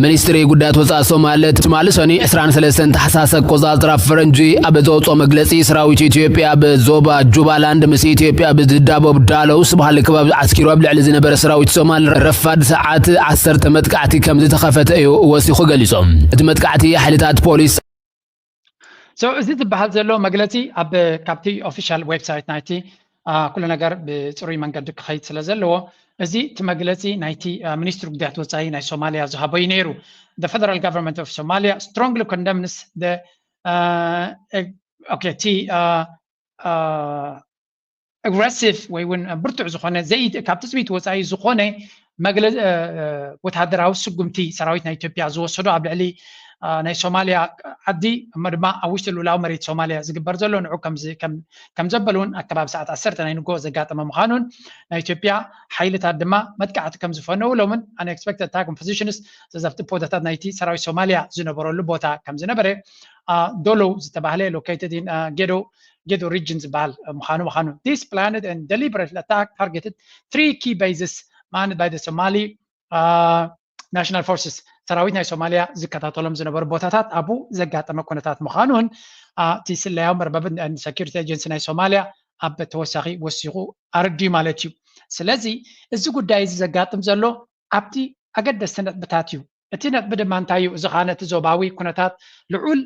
ሚኒስትሪ ጉዳያት ወጻኢ ሶማል ትማሊ ሰኒ ዕስራን ሰለስተን ታሕሳስ ኣቆጻጽራ ፈረንጂ ኣብ ዘውፅኦ መግለፂ ሰራዊት ኢትዮጵያ ኣብ ዞባ ጁባላንድ ምስ ኢትዮጵያ ብዝዳቦብ ዳለው ዝበሃል ከባቢ ዓስኪሩ ኣብ ልዕሊ ዝነበረ ሰራዊት ሶማል ረፋድ ሰዓት ዓሰርተ መጥቃዕቲ ከም ዝተኸፈተ እዩ ወሲኹ ገሊጹ። እቲ መጥቃዕቲ ሓይልታት ፖሊስ So እዚ ዝበሃል ዘሎ መግለፂ ኣብ ካብቲ ኦፊሻል ዌብሳይት ናይቲ ኩሉ ነገር ብፅሩይ መንገዲ ክኸይድ ስለ ዘለዎ እዚ እቲ መግለፂ ናይቲ ሚኒስትሪ ጉዳያት ወፃኢ ናይ ሶማሊያ ዝሃቦ እዩ ነይሩ። The federal government of Somalia strongly condemns the okay እቲ aggressive ወይ እውን ብርቱዕ ዝኾነ ዘይ ካብ ትፅቢት ወፃኢ ዝኾነ መግለ ወታደራዊ ስጉምቲ ሰራዊት ናይ ኢትዮጵያ ዝወሰዶ ኣብ ልዕሊ ናይ ሶማሊያ ዓዲ እሞ ድማ ኣብ ውሽጢ ልኡላዊ መሬት ሶማሊያ ዝግበር ዘሎ ንዑ ከም ዘበል እውን ኣከባቢ ሰዓት ዓሰርተ ናይ ንጎ ዘጋጠመ ምዃኑን ናይ ኢትዮጵያ ሓይልታት ድማ መጥቃዕቲ ከም ዝፈነው ኢሎምን unexpected attack on positions ዘዘፍቲ ቦታታት ናይቲ ሰራዊት ሶማሊያ ዝነበረሉ ቦታ ከም ዝነበረ ዶሎ ዝተባህለ located in ጌዶ ጌዶ region ዝበሃል ምዃኑ ምዃኑ this planned and deliberate attack targeted three key bases manned by the Somali national forces ሰራዊት ናይ ሶማሊያ ዝከታተሎም ዝነበሩ ቦታታት ኣብኡ ዘጋጠመ ኩነታት ምዃኑን እቲ ስለያዊ መርበብን security agency ናይ ሶማሊያ ኣብ ተወሳኺ ወሲኹ ኣረድዩ ማለት እዩ። ስለዚ እዚ ጉዳይ እዚ ዘጋጥም ዘሎ ኣብቲ ኣገደስቲ ነጥብታት እዩ። እቲ ነጥቢ ድማ እንታይ እዩ? እዚ ከዓ ነቲ ዞባዊ ኩነታት ልዑል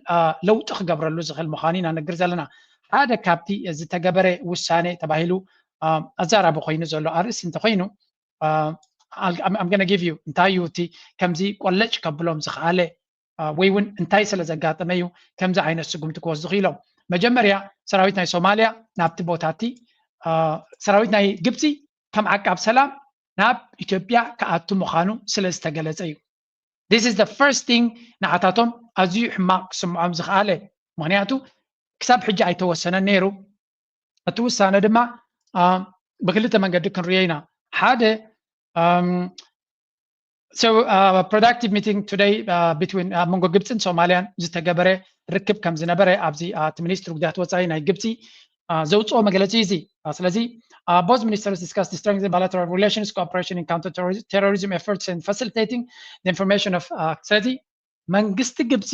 ለውጢ ክገብረሉ ዝኽእል ምዃኑ ኢና ንግር ዘለና። ሓደ ካብቲ ዝተገበረ ውሳኔ ተባሂሉ ኣዛራቢ ኮይኑ ዘሎ ኣርእስቲ እንተኮይኑ I'm gonna give you እንታይ እዩ እቲ ከምዚ ቆለጭ ከብሎም ዝኽኣለ ወይ እውን እንታይ ስለ ዘጋጠመ እዩ ከምዚ ዓይነት ስጉምቲ ክወስዱ ክኢሎም? መጀመርያ ሰራዊት ናይ ሶማሊያ ናብቲ ቦታ እቲ ሰራዊት ናይ ግብፂ ከም ዓቃብ ሰላም ናብ ኢትዮጵያ ክኣቱ ምዃኑ ስለ ዝተገለፀ እዩ። This is the first thing ንዓታቶም ኣዝዩ ሕማቕ ክስምዖም ዝኽኣለ ምኽንያቱ ክሳብ ሕጂ ኣይተወሰነን ነይሩ። እቲ ውሳነ ድማ ብክልተ መንገዲ ክንሪኦ ኢና። ሓደ so productive meeting today between ኣብ መንጎ ግብፅን ሶማሊያን ዝተገበረ ርክብ ከም ዝነበረ ኣብዚ እቲ ሚኒስትሪ ጉዳያት ወፃኢ ናይ ግብፂ ዘውፅኦ መግለፂ እዚ። ስለዚ both ministers discussed strengthening bilateral relations, cooperation in counter terrorism efforts and facilitating the information of ስለዚ መንግስቲ ግብፂ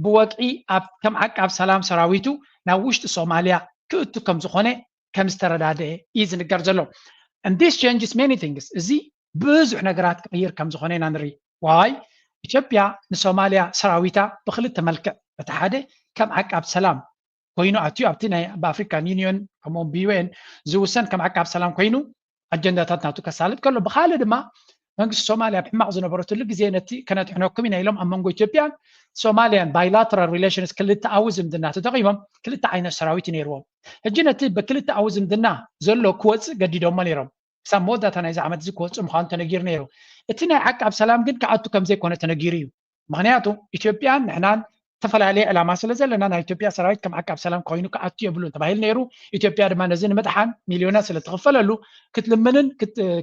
ብወግዒ ኣብ ከም ዓቃብ ሰላም ሰራዊቱ ናብ ውሽጢ ሶማሊያ ክእቱ ከም ዝኾነ ከም ዝተረዳደአ እዩ ዝንገር ዘሎ። And this changes many things እዚ ብዙሕ ነገራት ክቕይር ከም ዝኾነ ኢና ንርኢ። ዋይ ኢትዮጵያ ንሶማሊያ ሰራዊታ ብክልተ መልክዕ እቲ ሓደ ከም ዓቃብ ሰላም ኮይኑ ኣትዩ ኣብቲ ናይ ብኣፍሪካን ዩኒዮን ከምኡ ብዩኤን ዝውሰን ከም ዓቃብ ሰላም ኮይኑ ኣጀንዳታት ናቱ ከሳልጥ ከሎ ብካልእ ድማ መንግስቲ ሶማሊያ ኣብ ሕማቕ ዝነበረትሉ ግዜ ነቲ ከነጥሕነኩም ኢና ኢሎም ኣብ መንጎ ኢትዮጵያን ሶማሊያን bilateral relations ክልተኣዊ ዝምድና ተጠቒሞም ክልተ ዓይነት ሰራዊት እዩ ነይርዎም። ሕጂ ነቲ ብክልተኣዊ ዝምድና ዘሎ ክወፅእ ገዲዶሞ ነይሮም። ክሳብ መወዳእታ ናይዚ ዓመት እዚ ክወፅእ ምዃኑ ተነጊሩ ነይሩ። እቲ ናይ ዓቃብ ሰላም ግን ክኣቱ ከም ዘይኮነ ተነጊሩ እዩ። ምኽንያቱ ኢትዮጵያን ንሕናን ዝተፈላለየ ዕላማ ስለ ዘለና ናይ ኢትዮጵያ ሰራዊት ከም ዓቃብ ሰላም ኮይኑ ክኣቱ የብሉን ተባሂሉ ነይሩ። ኢትዮጵያ ድማ ነዚ ንምጥሓን ሚልዮናት ስለ ትኽፈለሉ ክትልምንን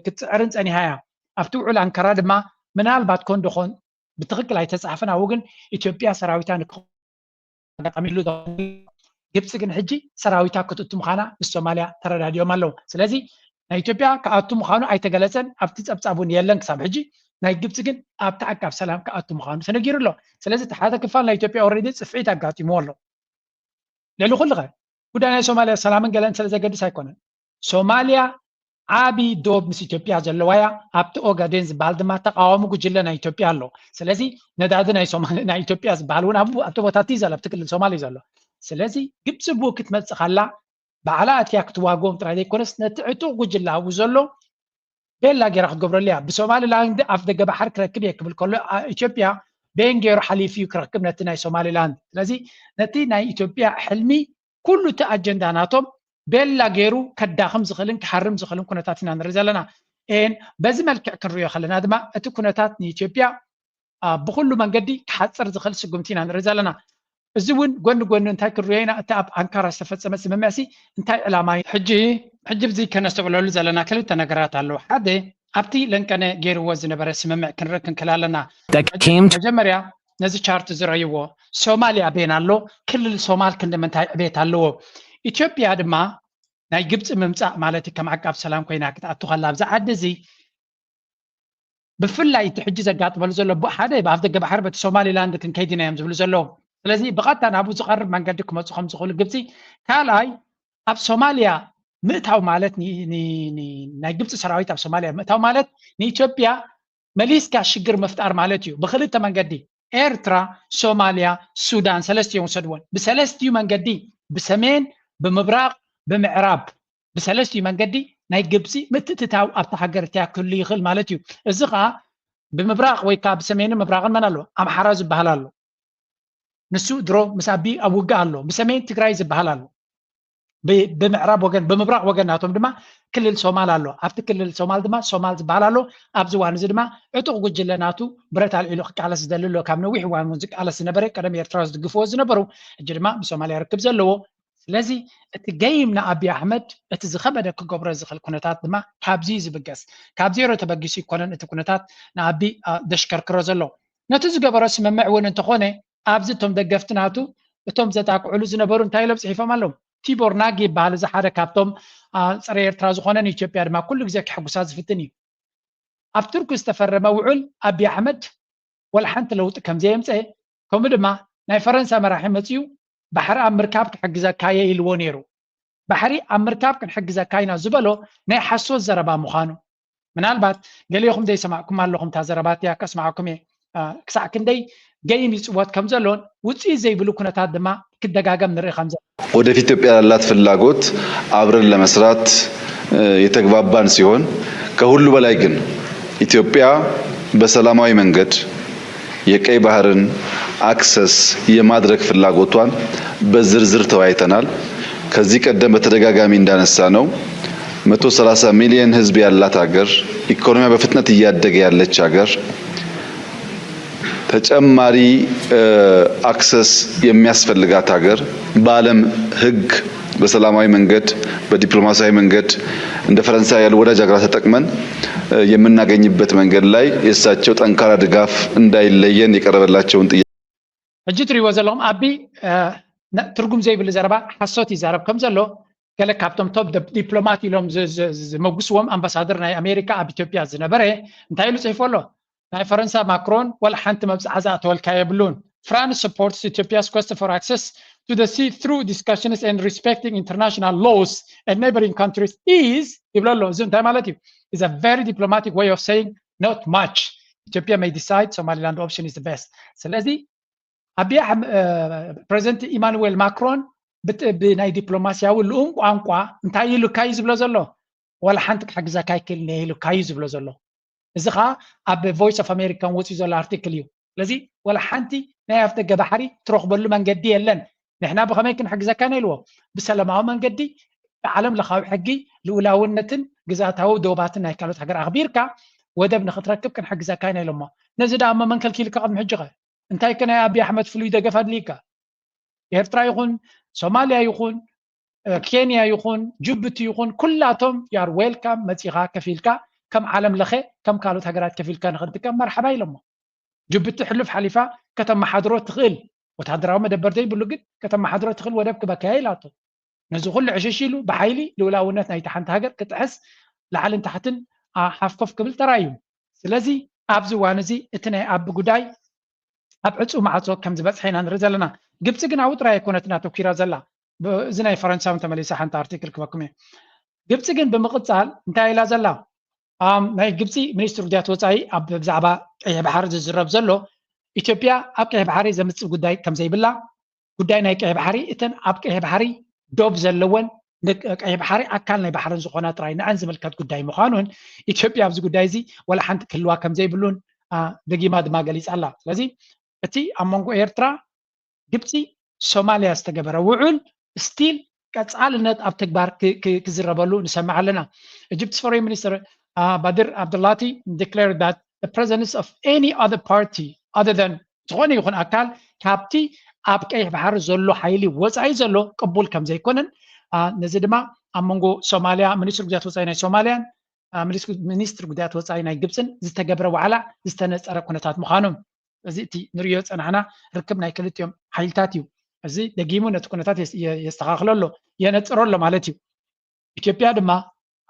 ክትፅዕርን ፀኒሃ እያ። ኣብቲ ውዕል ኣንካራ ድማ ምናልባት ኮን ዶኾን ብትኽክል ኣይተፃሕፈን ኣብኡ ግን ኢትዮጵያ ሰራዊታ ኣጋጣሚ ኢሉ ግብፂ ግን ሕጂ ሰራዊታ ክትእቱ ምዃና ምስ ሶማልያ ተረዳዲኦም ኣለዉ። ስለዚ ናይ ኢትዮጵያ ክኣቱ ምዃኑ ኣይተገለፀን፣ ኣብቲ ፀብፃብ እውን የለን ክሳብ ሕጂ። ናይ ግብፂ ግን ኣብቲ ዓቃብ ሰላም ክኣቱ ምዃኑ ተነጊሩ ኣሎ። ስለዚ እቲ ሓደ ክፋል ናይ ኢትዮጵያ ኦልሬዲ ፅፍዒት ኣጋጢምዎ ኣሎ። ልዕሊ ኩሉ ኸ ጉዳይ ናይ ሶማልያ ሰላምን ገለን ስለ ዘገድስ ኣይኮነን። ሶማልያ ዓቢ ዶብ ምስ ኢትዮጵያ ዘለዋ እያ። ኣብቲ ኦጋዴን ዝበሃል ድማ ተቃዋሚ ጉጅለ ናይ ኢትዮጵያ ኣሎ። ስለዚ ነዳዲ ናይ ሶማሊ ናይ ኢትዮጵያ ዝበሃል እውን ኣብኡ ኣብቲ ቦታ እቲ ዘሎ ኣብቲ ክልል ሶማሊ ዘሎ። ስለዚ ግብፂ ብኡ ክትመፅእ ከላ ባዕላ ኣትያ ክትዋግቦም ጥራይ ዘይኮነስ ነቲ ዕጡቕ ጉጅለ ኣብኡ ዘሎ ቤላ ገይራ ክትገብረሉ እያ። ብሶማሊላንድ ኣፍ ደገ ባሕሪ ክረክብ እየ ክብል ከሎ አ- ኢትዮጵያ በየን ገይሩ ሓሊፉ እዩ ክረክብ ነቲ ናይ ሶማሊላንድ? ስለዚ ነቲ ናይ ኢትዮጵያ ሕልሚ ኩሉ እቲ ኣጀንዳ ናቶም ቤላ ገይሩ ከዳኽም ዝኽእልን ክሃርም ዝኽእልን ኩነታት ኢና ንርኢ ዘለና። ኤን በዚ መልክዕ ክንሪኦ ከለና ድማ እቲ ኩነታት ንኢትዮጵያ አ፣ ብኹሉ መንገዲ ክሓፅር ዝኽእል ስጉምቲ ኢና ንርኢ ዘለና። እዚ እውን ጎኒ ጎኒ እንታይ ክንሪኦ ኢና? እቲ ኣብ ኣንካራ ዝተፈፀመ ስምምዕሲ እንታይ ዕላማ እዩ? ሕጂ ሕጂ ብዚ ከነስተውዕለሉ ዘለና ክልተ ነገራት ኣለዉ። ሓደ ኣብቲ ለንቀነ ገይርዎ ዝነበረ ስምምዕ ክንርኢ ክንክል ኣለና። that came to መጀመርያ ነዚ ቻርት ዝረእይዎ ሶማልያ ቤን ኣሎ፣ ክልል ሶማል ክንዲ ምንታይ ዕቤት ኣለዎ? ኢትዮጵያ ድማ ናይ ግብፂ ምምፃእ ማለት እዩ፣ ከም ዓቃብ ሰላም ኮይና ክትኣቱ ከላ ኣብዚ ዓዲ እዚ ብፍላይ እቲ ሕጂ ዘጋጥመሉ ዘሎ ቡ- ሓደ ብኣፍ ደገ ባሕሪ በቲ ሶማሊላንድ ክንከይድ ኢና እዮም ዝብሉ ዘለዉ። ስለዚ ብቐጥታ ናብኡ ዝቐርብ መንገዲ ክመፁ ከም ዝኽእሉ ግብፂ፣ ካልኣይ ኣብ ሶማልያ ምእታው ማለት ን- ን- ን- ናይ ግብፂ ሰራዊት ኣብ ሶማልያ ምእታው ማለት ንኢትዮጵያ መሊስካ ሽግር ምፍጣር ማለት እዩ። ብክልተ መንገዲ ኤርትራ፣ ሶማልያ፣ ሱዳን ሰለስቲኦም ውሰድዎን ብሰለስቲኡ መንገዲ ብሰሜን፣ ብምብራቕ፣ ብምዕራብ ብሰለስቲኡ መንገዲ ናይ ግብፂ ምትእትታው ኣብታ ሃገር እቲኣ ክህሉ ይኽእል ማለት እዩ። እዚ ከዓ ብምብራቕ ወይ ከዓ ብሰሜንን ምብራቕን መን ኣሎ? ኣምሓራ ዝበሃል ኣሎ። ንሱ ድሮ ምስ ኣቢ ኣብ ውግእ ኣሎ። ብሰሜን ትግራይ ዝበሃል ኣሎ። ብ- ብምዕራብ ወገን ብምብራቕ ወገን ናቶም ድማ ክልል ሶማል ኣሎ። ኣብቲ ክልል ሶማል ድማ ሶማል ዝበሃል ኣሎ። ኣብዚ እዋን እዚ ድማ ዕጡቕ ጉጅለ ናቱ ብረት ኣልዒሉ ክቃለስ ዝደሊ ኣሎ። ካብ ነዊሕ እዋን እውን ዝቃለስ ዝነበረ ቀደም ኤርትራ ዝድግፍዎ ዝነበሩ ሕጂ ድማ ብሶማልያ ርክብ ዘለዎ ስለዚ እቲ ገይም ንኣቢ ኣሕመድ እቲ ዝኸበደ ክገብሮ ዝኽእል ኩነታት ድማ ካብዚ እዩ ዝብገስ። ካብ ዜሮ ተበጊሱ ይኮነን እቲ ኩነታት ንኣቢ ኣ፣ ደሽከርክሮ ዘሎ። ነቲ ዝገበሮ ስምምዕ እውን እንተኾነ ኣብዚ እቶም ደገፍቲ ናቱ እቶም ዘጣቅዕሉ ዝነበሩ እንታይ ኢሎም ፅሒፎም ኣለዉ? ቲቦር ናጊ ይበሃል። እዚ ሓደ ካብቶም ኣ፣ ፀረ ኤርትራ ዝኾነ ንኢትዮጵያ ድማ ኩሉ ግዜ ክሕጉሳ ዝፍትን እዩ። ኣብ ቱርኪ ዝተፈረመ ውዑል ኣቢ ኣሕመድ ወላ ሓንቲ ለውጢ ከም ዘየምፀ ከምኡ ድማ ናይ ፈረንሳ መራሒ መፅዩ ባሕሪ ኣብ ምርካብ ክሕግዘካ እየ ኢልዎ ነይሩ። ባሕሪ ኣብ ምርካብ ክንሕግዘካ ኢና ዝበሎ ናይ ሓሶት ዘረባ ምዃኑ ምናልባት ገሊኹም ዘይሰማዕኩም ኣለኹም እታ ዘረባ እቲኣ ከስማዓኩም እየ። አ፣ ክሳዕ ክንደይ ገይም ይፅወት ከም ዘሎን ውፅኢት ዘይብሉ ኩነታት ድማ ክደጋገም ንርኢ ከም ዘሎ ወደፊት ኢትዮጵያ ላላት ፍላጎት አብረን ለመስራት እ፣ የተግባባን ሲሆን ከሁሉ በላይ ግን ኢትዮጵያ በሰላማዊ መንገድ የቀይ ባህርን አክሰስ የማድረግ ፍላጎቷን በዝርዝር ተወያይተናል። ከዚህ ቀደም በተደጋጋሚ እንዳነሳ ነው መቶ ሠላሳ ሚሊዮን ህዝብ ያላት ሀገር ኢኮኖሚያ በፍጥነት እያደገ ያለች ሀገር ተጨማሪ አክሰስ የሚያስፈልጋት ሀገር በዓለም ህግ በሰላማዊ መንገድ በዲፕሎማሲያዊ መንገድ እንደ ፈረንሳይ ያሉ ወዳጅ ሀገራት ተጠቅመን የምናገኝበት መንገድ ላይ የእሳቸው ጠንካራ ድጋፍ እንዳይለየን የቀረበላቸውን ጥያቄ ሕጂ ትሪእዎ ዘለኹም ኣቢ እ፣ ነ- ትርጉም ዘይብሉ ዘረባ ሓሶት ይዛረብ ከም ዘሎ ገለ ካብቶም ቶፕ ደ- ዲፕሎማት ኢሎም ዝ- ዝ- ዝ- ዝመጉስዎም ኣምባሳደር ናይ ኣሜሪካ ኣብ ኢትዮጵያ ዝነበረ እንታይ ኢሉ ፅሒፉ ኣሎ? ናይ ፈረንሳ ማክሮን ወላ ሓንቲ መብፅዓ ዝኣተወልካ የብሉን። France supports Ethiopia's quest for access to the sea through discussions and respecting international laws and neighboring countries is ይብሎ ኣሎ። እዚ እንታይ ማለት እዩ? Is a very diplomatic way of saying not much. Ethiopia may decide Somaliland option is the best. ስለዚ ኣቢ ኣሕም- እ፣ ፕሬዚደንት ኢማኑዌል ማክሮን ብጥ- ብናይ ዲፕሎማሲያዊ ልኡም ቋንቋ እንታይ ኢሉካ እዩ ዝብሎ ዘሎ? ዋላ ሓንቲ ክሕግዘካ ኣይክእልን እየ ኢሉካ እዩ ዝብሎ ዘሎ። እዚ ከዓ ኣብ ቮይስ ኦፍ ኣሜሪካ ወፂኡ ዘሎ ኣርቲክል እዩ። ስለዚ ዋላ ሓንቲ ናይ ኣፍደገ ባሕሪ ትረኽበሉ መንገዲ የለን። ንሕና ብኸመይ ክንሕግዘካ ኢና ኢልዎ። ብሰላማዊ መንገዲ ብዓለም ለኻዊ ሕጊ ልኡላውነትን ግዝኣታዊ ዶባትን ናይ ካልኦት ሃገር ኣኽቢርካ ወደብ ንክትረክብ ክንሕግዘካ ኢና ኢሎሞ። ነዚ ደኣ እሞ መን ከልኪልካ ቅድሚ ሕጂ ኸ? እንታይ ከ ናይ ኣብይ ኣሕመድ ፍሉይ ደገፍ ኣድልይካ? ኤርትራ ይኹን፣ ሶማልያ ይኹን፣ ኬንያ ይኹን፣ ጅቡቲ ይኹን፣ ኩላቶም you are welcome፣ መጺኻ ከፊልካ፣ ከም ዓለም ለኸ፣ ከም ካልኦት ሃገራት ከፊልካ ንኽትጥቀም መርሓባ ኢሎሞ። ጅቡቲ ሕሉፍ ሓሊፋ ከተመሓድሮ ትኽእል፣ ወታደራዊ መደበር ዘይብሉ ግን ከተመሓድሮ ትኽእል ወደብ ክበካያ ኢላቶ። ነዚ ኩሉ ዕሽሽ ኢሉ ብሓይሊ ልኡላውነት ናይቲ ሓንቲ ሃገር ክጥሕስ ላዕልን ታሕትን ሓፍኮፍ ክብል ተራእዩ። ስለዚ ኣብዚ እዋን እዚ እቲ ናይ ኣቢ ጉዳይ ኣብ ዕፁ ማዕፆ ከም ዝበፅሐ ኢና ንርኢ ዘለና። ግብፂ ግን ኣብኡ ጥራይ ኣይኮነትን ኣተኪራ ዘላ። እዚ ናይ ፈረንሳ እውን ተመሊሰ ሓንቲ ኣርቲክል ክበኩም እየ። ግብፂ ግን ብምቕፃል እንታይ ኢላ ዘላ? ናይ ግብፂ ሚኒስትር ጉዳያት ወፃኢ ኣብ ብዛዕባ ቀይሕ ባሕሪ ዝዝረብ ዘሎ ኢትዮጵያ ኣብ ቀይሕ ባሕሪ ዘምፅእ ጉዳይ ከም ዘይብላ፣ ጉዳይ ናይ ቀይሕ ባሕሪ እተን ኣብ ቀይሕ ባሕሪ ዶብ ዘለወን ቀይሕ ባሕሪ ኣካል ናይ ባሕርን ዝኾና ጥራይ ንዐን ዝምልከት ጉዳይ ምዃኑን ኢትዮጵያ ኣብዚ ጉዳይ እዚ ወላ ሓንቲ ክህልዋ ከም ዘይብሉን ደጊማ ድማ ገሊፃ ኣላ። ስለዚ እቲ ኣብ መንጎ ኤርትራ፣ ግብፂ፣ ሶማልያ ዝተገበረ ውዑል ስቲል ቀፃልነት ኣብ ተግባር ክዝረበሉ ንሰምዕ ኣለና። ኢጅፕትስ ፎሬን ሚኒስትር ባድር ኣብዱላቲ declared that the presence of any other party other than ዝኾነ ይኹን ኣካል ካብቲ ኣብ ቀይሕ ባሕሪ ዘሎ ሓይሊ ወፃኢ ዘሎ ቅቡል ከም ዘይኮነን፣ ነዚ ድማ ኣብ መንጎ ሶማልያ፣ ሚኒስትሪ ጉዳያት ወፃኢ ናይ ሶማልያን ሚኒስትሪ ጉዳያት ወፃኢ ናይ ግብፅን ዝተገብረ ዋዕላ ዝተነፀረ ኩነታት ምዃኑ እዚ እቲ ንሪኦ ዝፀናሕና ርክብ ናይ ክልቲኦም ሓይልታት እዩ። እዚ ደጊሙ ነቲ ኩነታት የስተኻኽሎ ኣሎ፣ የነፅሮ ኣሎ ማለት እዩ። ኢትዮጵያ ድማ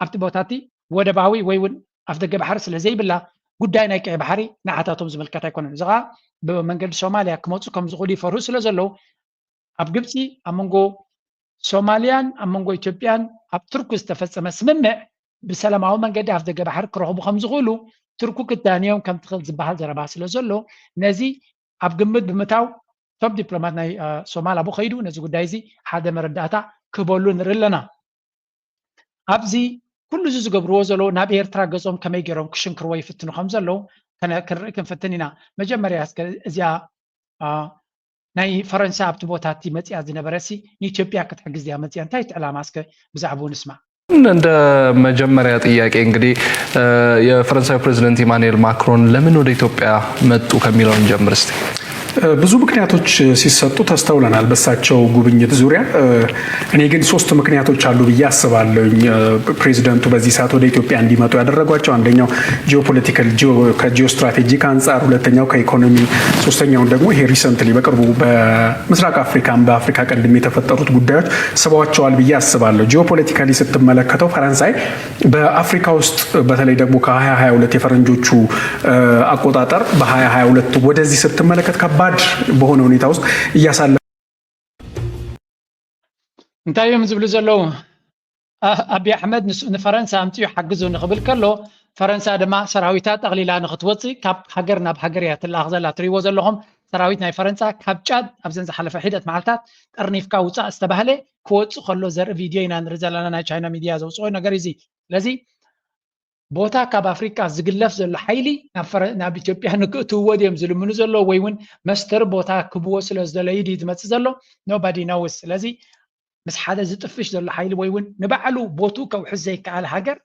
ኣብቲ ቦታ እቲ ወደባዊ ወይ እውን ኣፍደገ ባሕሪ ስለ ዘይብላ ጉዳይ ናይ ቀይሕ ባሕሪ ንዓታቶም ዝምልከት ኣይኮነን። እዚ ከዓ ብመንገዲ ሶማልያ ክመፁ ከም ዝኽእሉ ይፈርሁ ስለ ዘለዉ ኣብ ግብፂ ኣብ መንጎ ሶማልያን ኣብ መንጎ ኢትዮጵያን ኣብ ቱርኪ ዝተፈፀመ ስምምዕ ብሰላማዊ መንገዲ ኣፍደገ ባሕሪ ክረኽቡ ከም ዝኽእሉ ቱርኪ ክዳንዮም ከም ትኽእል ዝበሃል ዘረባ ስለ ዘሎ ነዚ ኣብ ግምት ብምታው ቶፕ ዲፕሎማት ናይ ሶማል ኣብኡ ከይዱ ነዚ ጉዳይ እዚ ሓደ መረዳእታ ክህበሉ ንርኢ ኣለና። ኣብዚ ኩሉ እዚ ዝገብርዎ ዘለዉ ናብ ኤርትራ ገጾም ከመይ ገይሮም ክሽንክርዎ ይፍትኑ ከም ዘለዉ ክንርኢ ክንፍትን ኢና። መጀመርያ እስከ እዚኣ ናይ ፈረንሳ ኣብቲ ቦታ እቲ መፅያ ዝነበረሲ ንኢትዮጵያ ክትሕግዝ እያ መፅያ። እንታይ እቲ ዕላማ እስከ ብዛዕባኡ ንስማዕ። እንደ መጀመሪያ ጥያቄ እንግዲህ የፈረንሳዩ ፕሬዚደንት ኢማኑኤል ማክሮን ለምን ወደ ኢትዮጵያ መጡ ከሚለው እንጀምር እስቲ። ብዙ ምክንያቶች ሲሰጡ ተስተውለናል በሳቸው ጉብኝት ዙሪያ። እኔ ግን ሶስት ምክንያቶች አሉ ብዬ አስባለሁኝ። ፕሬዚደንቱ በዚህ ሰዓት ወደ ኢትዮጵያ እንዲመጡ ያደረጓቸው አንደኛው ጂኦፖለቲካል ከጂኦ ስትራቴጂክ አንጻር፣ ሁለተኛው ከኢኮኖሚ፣ ሶስተኛውን ደግሞ ይሄ ሪሰንትሊ በቅርቡ በምስራቅ አፍሪካም በአፍሪካ ቀንድም የተፈጠሩት ጉዳዮች ስበዋቸዋል ብዬ አስባለሁ። ጂኦፖለቲካሊ ስትመለከተው ፈረንሳይ በአፍሪካ ውስጥ በተለይ ደግሞ ከ2022 የፈረንጆቹ አቆጣጠር በ2022 ወደዚህ ስትመለከት ከባድ በሆነ ሁኔታ ውስጥ እያሳለፈ እንታይ እዮም ዝብሉ ዘለዉ? ኣብይ ኣሕመድ ንፈረንሳ ኣምፅኡ ሓግዙ ንክብል ከሎ ፈረንሳ ድማ ሰራዊታ ጠቕሊላ ንክትወፅእ ካብ ሃገር ናብ ሃገር እያ ትለኣኽ ዘላ። ትሪእዎ ዘለኹም ሰራዊት ናይ ፈረንሳ ካብ ጫድ ኣብዘን ዝሓለፈ ሒደት መዓልታት ጠርኒፍካ ውፃእ ዝተባህለ ክወፅእ ከሎ ዘርኢ ቪድዮ ኢና ንርኢ ዘለና። ናይ ቻይና ሚድያ ዘውፅኦ ነገር እዚ። ስለዚ ቦታ ካብ ኣፍሪቃ ዝግለፍ ዘሎ ሓይሊ ናብ ኢትዮጵያ ንክእትውዎ ድዮም ዝልምኑ ዘለዉ ወይ እውን መስተሪ ቦታ ክብዎ ስለ ዝደለዩ ድዩ ዝመፅእ ዘሎ? Nobody knows። ስለዚ ምስ ሓደ ዝጥፍሽ ዘሎ ሓይሊ ወይ እውን ንባዕሉ ቦትኡ ከውሕስ ዘይከኣል ሃገር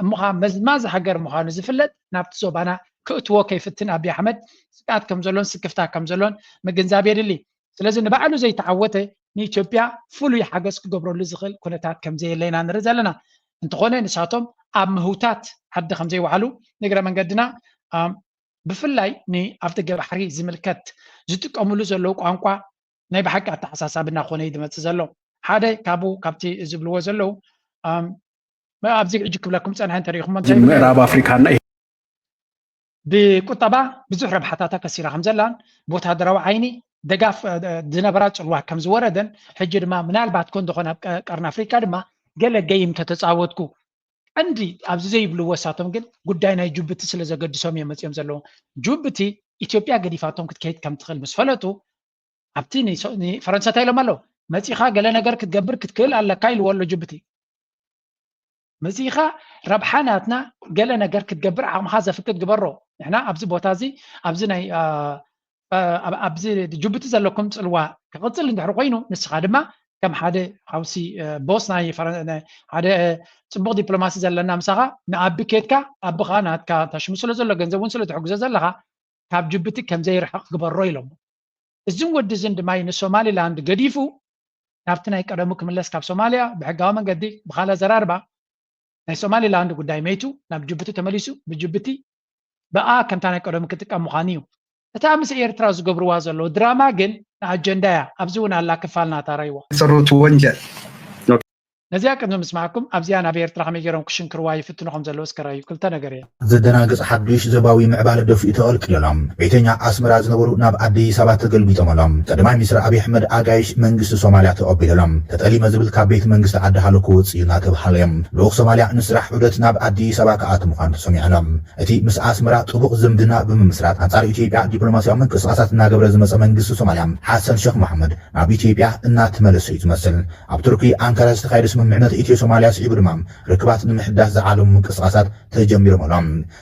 እሞ ከዓ መዝማዚ ሃገር ምዃኑ ዝፍለጥ ናብቲ ዞባና ክእትዎ ከይፍትን ኣብይ ኣሕመድ ስግኣት ከም ዘሎን ስክፍታ ከም ዘሎን ምግንዛብ የድሊ። ስለዚ ንባዕሉ ዘይተዓወተ ንኢትዮጵያ ፍሉይ ሓገዝ ክገብረሉ ዝኽእል ኩነታት ከም ዘየለ ኢና ንርኢ ዘለና። እንተኾነ ንሳቶም ኣብ ምህውታት ዓዲ ከም ዘይወዓሉ ንእግረ መንገድና ብፍላይ ንኣፍደገ ባሕሪ ዝምልከት ዝጥቀምሉ ዘለዉ ቋንቋ ናይ ብሓቂ ኣተሓሳሳቢ እናኾነ እዩ ዝመፅእ ዘሎ። ሓደ ካብኡ ካብቲ ዝብልዎ ዘለዉ ኣብዚ ሕጂ ክብለኩም ፀንሐ እንተሪኢኹሞ እንታይ ይብሉ? ምዕራብ ኣፍሪካና ብቁጠባ ብዙሕ ረብሓታታ ከሲራ ከም ዘላን ብወታደራዊ ዓይኒ ደጋፍ ዝነበራ ፅልዋ ከም ዝወረደን ሕጂ ድማ ምናልባት ኮን ዝኾነ ኣብ ቀርኒ ኣፍሪካ ድማ ገለ ገይም ተተፃወትኩ ቀንዲ ኣብዚ ዘይብልዎ እሳቶም ግን ጉዳይ ናይ ጅቡቲ ስለ ዘገድሶም እዮም መፂኦም ዘለዉ። ጅቡቲ ኢትዮጵያ ገዲፋቶም ክትከይድ ከም ትኽእል ምስ ፈለጡ ኣብቲ ንፈረንሳ እንታይ ኢሎም ኣለዉ? መፂኻ ገለ ነገር ክትገብር ክትክእል ኣለካ ኢልዎ ኣሎ ጅቡቲ። መፂኻ ረብሓ ናትና ገለ ነገር ክትገብር ዓቕምኻ ዘፍቅድ ግበሮ። ንሕና ኣብዚ ቦታ እዚ ኣብዚ ናይ ኣብዚ ጅቡቲ ዘለኩም ፅልዋ ክቕፅል እንድሕር ኮይኑ ንስኻ ድማ ከም ሓደ ሓውሲ ቦስ ናይ ሓደ ፅቡቕ ዲፕሎማሲ ዘለና ምሳኻ ንኣቢ ኬድካ ኣቢ ከዓ ናትካ ተሽሙ ስለ ዘሎ ገንዘብ እውን ስለ ትሕግዞ ዘለኻ ካብ ጅቡቲ ከም ዘይርሕቕ ግበሮ ኢሎሞ። እዝን ወዲ እዝን ድማ ንሶማሊላንድ ገዲፉ ናብቲ ናይ ቀደሙ ክምለስ፣ ካብ ሶማልያ ብሕጋዊ መንገዲ ብኻልእ ኣዘራርባ ናይ ሶማሊላንድ ጉዳይ መይቱ ናብ ጅቡቲ ተመሊሱ ብጅቡቲ ብኣ ከምታ ናይ ቀደሙ ክጥቀም ምዃኑ እዩ። እታ ምስ ኤርትራ ዝገብርዋ ዘለዉ ድራማ ግን ንኣጀንዳ እያ። ኣብዚ እውን ኣላ ክፋል ናታ ራይዋ። ዝሰሩት ወንጀል ነዚኣ ቅድሚ ምስማዕኩም ኣብዚኣ ናብ ኤርትራ ከመይ ገይሮም ክሽንክርዋ ይፍትኑ ከም ዘለዉ እስከ ራዩ። ክልተ ነገር እየ። ዘደናግጽ ሓዱሽ ዞባዊ ምዕባለ ደፊኡ ተቐልቂሉ ኣሎ። ቤተኛ ኣስመራ ዝነበሩ ናብ ኣዲስ ኣበባ ተገልቢጦም ኣሎ። ቀዳማይ ሚኒስትር ኣብይ ኣሕመድ ኣጋይሽ መንግስቲ ሶማልያ ተቐቢሉ ኣሎ። ተጠሊመ ዝብል ካብ ቤት መንግስቲ ዓዲ ሃሎ ክወጽእ እዩ እናተብሃለ እዮም። ልኡኽ ሶማልያ ንስራሕ ዑደት ናብ ኣዲስ ኣበባ ክኣቱ ምዃኑ ተሰሚዑ ኣሎ። እቲ ምስ ኣስመራ ጥቡቕ ዝምድና ብምምስራት ኣንጻር ኢትዮጵያ ዲፕሎማሲያዊ ምንቅስቓሳት እናገበረ ዝመጸ መንግስቲ ሶማልያ ሓሰን ሸኽ መሓመድ ናብ ኢትዮጵያ እናተመለሰ እዩ ዝመስል። ኣብ ቱርኪ ኣንካራ ዝተኻየደ ስምምዕነት ኢትዮ ሶማልያ ስዒቡ ድማ ርክባት ንምሕዳስ ዝዓለሙ ምንቅስቓሳት ተጀሚሮም ኣሎ።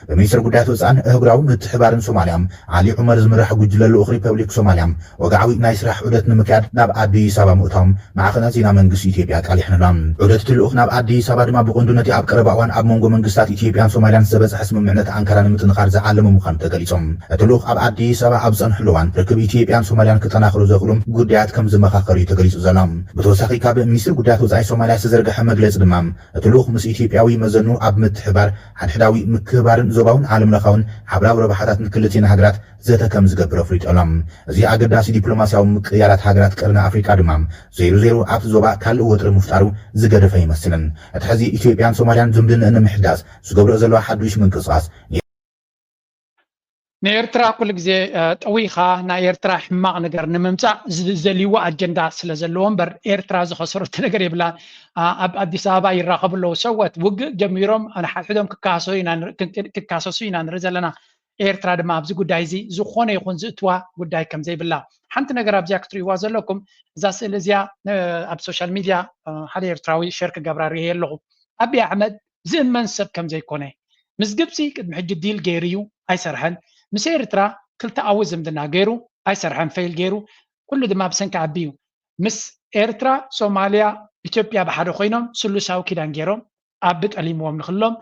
ብሚኒስትር ጉዳያት ወፃእን ኣህጉራዊ ምትሕባርን ሶማልያ ዓሊ ዑመር ዝምራሕ ጉጅለ ልኡኽ ሪፐብሊክ ሶማልያ ወግዓዊ ናይ ስራሕ ዑደት ንምክያድ ናብ ኣዲስ ኣበባ ምእታዎም ማዕኸናት ዜና መንግስቲ ኢትዮጵያ ኣቃሊሐን ኣለዋ። ዑደት እቲ ልኡኽ ናብ ኣዲስ ኣበባ ድማ ብቐንዱ ነቲ ኣብ ቀረባ እዋን ኣብ መንጎ መንግስታት ኢትዮጵያን ሶማልያን ዝተበፅሐ ስምምዕነት ኣንካራ ንምጥንኻር ዝዓለመ ምዃኑ ተገሊፁ። እቲ ልኡኽ ኣብ ኣዲስ ኣበባ ኣብ ዝፀንሐሉ እዋን ርክብ ኢትዮጵያን ሶማልያን ክጠናኽሩ ዘኽእሉ ጉዳያት ከም ዝመኻኸሩ እዩ ተገሊፁ ዘሎ። ብተወሳኺ ካብ ሚኒስትር ጉዳያት ወፃኢ ሶማልያ ዝተዘርግሐ መግለፂ ድማ እቲ ልኡኽ ምስ ኢትዮጵያዊ መዘኑ ኣብ ምትሕባር ሓድሕዳዊ ምክብባርን ዞባውን ዓለም ለኻውን ሓበራዊ ረብሓታትን ክልቲኤን ሃገራት ዘተ ከም ዝገብር ኣፍሊጡ ኣሎ። እዚ ኣገዳሲ ዲፕሎማሲያዊ ምቅይያራት ሃገራት ቀርኒ ኣፍሪቃ ድማ ዘይሩ ዘይሩ ኣብቲ ዞባ ካልእ ወጥሪ ምፍጣሩ ዝገደፈ ኣይመስልን። እቲ ሕዚ ኢትዮጵያን ሶማልያን ዝምድንአን ንምሕዳስ ዝገብርኦ ዘለዋ ሓዱሽ ምንቅስቓስ ንኤርትራ ኩሉ ግዜ ጠዊኻ ናይ ኤርትራ ሕማቕ ነገር ንምምፃእ ዝደልይዎ ኣጀንዳ ስለ ዘለዎ እምበር ኤርትራ ዝኸሰረቶ ነገር የብላን። ኣብ ኣዲስ ኣበባ ይራኸቡ ኣለዉ። ሰወት ውግእ ጀሚሮም ሓድሕዶም ክካሰሱ ኢና ንርኢ ዘለና። ኤርትራ ድማ ኣብዚ ጉዳይ እዚ ዝኾነ ይኹን ዝእትዋ ጉዳይ ከም ዘይብላ ሓንቲ ነገር ኣብዚኣ ክትርእይዋ ዘለኩም። እዛ ስእሊ እዚኣ ኣብ ሶሻል ሚድያ ሓደ ኤርትራዊ ሸር ክገብራ ርእየ ኣለኹ። ኣብይ ኣሕመድ ዝእመን ሰብ ከም ዘይኮነ፣ ምስ ግብፂ ቅድሚ ሕጂ ዲል ገይሩ እዩ ኣይሰርሐን። ምስ ኤርትራ ክልተኣዊ ዝምድና ገይሩ ኣይሰርሐን፣ ፌል ገይሩ። ኩሉ ድማ ብሰንኪ ኣቢ እዩ። ምስ ኤርትራ፣ ሶማልያ፣ ኢትዮጵያ ብሓደ ኮይኖም ስሉሳዊ ኪዳን ገይሮም ኣቢ ጠሊምዎም ንክሎም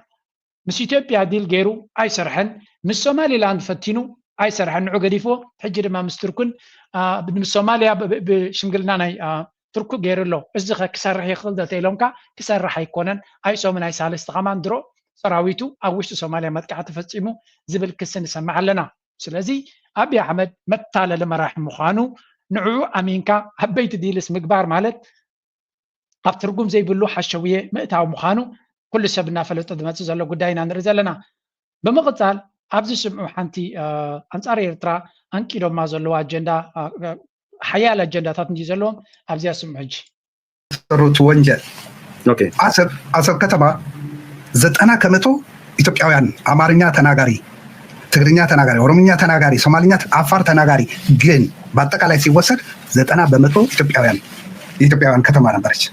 ምስ ኢትዮጵያ ዲል ገይሩ ኣይሰርሐን። ምስ ሶማሊላንድ ፈቲኑ ኣይሰርሐን፣ ንዑ ገዲፍዎ። ሕጂ ድማ ምስ ቱርክን ምስ ሶማልያ ብሽምግልና ናይ ቱርክ ገይሩ ኣሎ። እዚ ኸ ክሰርሕ ይኽእል ዶ ተኢሎምካ ክሰርሕ ኣይኮነን። ኣይሶምን ኣይ ሳልስቲ ከማን ድሮ ሰራዊቱ ኣብ ውሽጢ ሶማልያ መጥቃዕቲ ፈፂሙ ዝብል ክሲ ንሰምዕ ኣለና። ስለዚ ኣብይ ኣሕመድ መታለሊ መራሒ ምዃኑ ንዕኡ ኣሚንካ ዓበይቲ ዲልስ ምግባር ማለት ኣብ ትርጉም ዘይብሉ ሓሸውየ ምእታው ምዃኑ ኩሉ ሰብ እናፈለጦ ዝመፅእ ዘሎ ጉዳይ ኢና ንርኢ ዘለና። ብምቕፃል ኣብዚ ስምዑ ሓንቲ ኣንፃር ኤርትራ ኣንቂዶማ ዘለዉ ኣጀንዳ ሓያል ኣጀንዳታት እንዲ ዘለዎም ኣብዚኣ ስምዑ ሕጂ። ዝሰሩት ወንጀል Okay. ኣሰብ ኣሰብ ከተማ ዘጠና ከመቶ ኢትዮጵያውያን ኣማርኛ ተናጋሪ፣ ትግርኛ ተናጋሪ፣ ኦሮምኛ ተናጋሪ፣ ሶማልኛ፣ ዓፋር ተናጋሪ ግን በአጠቃላይ ሲወሰድ ዘጠና በመቶ ኢትዮጵያውያን የኢትዮጵያውያን ከተማ ነበረች።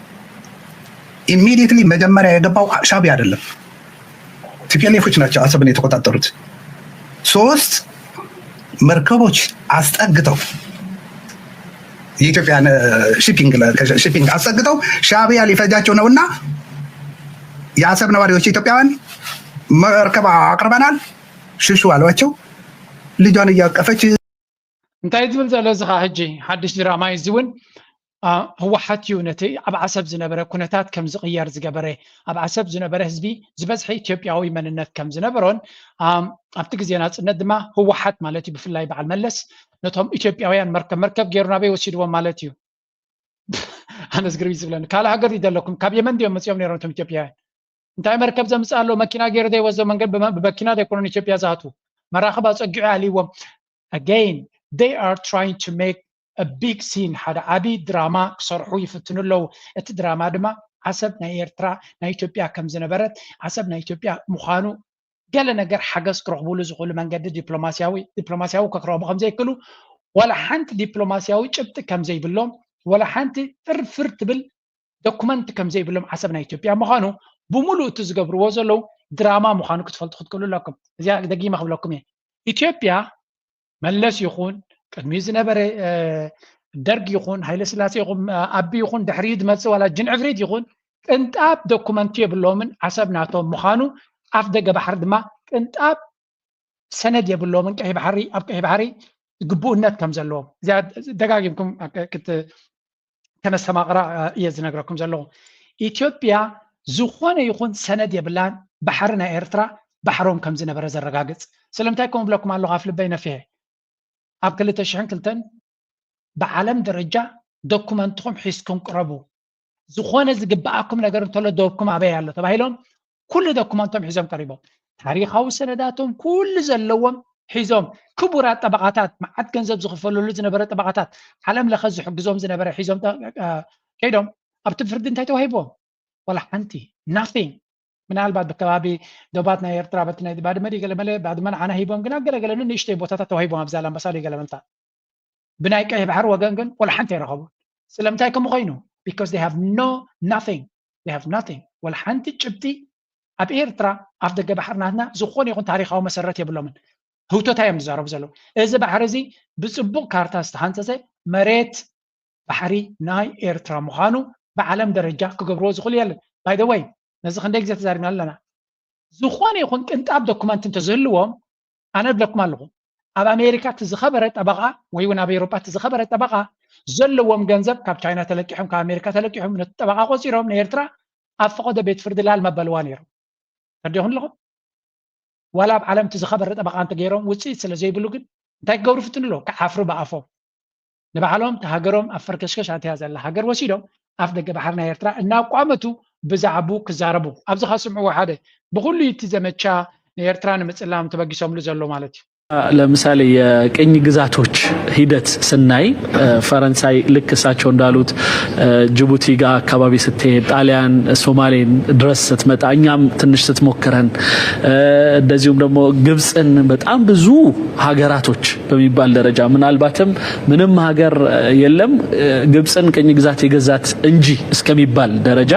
Immediately መጀመሪያ የገባው ሻዕቢያ አይደለም፣ ቲፒኤልኤፎች ናቸው አሰብን የተቆጣጠሩት። ሶስት መርከቦች አስጠግተው የኢትዮጵያ shipping shipping አስጠግተው ሻዕቢያ ሊፈጃቸው ነውና የአሰብ ነዋሪዎች ኢትዮጵያውያን መርከብ አቅርበናል ሽሹ አሏቸው። ልጇን እያቀፈች እንታይ ዝብል ዘሎ እዚ ኸዓ ሕጂ ሓድሽ ድራማ እዩ። እዚ እውን ህወሓት እዩ ነቲ ኣብ ዓሰብ ዝነበረ ኩነታት ከም ዝቕየር ዝገበረ። ኣብ ዓሰብ ዝነበረ ህዝቢ ዝበዝሐ ኢትዮጵያዊ መንነት ከም ዝነበሮን ኣብቲ ግዜ ናፅነት ድማ ህወሓት ማለት እዩ ብፍላይ በዓል መለስ ነቶም ኢትዮጵያውያን መርከብ መርከብ ገይሩ ናበይ ወሲድዎም ማለት እዩ። ኣነስ ግርም ዝብለኒ ካልእ ሃገር እዩ ዘለኩም ካብ የመን ድዮም መፅኦም ነይሮም እቶም ኢትዮጵያውያን እንታይ መርከብ ዘምፅእ ኣሎ መኪና ገይሩ ዘይወስዶ መንገድ ብመኪና ዘይኮነ ኢትዮጵያ ዝኣትዉ መራኽብ ኣፀጊዑ ኣልዎም again they are trying to make a big scene ሓደ ዓብዪ ድራማ ክሰርሑ ይፍትኑ ኣለዉ። እቲ ድራማ ድማ ዓሰብ ናይ ኤርትራ ናይ ኢትዮጵያ ከም ዝነበረት ዓሰብ ናይ ኢትዮጵያ ምዃኑ ገለ ነገር ሓገዝ ክረኽቡሉ ዝኽእሉ መንገዲ ዲፕሎማስያዊ ዲፕሎማስያዊ ከክረኽቡ ከም ዘይክእሉ ዋላ ሓንቲ ዲፕሎማስያዊ ጭብጢ ከም ዘይብሎም ዋላ ሓንቲ ጥርፍር ትብል ዶኩመንት ከም ዘይብሎም ዓሰብ ናይ ኢትዮጵያ ምዃኑ ብምሉእ እቲ ዝገብርዎ ዘለዉ ድራማ ምዃኑ ክትፈልጡ ክትክእሉ ኣለኩም። እዚኣ ደጊመ ክብለኩም እየ። ኢትዮጵያ መለስ ይኹን ቅድሚ ዝነበረ ደርግ ይኹን ሃይለ ስላሴ ይኹን ኣቢ ይኹን ድሕሪኡ ዝመፅእ ዋላ ጅንዕፍሪት ይኹን ቅንጣብ ዶኩመንት የብሎምን ዓሰብ ናቶም ምዃኑ ኣፍ ደገ ባሕሪ ድማ ቅንጣብ ሰነድ የብሎምን ቀይሕ ባሕሪ ኣብ ቀይሕ ባሕሪ ግቡእነት ከም ዘለዎም እዚኣ ደጋጊምኩም ክት- ከነስተማቕራ እየ ዝነግረኩም ዘለኹ። ኢትዮጵያ ዝኾነ ይኹን ሰነድ የብላን ባሕሪ ናይ ኤርትራ ባሕሮም ከም ዝነበረ ዘረጋግጽ። ስለምንታይ ከም ብለኩም ኣለኹ ኣፍ ልበይ ነፊሐ ኣብ ክልተ ሽሕን ክልተን ብዓለም ደረጃ ዶኩመንትኹም ሒዝኩም ቅረቡ፣ ዝኾነ ዝግብኣኩም ነገር እንተሎ ዶብኩም ኣበይ ኣሎ ተባሂሎም ኩሉ ዶኩመንቶም ሒዞም ቀሪቦም፣ ታሪኻዊ ሰነዳቶም ኩሉ ዘለዎም ሒዞም፣ ክቡራት ጠበቓታት መዓት ገንዘብ ዝኽፈለሉ ዝነበረ ጠበቓታት ዓለም ለኸ ዝሕግዞም ዝነበረ ሒዞም ከይዶም ኣብቲ ፍርዲ እንታይ ተዋሂቦም? ዋላ ሓንቲ፣ nothing። ምናልባት ብከባቢ ዶባት ናይ ኤርትራ በቲ ናይ ባድመ ድዩ ገለመለ፣ ባድመን ዓና ሂቦም ግና ገለገለ ንእሽተይ ቦታታት ተዋሂቦም ኣብ ዛላምበሳ ድዩ ገለመልታ። ብናይ ቀይሕ ባሕሪ ወገን ግን ዋላ ሓንቲ ኣይረኸቡን። ስለምንታይ ከምኡ ኮይኑ? Because they have no nothing, they have nothing። ዋላ ሓንቲ ጭብጢ ኣብ ኤርትራ ኣፍ ደገ ባሕሪ ናትና ዝኾነ ይኹን ታሪኻዊ መሰረት የብሎምን። ህውተታ እዮም ዝዛረቡ ዘለዉ። እዚ ባሕሪ እዚ ብፅቡቕ ካርታ ዝተሃንፀፀ መሬት ባሕሪ ናይ ኤርትራ ምዃኑ ብዓለም ደረጃ ክገብርዎ ዝኽእሉ የለን። By the way፣ ነዚ ክንደይ ግዜ ተዛሪብና ኣለና። ዝኾነ ይኹን ቅንጣብ ዶኩመንት እንተዝህልዎም ኣነ እብለኩም ኣለኹ፣ ኣብ ኣሜሪካ እቲ ዝኸበረ ጠበቓ ወይ እውን ኣብ ኤውሮጳ እቲ ዝኸበረ ጠበቓ ዘለዎም ገንዘብ ካብ ቻይና ተለቂሖም ካብ ኣሜሪካ ተለቂሖም ነቲ ጠበቓ ቆፂሮም ንኤርትራ ኣብ ፈቐዶ ቤት ፍርዲ ላል መበልዋ ነይሮም። ተረዲኹም ኣለኹም? ዋላ ኣብ ዓለም እቲ ዝኸበረ ጠበቓ እንተገይሮም ውፅኢት ስለ ዘይብሉ ግን እንታይ ክገብሩ ፍትኑ ኣለዉ? ክዓፍሩ ብኣፎም ንባዕሎም እቲ ሃገሮም ኣብ ፈርከሽከሽ ኣትያ ዘላ ሃገር ወሲዶም ኣፍ ደገ ባሕሪ ናይ ኤርትራ እናቋመቱ ብዛዕቡ ክዛረቡ ኣብዚ ካስምዕዎ ሓደ ብኩሉ እቲ ዘመቻ ንኤርትራ ንምፅላም ተበጊሶምሉ ዘሎ ማለት እዩ። ለምሳሌ የቅኝ ግዛቶች ሂደት ስናይ ፈረንሳይ ልክ እሳቸው እንዳሉት ጅቡቲ ጋር አካባቢ ስትሄድ፣ ጣሊያን ሶማሌን ድረስ ስትመጣ፣ እኛም ትንሽ ስትሞክረን፣ እንደዚሁም ደግሞ ግብፅን በጣም ብዙ ሀገራቶች በሚባል ደረጃ ምናልባትም ምንም ሀገር የለም ግብፅን ቅኝ ግዛት የገዛት እንጂ እስከሚባል ደረጃ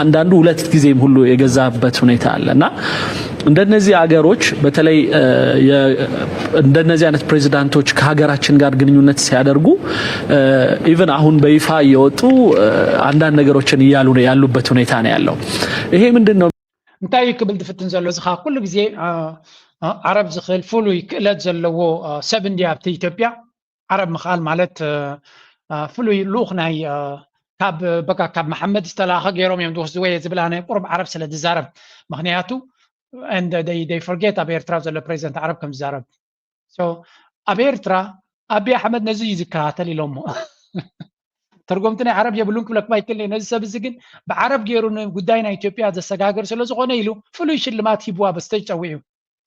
አንዳንዱ ሁለት ጊዜም ሁሉ የገዛበት ሁኔታ አለ እና እንደነዚህ አገሮች በተለይ እንደነዚህ አይነት ፕሬዚዳንቶች ከሀገራችን ጋር ግንኙነት ሲያደርጉ even አሁን በይፋ እየወጡ አንዳንድ ነገሮችን እያሉ ያሉበት ሁኔታ ነው ያለው። ይሄ ምንድን ነው? እንታይ እዩ ክብል ዝፍትን ዘሎ እዚ ከዓ ኩሉ ግዜ ዓረብ ዝኽእል ፍሉይ ክእለት ዘለዎ ሰብ እንዲ ኣብቲ ኢትዮጵያ ዓረብ ምኽኣል ማለት ፍሉይ ልኡኽ ናይ ካብ በቃ ካብ መሓመድ ዝተላእኸ ገይሮም እዮም ዝወስድዎ እየ ዝብል ኣነ ቁሩብ ዓረብ ስለ ዝዛረብ ምክንያቱ they forget ኣብ ኤርትራ ዘሎ ፕሬዚደንት ዓረብ ከም ዝዛረብ ኣብ ኤርትራ ኣቢ ኣሕመድ ነዚ እዩ ዝከታተል ኢሎሞ ተርጎምቲ ናይ ዓረብ የብሉን ክብለኩም ኣይክእል ነዚ ሰብ እዚ ግን ብዓረብ ገይሩ ንጉዳይ ናይ ኢትዮጵያ ዘሰጋግር ስለ ዝኾነ ኢሉ ፍሉይ ሽልማት ሂብዋ በስተጅ ፀዊዑ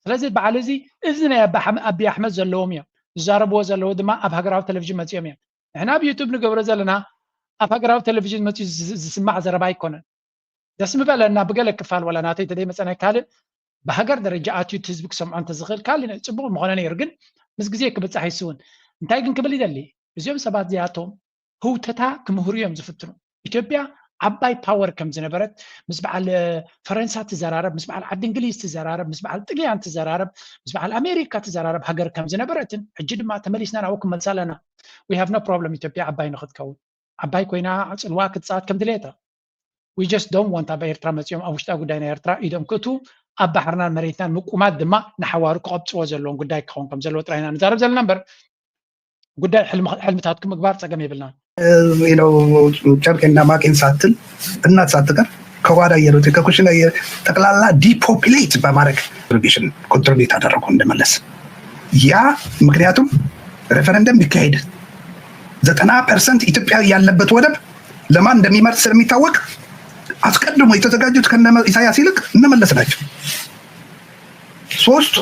ስለዚ በዓል እዚ እዚ ናይ ኣቢ ኣሕመድ ዘለዎም እዮም ዝዛረብዎ ዘለዉ ድማ ኣብ ሃገራዊ ቴሌቪዥን መፂኦም እዮም ንሕና ኣብ ዩቱብ ንገብሮ ዘለና ኣብ ሃገራዊ ቴሌቪዥን መፂኡ ዝስማዕ ዘረባ ኣይኮነን ደስ ምበለና ብገለ ክፋል ወላ ናተይ ተደይ መፀናይ ካልእ ብሃገር ደረጃ ኣትዩ እቲ ህዝቢ ክሰምዖ እንተዝኽእል ካልእ ፅቡቅ ምኾነ ነይሩ ግን ምስ ግዜ ክብፃሕ ይስውን እንታይ ግን ክብል ይደሊ እዚኦም ሰባት እዚኣቶም ህውተታ ክምህሩ እዮም ዝፍትኑ ኢትዮጵያ ዓባይ ፓወር ከም ዝነበረት ምስ በዓል ፈረንሳ ትዘራረብ ምስ በዓል ዓዲ እንግሊዝ ትዘራረብ ምስ በዓል ጥልያን ትዘራረብ ምስ በዓል ኣሜሪካ ትዘራረብ ሃገር ከም ዝነበረትን ሕጂ ድማ ተመሊስና ናብኡ ክመልሳ ኣለና we have no problem ኢትዮጵያ ዓባይ ንክትከውን ዓባይ ኮይና ፅልዋ ክትፃወት ከም ድሌታ we just don't want ኣብ ኤርትራ መፂኦም ኣብ ውሽጣ ጉዳይ ናይ ኤርትራ ኢዶም ክእቱ ኣብ ባሕርናን መሬትናን ምቁማት ድማ ንሓዋሩ ክቐብፅዎ ዘለዎም ጉዳይ ክኸውን ከም ዘለዎ ጥራይና ንዛረብ ዘለና እምበር ጉዳይ ሕልምታትኩም ምግባር ፀገም የብልናን ጨርቄና ማቄን ሳትል እናት ሳትቀር ከጓዳ እየሩት ከኩሽና ጠቅላላ ዲፖፕሌት በማድረግ ኮንትሪቢዩት ኮንትሪቢዩት አደረጉ እንደመለስ ያ ምክንያቱም ሬፈረንደም ቢካሄድ ዘጠና ፐርሰንት ኢትዮጵያዊ ያለበት ወደብ ለማን እንደሚመርጥ ስለሚታወቅ አስቀድሞ የተዘጋጁት ከነ ኢሳያስ ይልቅ እነመለስ ናቸው። ሶስት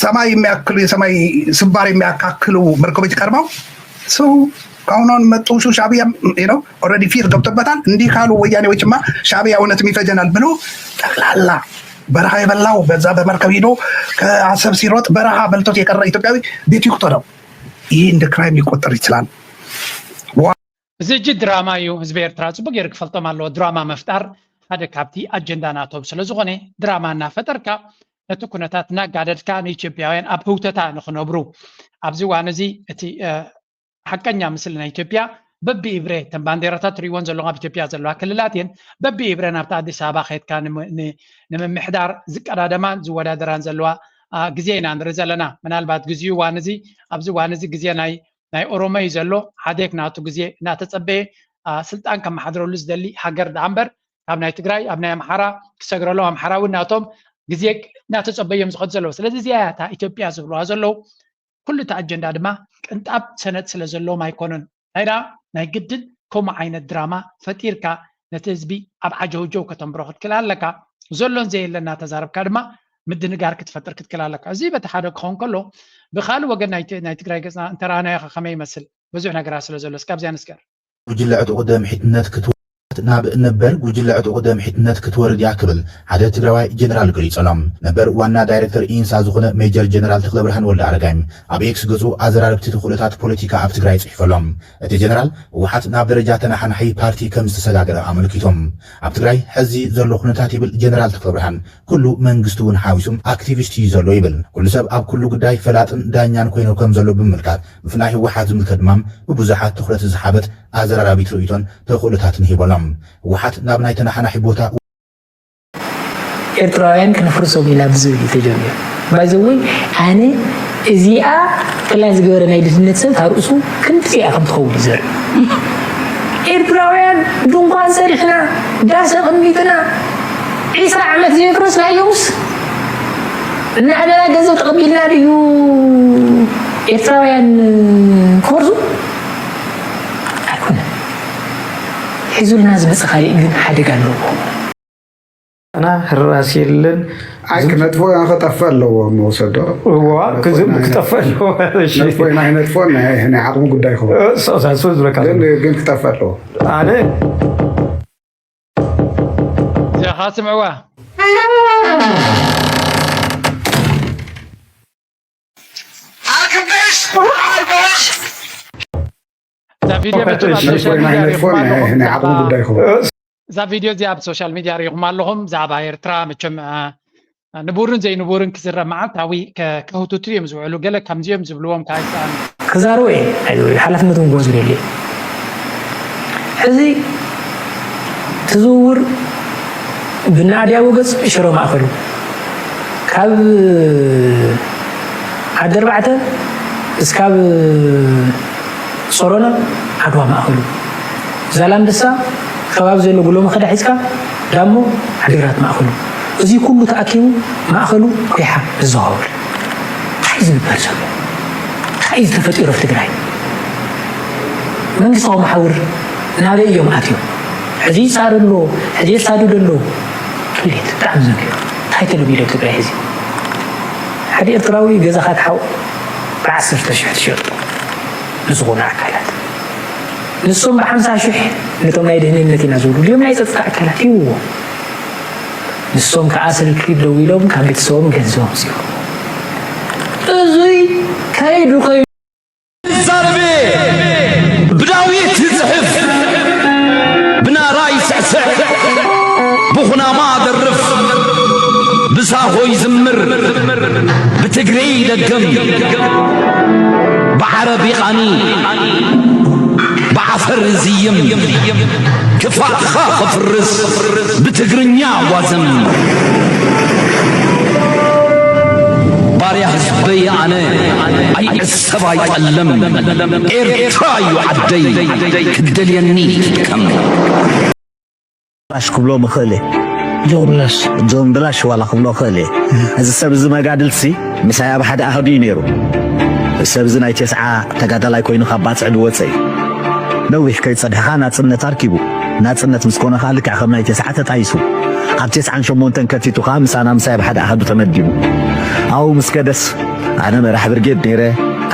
ሰማይ የሚያክሉ የሰማይ ስባር የሚያካክሉ መርከቦች ቀርበው ሰው ከአሁን አሁን መጡ ሻዕቢያ ነው already fear ገብቶበታል። እንዲህ ካሉ ወያኔዎችማ ሻዕቢያ እውነትም ይፈጀናል ብሎ ጠቅላላ በረሃ የበላው በዛ በመርከብ ሂዶ ከአሰብ ሲሮጥ በረሃ በልቶት የቀረ ኢትዮጵያዊ ቤቱ ይቁጠረው። ይህ እንደ ክራይም ሊቆጠር ይችላል። እዚ እጂ ድራማ እዩ። ህዝቢ ኤርትራ ጽቡቅ ገይሩ ክፈልጦም ኣለዎ። ድራማ ምፍጣር ሓደ ካብቲ ኣጀንዳ ናቶም ስለ ዝኾነ ድራማ እናፈጠርካ ነቲ ኩነታት እናጋደድካ ንኢትዮጵያውያን ኣብ ህውተታ ንኽነብሩ ኣብዚ እዋን እዚ እቲ ሓቀኛ ምስሊ ናይ ኢትዮጵያ በቢ ኢብረ ተን ባንዴራታት ትሪእዎን ዘለኹም ኣብ ኢትዮጵያ ዘለዋ ክልላት እየን በቢ ኢብረ ናብቲ ኣዲስ ኣበባ ከድካ ንምምሕዳር ዝቀዳደማን ዝወዳደራን ዘለዋ ግዜ ኢና ንርኢ ዘለና። ምናልባት ግዜኡ እዋን እዚ ኣብዚ እዋን እዚ ግዜ ናይ ናይ ኦሮሞ እዩ ዘሎ። ሓዴክ ናቱ ግዜ እናተጸበየ ስልጣን ከመሓድረሉ ዝደሊ ሃገር ደኣ እምበር ካብ ናይ ትግራይ ኣብ ናይ ኣምሓራ ክሰግረሎም ኣምሓራ እውን ናቶም ግዜ እናተጸበዮም ዝኸዱ ዘለዉ። ስለዚ እዚኣ እያ እታ ኢትዮጵያ ዝብልዋ ዘለዉ። ኩሉ እቲ ኣጀንዳ ድማ ቅንጣብ ሰነድ ስለ ዘለዎም ኣይኮኑን። እንታይ ደኣ ናይ ግድን ከምኡ ዓይነት ድራማ ፈጢርካ ነቲ ህዝቢ ኣብ ዓጀውጀው ከተንብሮ ክትክእል ኣለካ። ዘሎን ዘየለ እናተዛረብካ ድማ ምድንጋር ክትፈጥር ክትክእል ኣለካ። እዚ በቲ ሓደ ክኸውን ከሎ ብካልእ ወገን ናይ ት- ናይ ትግራይ ገፅና እንተረኣናዮ ከ ከመይ ይመስል? ብዙሕ ነገራት ስለ ዘሎ እስካብ እዚኣ ንስገር። ጉጅለ ዕጡቕ ደም ሒትነት ክትወርድ ናብ ነበር ጉጅለ ዕጡቕ ደም ሒትነት ክትወርድ እያ ክብል ሓደ ትግራዋይ ጀነራል ገሊጹ ኣሎ። ነበር ዋና ዳይሬክተር ኢንሳ ዝኾነ ሜጀር ጀነራል ተኽለብርሃን ወልደኣረጋይ ኣብ ኤክስ ገጹ ኣዘራረብቲ ተኽእሎታት ፖለቲካ ኣብ ትግራይ ጽሒፉ ኣሎ። እቲ ጀነራል ህወሓት ናብ ደረጃ ተነሓናሒ ፓርቲ ከም ዝተሰጋገረ ኣመልኪቶም። ኣብ ትግራይ ሕዚ ዘሎ ኩነታት ይብል ጀነራል ተኽለብርሃን ኩሉ መንግስቲ እውን ሓዊሱ ኣክቲቪስት እዩ ዘሎ ይብል። ኩሉ ሰብ ኣብ ኩሉ ጉዳይ ፈላጥን ዳኛን ኮይኑ ከም ዘሎ ብምምልካት ብፍላይ ህወሓት ዝምልከት ድማ ብብዙሓት ትኹረት ዝሓበት ኣዘራራቢት ርእይቶን ተኽእሎታትን ሂቦሎም። ህወሓት ናብ ናይ ተናሓናሒ ቦታ ኤርትራውያን ክንፍርሶም ኢና ብዝብል እዩ ተጀሚሩ። ባይዘወይ ኣነ እዚኣ ፕላን ዝገበረ ናይ ድህነት ሰብ ታርእሱ ክንድዚኣ ከም ትኸውን እዩ ዘርኢ። ኤርትራውያን ድንኳን ሰሪሕና ዳስ ኣቐሚጥና ዒስራ ዓመት ዘይፍረስ ናዮምስ እናዕበና ገንዘብ ተቐቢልና ድዩ ኤርትራውያን ክወርሱ ኣይኮነን። ሒዙልና ዝመፀ ካሊእ ግን ሓደጋ ኣለዎ። እና ህራስ የለን። ኣይ ክነጥፎ ከጠፍእ ኣለዎ መውሰዶ ዋ ክዝም ክጠፍእ ኣለዎ። እሺ። ነጥፎ ናይ ነጥፎ ናይ ናይ ዓቕሚ ጉዳይ ይኸውን እሱ ዝብለካ ግን ግን ክጠፍእ ኣለዎ። ኣነ እዚኣ ከዓ ስምዕዋ። እዛ ቪድዮ መቸም ኣብ ሶሻል ሚድያ ሪኹማ ኣለኹም። እዛ ቪድዮ እዚኣ ኣብ ሶሻል ሚድያ ሪኹማ ኣለኹም። ብዛዕባ ኤርትራ መቸም ንቡርን ዘይንቡርን ክዝረብ መዓልታዊ ከህትቱ እዮም ዝውዕሉ። ገለ ከምዚኦም ዝብልዎም ከዓ ይሰኣኑ። ክዛረቦ እየ ሓላፍነቶም ክወስዱ የድልየ። ሕዚ ትዝውውር ብናድያ ወገፅ ሽረ ማእኸሉ ካብ ዓዲ ኣርባዕተ እስካብ ሶሮና ዓድዋ ማእኸሉ ዛላምበሳ ከባቢ ዘሎ ጉሎ መኸዳ ሒዝካ ዳሞ ዓዲግራት ማእኸሉ እዚ ኩሉ ተኣኪቡ ማእኸሉ ኩሓ ዝዘዋወር እንታይ ዝግበር ዘሎ እንታይ እዩ ተፈጢሩ ኣብ ትግራይ መንግስታዊ መሓውር ናበይ እዮም ኣትዮም ሕዚ ይሳደዱ ኣለዉ ሕዚ የሳድዱ ኣለዉ ክሌት ብጣዕሚ ዘንኪሩ እንታይ ተለሚዶ ኣብ ትግራይ ሕዚ ሓደ ኤርትራዊ ገዛኻ ትሓው ብዓሰርተ ሽሕ ትሸጡ ንዝኾኑ ኣካላት ንሶም ብሓምሳ ሽሕ ነቶም ናይ ድህንነት ኢና ዝብሉ ድዮም ናይ ፀጥታ ኣካላት ይብዎ ንሶም ከዓ ስልኪ ደዊሎም ካብ ቤተሰቦም ገንዘቦም ዝብሉ እዙይ ከይዱ ከይዱ ዛርቤ ብዳዊት ይፅሕፍ ብናራ ይስዕስዕ ብኹናማ ደርፍ ብሳሆ ይዝምር ብትግሬ ይደግም ብዓረብ ይቓኒ ብዓፈር ይዝይም ክፋእኻ ኽፍርስ ብትግርኛ ጓዘም ባርያ ህዝበይ ኣነ ኣይዕሰብ ኣይጠለም ኤርትራ እዩ ዓደይ ክትደልየኒ ትጥቀም ብላሽ ክብሎ ምኽእል እየ ጆን ብላሽ ጆን ብላሽ ዋላ ክብሎ እኽእል እየ እዚ ሰብ እዚ መጋድልሲ ምሳይ ኣብ ሓደ ኣህዱ እዩ ነይሩ ሰብ እዚ ናይ ቴስዓ ተጋዳላይ ኮይኑ ካብ ባፅዕ ዝወፀ እዩ ነዊሕ ከይፀድሕኻ ናፅነት ኣርኪቡ ናፅነት ምስ ኮነ ከዓ ልክዕ ከም ናይ ቴስዓ ተጣይሱ ኣብ ቴስዓን ሸሞንተን ከቲቱ ከዓ ምሳና ምሳይ ኣብ ሓደ ኣህዱ ተመዲቡ ኣብኡ ምስ ከደስ ኣነ መራሕ ብርጌድ ነይረ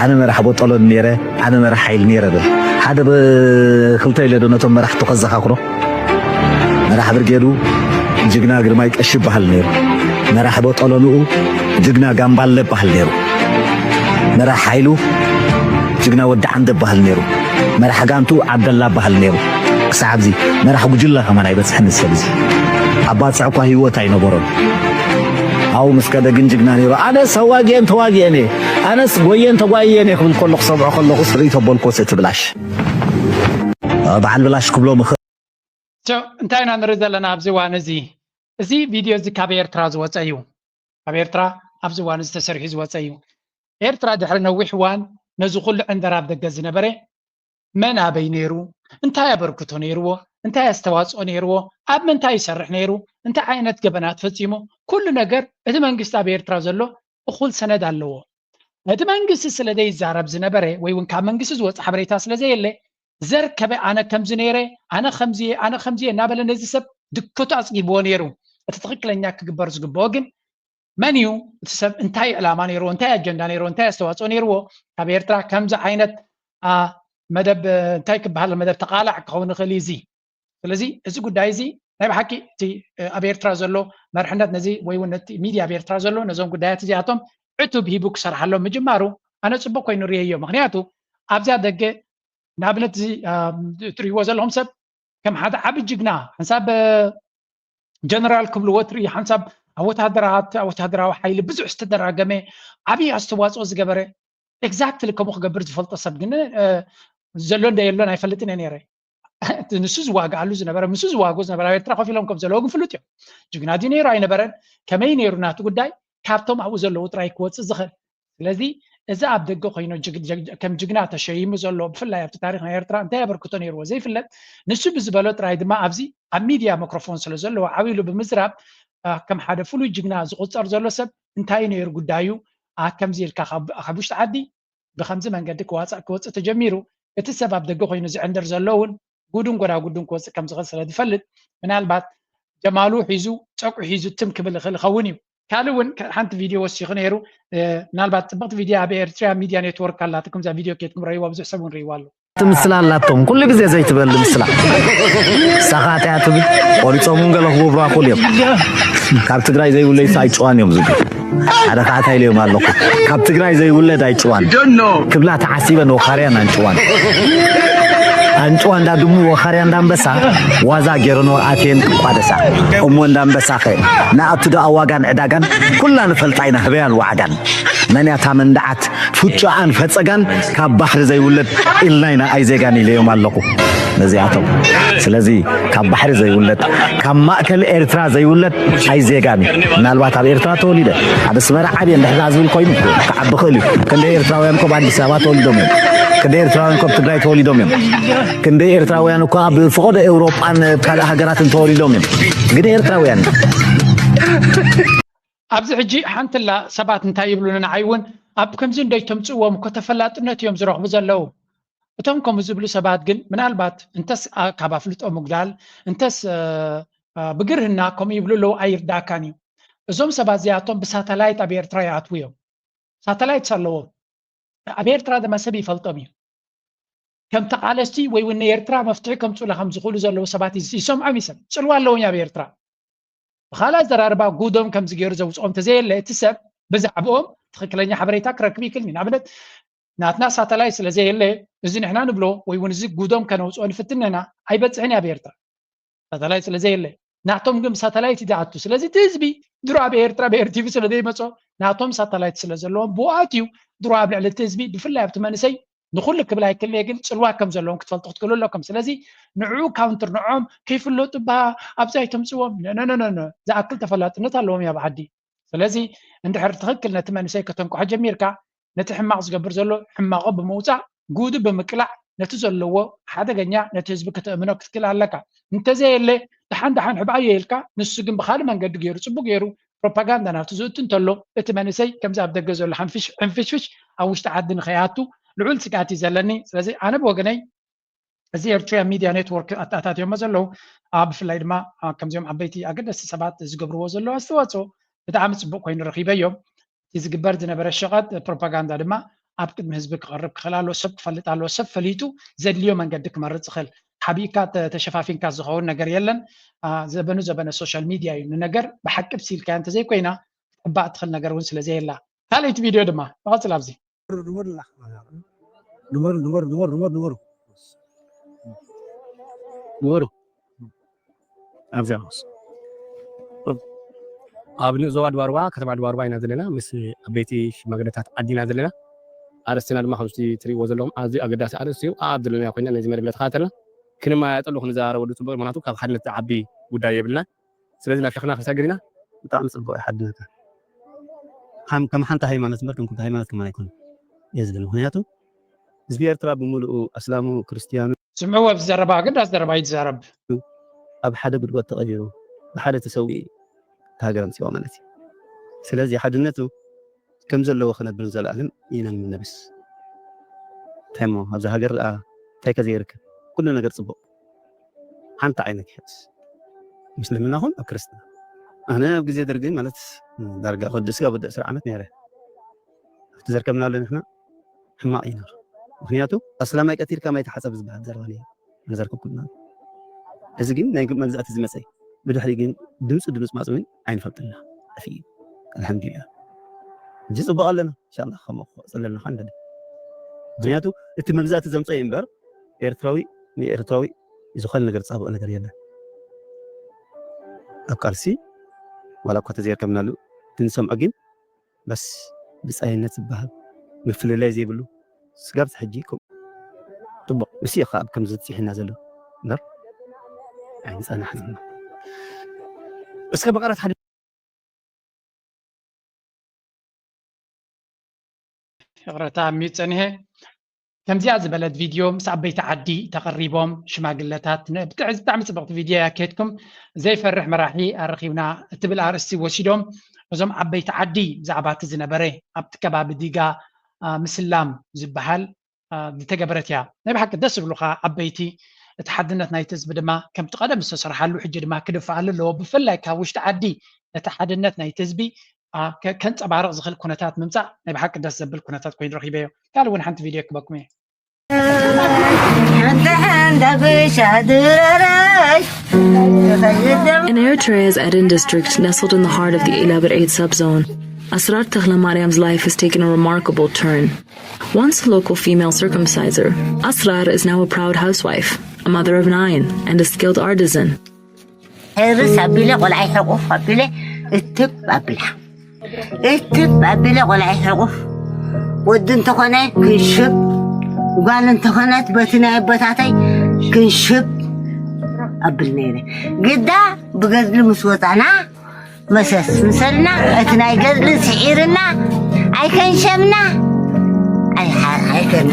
ኣነ መራሕ ቦጠሎን ነይረ ኣነ መራሕ ሓይል ነይረ ብል ሓደ ብክልተ ኢለ ዶ ነቶም መራሕቱ ከዘኻኽሮ መራሕ ብርጌዱ ጅግና ግርማይ ቀሺ ይበሃል ነይሩ። መራሕ ቦጦሎንኡ ጅግና ጋምባለ ይበሃል ነይሩ። መራሕ ሓይሉ ጅግና ወዲ ዓንደ ይበሃል ነይሩ። መራሕ ጋንትኡ ዓብደላ ይበሃል ነይሩ። ክሳዕ ኣብዚ መራሕ ጉጅለ ከማን ኣይበጽሕን እዚ ሰብ እዚ። ኣብ ባጽዕ እኳ ህይወት ኣይነበሮን። ኣብኡ ምስ ከደ ግን ጅግና ነይሩ። ኣነስ ኣዋጊኤን ተዋጊኤን እየ፣ ኣነስ ጎየን ተጓይየን እየ ክብል ከሎ ክሰምዖ ከለኹስ ርእይቶ በልኮስ እቲ ብላሽ። በዓል ብላሽ ክብሎ ምኽእል። ሶ እንታይ ኢና ንርኢ ዘለና ኣብዚ እዋን እዚ? እዚ ቪድዮ እዚ ካብ ኤርትራ ዝወፀ እዩ። ካብ ኤርትራ ኣብዚ እዋን እዚ ተሰሪሑ ዝወፀ እዩ። ኤርትራ ድሕሪ ነዊሕ እዋን ነዚ ኩሉ ዕንደራ ኣብ ደገ ዝነበረ መን ኣበይ ነይሩ፣ እንታይ ኣበርክቶ ነይርዎ፣ እንታይ ኣስተዋፅኦ ነይርዎ፣ ኣብ ምንታይ ይሰርሕ ነይሩ፣ እንታይ ዓይነት ገበናት ፈፂሙ፣ ኩሉ ነገር እቲ መንግስቲ ኣብ ኤርትራ ዘሎ እኹል ሰነድ ኣለዎ። እቲ መንግስቲ ስለ ዘይዛረብ ዝነበረ ወይ እውን ካብ መንግስቲ ዝወፅእ ሓበሬታ ስለ ዘየለ ዘርከበ ኣነ ከምዚ ነይረ፣ ኣነ ከምዚ እየ፣ ኣነ ከምዚ እየ እናበለ ነዚ ሰብ ድከቱ ኣፅጊብዎ ነይሩ። እቲ ትኽክለኛ ክግበር ዝግብኦ ግን መን እዩ እቲ ሰብ፣ እንታይ ዕላማ ነይርዎ፣ እንታይ ኣጀንዳ ነይርዎ፣ እንታይ ኣስተዋፅኦ ነይርዎ፣ ካብ ኤርትራ ከምዚ ዓይነት መደብ እንታይ ክበሃል መደብ ተቃላዕ ክኸውን ይኽእል እዩ። እዚ ስለዚ እዚ ጉዳይ እዚ ናይ ብሓቂ እቲ ኣብ ኤርትራ ዘሎ መርሕነት ነዚ ወይ እውን ነቲ ሚድያ ኣብ ኤርትራ ዘሎ ነዞም ጉዳያት እዚኣቶም ዕቱብ ሂቡ ክሰርሓሎም ምጅማሩ ኣነ ፅቡቅ ኮይኑ ርእየዮ። ምክንያቱ ኣብዚኣ ደገ ንኣብነት እዚ እትሪእዎ ዘለኹም ሰብ ከም ሓደ ዓቢ ጅግና ሓንሳብ ጀነራል ክብልዎ ትርኢ ሓንሳብ ኣብ ወታደራት ኣብ ወታደራዊ ሓይሊ ብዙሕ ዝተደራገመ ዓብዪ ኣስተዋፅኦ ዝገበረ ኤግዛክትሊ ከምኡ ክገብር ዝፈልጦ ሰብ ግን ዘሎ እንደ የሎን ኣይፈልጥን እየ ነይረ። ንሱ ዝዋግኣሉ ዝነበረ ምስ ዝዋግኡ ዝነበረ ኣብ ኤርትራ ኮፍ ኢሎም ከም ዘለዉ ግን ፍሉጥ እዮም። ጅግና ድዩ ነይሩ ኣይነበረን፣ ከመይ ነይሩ ናቱ ጉዳይ ካብቶም ኣብኡ ዘለዉ ጥራይ ክወፅእ ዝኽእል። ስለዚ እዚ ኣብ ደገ ኮይኑ ከም ጅግና ተሸይሙ ዘሎ ብፍላይ ኣብቲ ታሪክ ናይ ኤርትራ እንታይ ኣበርክቶ ነይርዎ ዘይፍለጥ ንሱ ብዝበሎ ጥራይ ድማ ኣብዚ ኣብ ሚድያ መክሮፎን ስለ ዘለዎ ዓው ኢሉ ብምዝራብ ከም ሓደ ፍሉይ ጅግና ዝቁፀር ዘሎ ሰብ እንታይ ነይሩ ጉዳዩ? ከምዚ ኢልካ ካብ ውሽጢ ዓዲ ብከምዚ መንገዲ ክዋፃእ ክወፅእ ተጀሚሩ እቲ ሰብ ኣብ ደገ ኮይኑ ዝዕንድር ዘሎ እውን ጉዱን ጎዳጉዱን ክወፅእ ከም ዝኽእል ስለ ዝፈልጥ ምናልባት ጀማሉ ሒዙ ፀቁ ሒዙ ትም ክብል ይኽእል ይኸውን እዩ። ካልእ እውን ሓንቲ ቪድዮ ወሲኹ ነይሩ። ምናልባት ፅብቕቲ ቪድዮ ኣብ ኤርትራ ሚድያ ኔትወርክ ኣላትኩም እዛ ቪድዮ ኬድኩም ረይዋ ብዙሕ ሰብ እውን ረይዋ ኣሎ። እቲ ምስላ ኣላቶም ኩሉ ግዜ ዘይትበል ምስላ ሳኻትያ ትብል ቆሪፆም እውን ገለ ክገብሩ ኣኽእሉ እዮም። ካብ ትግራይ ዘይብለይስ ኣይጭዋን እዮም ዝብሉ። ሓደ ከዓ እንታይ ኢለዮም ኣለኹ፣ ካብ ትግራይ ዘይውለድ ኣይጭዋን ክብላ ተዓሲበን ወኻርያን ኣንጭዋን ኣንጭዋ እንዳ ድሙ ወኻርያ እንዳ ኣንበሳ ዋዛ ገይረኖ ኣትየን ክቋደሳ። እሞ እንዳ ኣንበሳ ኸ ንኣቱ ደኣ ዋጋን ዕዳጋን ኩላ ንፈልጣ ኢና ህበያን ዋዕጋን መን እያ እታ መንደዓት ፍጮኣን ፈፀጋን ካብ ባሕሪ ዘይውለድ ኢልና ኢና ኣይዜጋን ኢለዮም ኣለኹ ነዚኣቶም። ስለዚ ካብ ባሕሪ ዘይውለድ ካብ ማእከል ኤርትራ ዘይውለድ ኣይዜጋን እዩ። ምናልባት ኣብ ኤርትራ ተወሊደ ኣብ ኣስመራ ዓብየ እንድሕዛ ዝብል ኮይኑ ክዓቢ ክእል እዩ። ክንደይ ኤርትራውያን ኮብ ኣዲስ ኣበባ ተወሊዶም እዮም። ክንደይ ኤርትራውያን ኮብ ትግራይ ተወሊዶም እዮም። ክንደይ ኤርትራውያን እኳ ኣብ ፈቐዶ ኤውሮጳን ካልእ ሃገራትን ተወሊዶም እዮም። ግን ኤርትራውያን ኣብዚ ሕጂ ሓንትላ ሰባት እንታይ ይብሉኒ ንዓይ እውን ኣብ ከምዚ እንደይተምፅዎም እኮ ተፈላጥነት እዮም ዝረኽቡ ዘለዉ። እቶም ከምኡ ዝብሉ ሰባት ግን ምናልባት እንተስ ካብ ኣፍልጦ ምጉዳል እንተስ ብግርህና ከምኡ ይብሉ ኣለዉ ኣይርዳእካን እዩ። እዞም ሰባት እዚኣቶም ብሳተላይት ኣብ ኤርትራ ይኣትዉ እዮም። ሳተላይትስ ኣለዎም። ኣብ ኤርትራ ድማ ሰብ ይፈልጦም እዩ። ከም ተቓለስቲ ወይ እውን ንኤርትራ መፍትሒ ከምፅኡላ ከም ዝኽእሉ ዘለዉ ሰባት ይሰምዖም ይሰም ፅልዋ ኣለዎም ኣብ ኤርትራ። ብኻልእ ኣዘራርባ ጉዶም ከምዚ ገይሩ ዘውፅኦም ተዘየለ እቲ ሰብ ብዛዕባኦም ትኽክለኛ ሓበሬታ ክረክብ ይክእል እዩ። ንኣብነት ናትና ሳተላይት ስለ ዘየለ እዚ ንሕና ንብሎ ወይ እውን እዚ ጉዶም ከነውፅኦ ንፍትን ንሕና ኣይበፅሕን ኣብ ኤርትራ ሳተላይት ስለ ዘየለ ናቶም ግን ሳተላይት ይኣቱ። ስለዚ እቲ ህዝቢ ድሮ ኣብ ኤርትራ ብኤር ቲቪ ስለ ዘይመፆ ናቶም ሳተላይት ስለ ዘለዎም ብኡ ኣትዩ ድሮ ኣብ ልዕሊ እቲ ህዝቢ ብፍላይ ኣብቲ መንእሰይ ንኩሉ ክብል ኣይክልየ ግን ፅልዋ ከም ዘለዎም ክትፈልጡ ክትክእሉ ኣለኩም። ስለዚ ንዕኡ ካውንትር ንዖም ከይፍለጡ ባ ኣብዚ ኣይተምፅዎም ነነነነ ዝኣክል ተፈላጥነት ኣለዎም ኣብ ዓዲ። ስለዚ እንድሕር ትኽክል ነቲ መንእሰይ ከተንቅሖ ጀሚርካ ነቲ ሕማቕ ዝገብር ዘሎ ሕማቑ ብምውፃእ ጉዱ ብምቅላዕ ነቲ ዘለዎ ሓደገኛ ነቲ ህዝቢ ከተእምኖ ክትክእል ኣለካ። እንተዘየለ ደሓን ደሓን ሕባእዮ ኢልካ ንሱ ግን ብካልእ መንገዲ ገይሩ ፅቡቅ ገይሩ ፕሮፓጋንዳ ናብቲ ዝእቱ እንተሎ እቲ መንእሰይ ከምዚ ኣብ ደገ ዘሎ ሕንፍሽፍሽ ኣብ ውሽጢ ዓዲ ንኸይኣቱ ልዑል ስግኣት እዩ ዘለኒ። ስለዚ ኣነ ብወገነይ እዚ ኤርትራውያን ሚድያ ኔትወርክ ኣተኣታትዮሞ ዘለዉ ብፍላይ ድማ ከምዚኦም ዓበይቲ ኣገደስቲ ሰባት ዝገብርዎ ዘለዉ ኣስተዋፅኦ ብጣዕሚ ፅቡቅ ኮይኑ ረኺበዮም። እቲ ዝግበር ዝነበረ ሸቐጥ ፕሮፓጋንዳ ድማ ኣብ ቅድሚ ህዝቢ ክቐርብ ክኽእል ኣለዎ። ሰብ ክፈልጥ ኣለዎ። ሰብ ፈሊጡ ዘድልዮ መንገዲ ክመርፅ ይኽእል። ሓቢእካ ተሸፋፊንካ ዝኸውን ነገር የለን። ዘበኑ ዘበነ ሶሻል ሚድያ እዩ። ንነገር ብሓቂ ብሲልካያ እንተዘይኮይና ክትሕባእ ትኽእል ነገር እውን ስለዘየላ። ካልኣይቲ ቪድዮ ድማ ንቐፅል ኣብዚ ንበሩ ንበሩ ንበሩ ንበሩ ንበሩ ንበሩ ንበሩ ኣብዚኣ ንስ ኣብ ንዞባ ድባርዋ ከተማ ድባርዋ ኢና ዘለና ምስ ዓበይቲ ሽማግለታት ዓዲና ዘለና ኣርእስትና ድማ ከምዚ ትሪእዎ ዘለኹም ኣዝዩ ኣገዳሲ ኣርእስቲ እዩ ኣብ ዘለና ኮይና ነዚ መደብና ተኸታተልና ክንመያየጠሉ ክንዘራረበሉ ፅቡቅ ምክንያቱ ካብ ሓድነት ዝዓቢ ጉዳይ የብልና ስለዚ ናብ ሸኽና ክንሰግር ኢና ብጣዕሚ ፅቡቅ እዩ ሓድነትና ከም ከም ሓንቲ ሃይማኖት እምበር ከም ኩሉ ሃይማኖት ከማን ኣይኮነን እየ ዝብል። ምክንያቱ ህዝቢ ኤርትራ ብምሉኡ ኣስላሙ፣ ክርስትያኑ፣ ስምዕዎ፣ ኣብዚ ዘረባ ኣገዳሲ ዘረባ እዩ ዝዛረብ። ኣብ ሓደ ጉድጓድ ተቐቢሩ፣ ብሓደ ተሰዊኡ፣ እታ ሃገር ኣምጺዋ ማለት እዩ። ስለዚ ሓድነቱ ከም ዘለዎ ክነብር ንዘለኣለም ኢና ንምነብስ። እንታይ እሞ ኣብዛ ሃገር ደኣ እንታይ ከ ዘይርከብ? ኩሉ ነገር ጽቡቕ። ሓንቲ ዓይነት ይሕስ። ምስልምና ኹን ኣብ ክርስትና። ኣነ ኣብ ግዜ ደርጊ ማለት ዳርጋ ከወድእ ስጋብ ወዲ ዕስራ ዓመት ነይረ። ኣብቲ ዘርከብናሉ ንሕና ሕማቕ እዩ ነይሩ። ምክንያቱ ኣስላማይ ቀቲልካ ማይ ተሓጸብ ዝበሃል ዘረባ ነይሩ። ነዘርከብኩልና። እዚ ግን ናይ መግዛእቲ ዝመጸ እዩ። ብድሕሪ ግን ድምፁ ድምፅ ማፅውን ኣይንፈልጥና። ጠፊኡ። ኣልሓምዱሊላህ። ሕጂ ፅቡቕ ኣለና። ኢንሻላህ ከምኡ ክቕፅል ኣለና ንደሊ። ምክንያቱ እቲ መግዛእቲ ዘምፀ እዩ እምበር ኤርትራዊ ንኤርትራዊ ዝኾነ ነገር ዝፃብኦ ነገር የለን። ኣብ ቃልሲ ዋላ እኳ ተዘይርከብናሉ እንሰምዖ ግን በስ ብጻይነት ዝበሃል ምፍልላይ ዘይብሉ ስጋብ ሕጂ ጽቡቕ ምስ ኢኻ ኣብ ከምዚ ዝጽሒና ዘሎ እምበር ኣይንጸናሕን። እስከ ብቐረት ሓደ ይቕረታ ሚዩ ጸኒሐ። ከምዚኣ ዝበለት ቪድዮ ምስ ዓበይቲ ዓዲ ተቐሪቦም ሽማግለታት ን- ብጣዕ- ብጣዕሚ ጽብቕቲ ቪድዮ እያ። ከድኩም ዘይፈርሕ መራሒ ኣረኺብና እትብል ኣርእስቲ ወሲዶም እዞም ዓበይቲ ዓዲ ብዛዕባ እቲ ዝነበረ ኣብቲ ከባቢ ዲጋ አ፣ ምስላም ዝበሃል አ፣ ዝተገበረት እያ። ናይ ብሓቂ ደስ ዝብሉኻ ዓበይቲ እቲ ሓድነት ናይቲ ህዝቢ ድማ ከምቲ ቀደም ዝተሰርሓሉ ሕጂ ድማ ክድፍኣሉ ኣለዎ። ብፍላይ ካብ ውሽጢ ዓዲ ነቲ ሓድነት ናይቲ ህዝቢ ከንፀባርቕ ዝኽእል ኩነታት ምምፃእ ናይ ብሓቂ ደስ ዘብል ኩነታት ኮይኑ ረኺበዮ። ካልእ እውን ሓንቲ ቪድዮ ክበኩም እየ። In Eritrea's Aden district, nestled in the heart of the Eilaber eight subzone, Asrar Teklemariam's life has taken a remarkable turn. Once a local female circumciser, Asrar is now a proud housewife, a mother of nine, and a skilled artisan. ሕርስ ኣቢለ ቆልዓይ ሕቑፍ ኣቢለ እትብ ኣብላ እትብ ኣቢለ ቆልዓይ ሕቑፍ ወዲ እንተኾነ ክንሽብ ጓል እንተኾነት በቲ ናይ ኣቦታተይ ክንሽብ ኣብል ነይረ። ግዳ ብገድሊ ምስ ወፃና መሰስ ምሰልና እቲ ናይ ገድሊ ስዒርና ኣይከንሸምና ኣይከን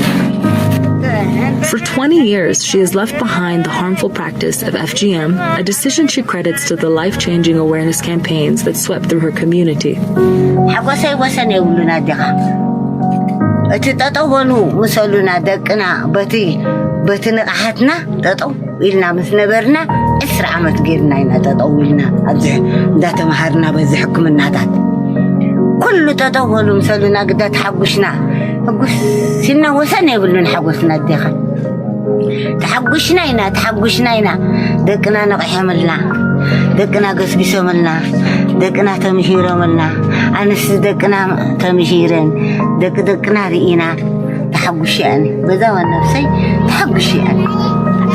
For twenty years, she has left behind the harmful practice of F G M, a decision she credits to the life changing awareness campaigns that swept through her community. ሓጎሰይ ወሰን የብሉን ኣዴኻ እቲ ጠጠው በሉ ምሰሉና ደቅና በቲ በቲ ንቕሓትና ጠጠው ኢልና ምስ ነበርና ዕስራ ዓመት ገይርና ኢና ጠጠው ኢልና ኣብዚ እንዳተምሃርና በዚ ሕክምናታት ኩሉ ጠጠው በሉ ምሰሉና ግዳ ተሓጉሽና ሕጉስ ሲልና ወሰን የብሉን ሓጎስና ኣዴኻ ተሓጉሽና ኢና ተሓጉሽና ኢና ደቅና ነቕሖምልና ደቅና ገስጊሶምልና ደቅና ተምሂሮምልና ኣንስቲ ደቅና ተምሂረን ደቂ ደቅና ርኢና ተሓጉሽ እየን በዛ ነፍሰይ ተሓጉሽ እየን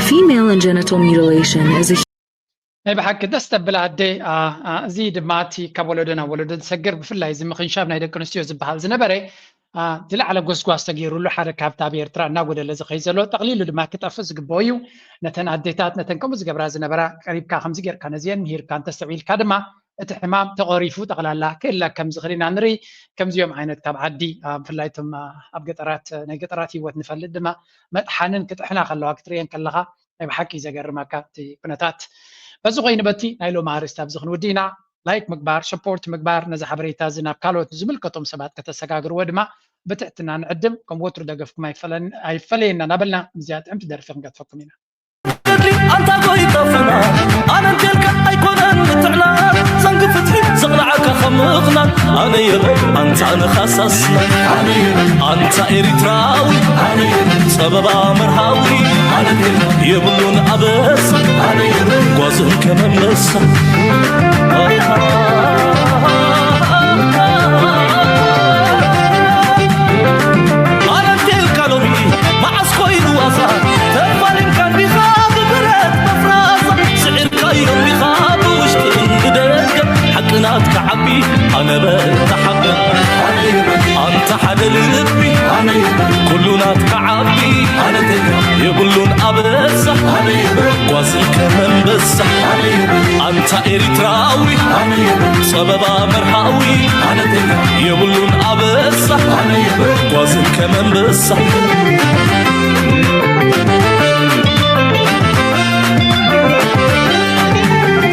Female and genital mutilation is a ናይ ብሓቂ ደስ ተብል ኣደ እዚ ድማ እቲ ካብ ወለዶ ናብ ወለዶ ዝሰግር ብፍላይ እዚ ምኽንሻብ ናይ ደቂ ኣንስትዮ ዝበሃል ዝነበረ ዝለዓለ ጎስጓስ ተገይሩሉ ሓደ ካብቲ ኣብ ኤርትራ እናጎደለ ዝኸይ ዘሎ ጠቕሊሉ ድማ ክጠፍእ ዝግብኦ እዩ ነተን ኣዴታት ነተን ከምኡ ዝገብራ ዝነበራ ቀሪብካ ከምዚ ጌርካ ነዚአን ምሂርካ እንተስተውዒልካ ድማ እቲ ሕማም ተቐሪፉ ጠቕላላ ክእለ ከም ዝኽእል ኢና ንርኢ ከምዚኦም ዓይነት ካብ ዓዲ ብፍላይ ቶም ኣብ ገጠራት ናይ ገጠራት ህይወት ንፈልጥ ድማ መጥሓንን ክጥሕና ከለዋ ክትርእየን ከለኻ ናይ ብሓቂ ዘገርመካ እቲ ኩነታት በዚ ኮይኑ በቲ ናይ ሎም ኣርእስቲ ኣብዚ ክንውዲ ኢና ላይክ ምግባር ሰፖርት ምግባር ነዚ ሓበሬታ እዚ ናብ ካልኦት ዝምልከቶም ሰባት ከተሰጋግርዎ ድማ ብትሕትና ንዕድም ከም ወትሩ ደገፍኩም ኣይፈለየና እናበልና ምስዚኣ ጥዕምቲ ደርፊ ክንገድፈኩም ኢና ገድሊ ኣንታ ጎይታፍና ኣነ እንቴልካ ኣይኮነን ምትዕናን ዘንጊ ፍትሒ ዘቕላዓካ ከም ምቕናን ኣነ የበ ኣንታ ንኻሳስና ኣንታ ኤሪትራዊ ጸበባ መርሃዊ የብሉን ኣበሳ ጓዞም ከመመሳ ኣነ እንቴልካ ሎሚ መዓስ ኮይኑ ዋሳ ተፋሊምካ እንዲኻ ብብረት መፍራሳ ስዒርካዮ እንዲኻ ብውሽጥን ብደገ ሓቂ ናትካ ዓቢ ኣነ በታ ሓቂ ኣንታ ሓደ ልቢ ኩሉ ናትካ ዓቢ የብሉን ኣበሳ ጓዝን ከመንበሳ ኣንታ ኤሪትራዊ ጸበባ መርሃዊ የብሉን ኣበሳ። ጓዝን ከመንበሳ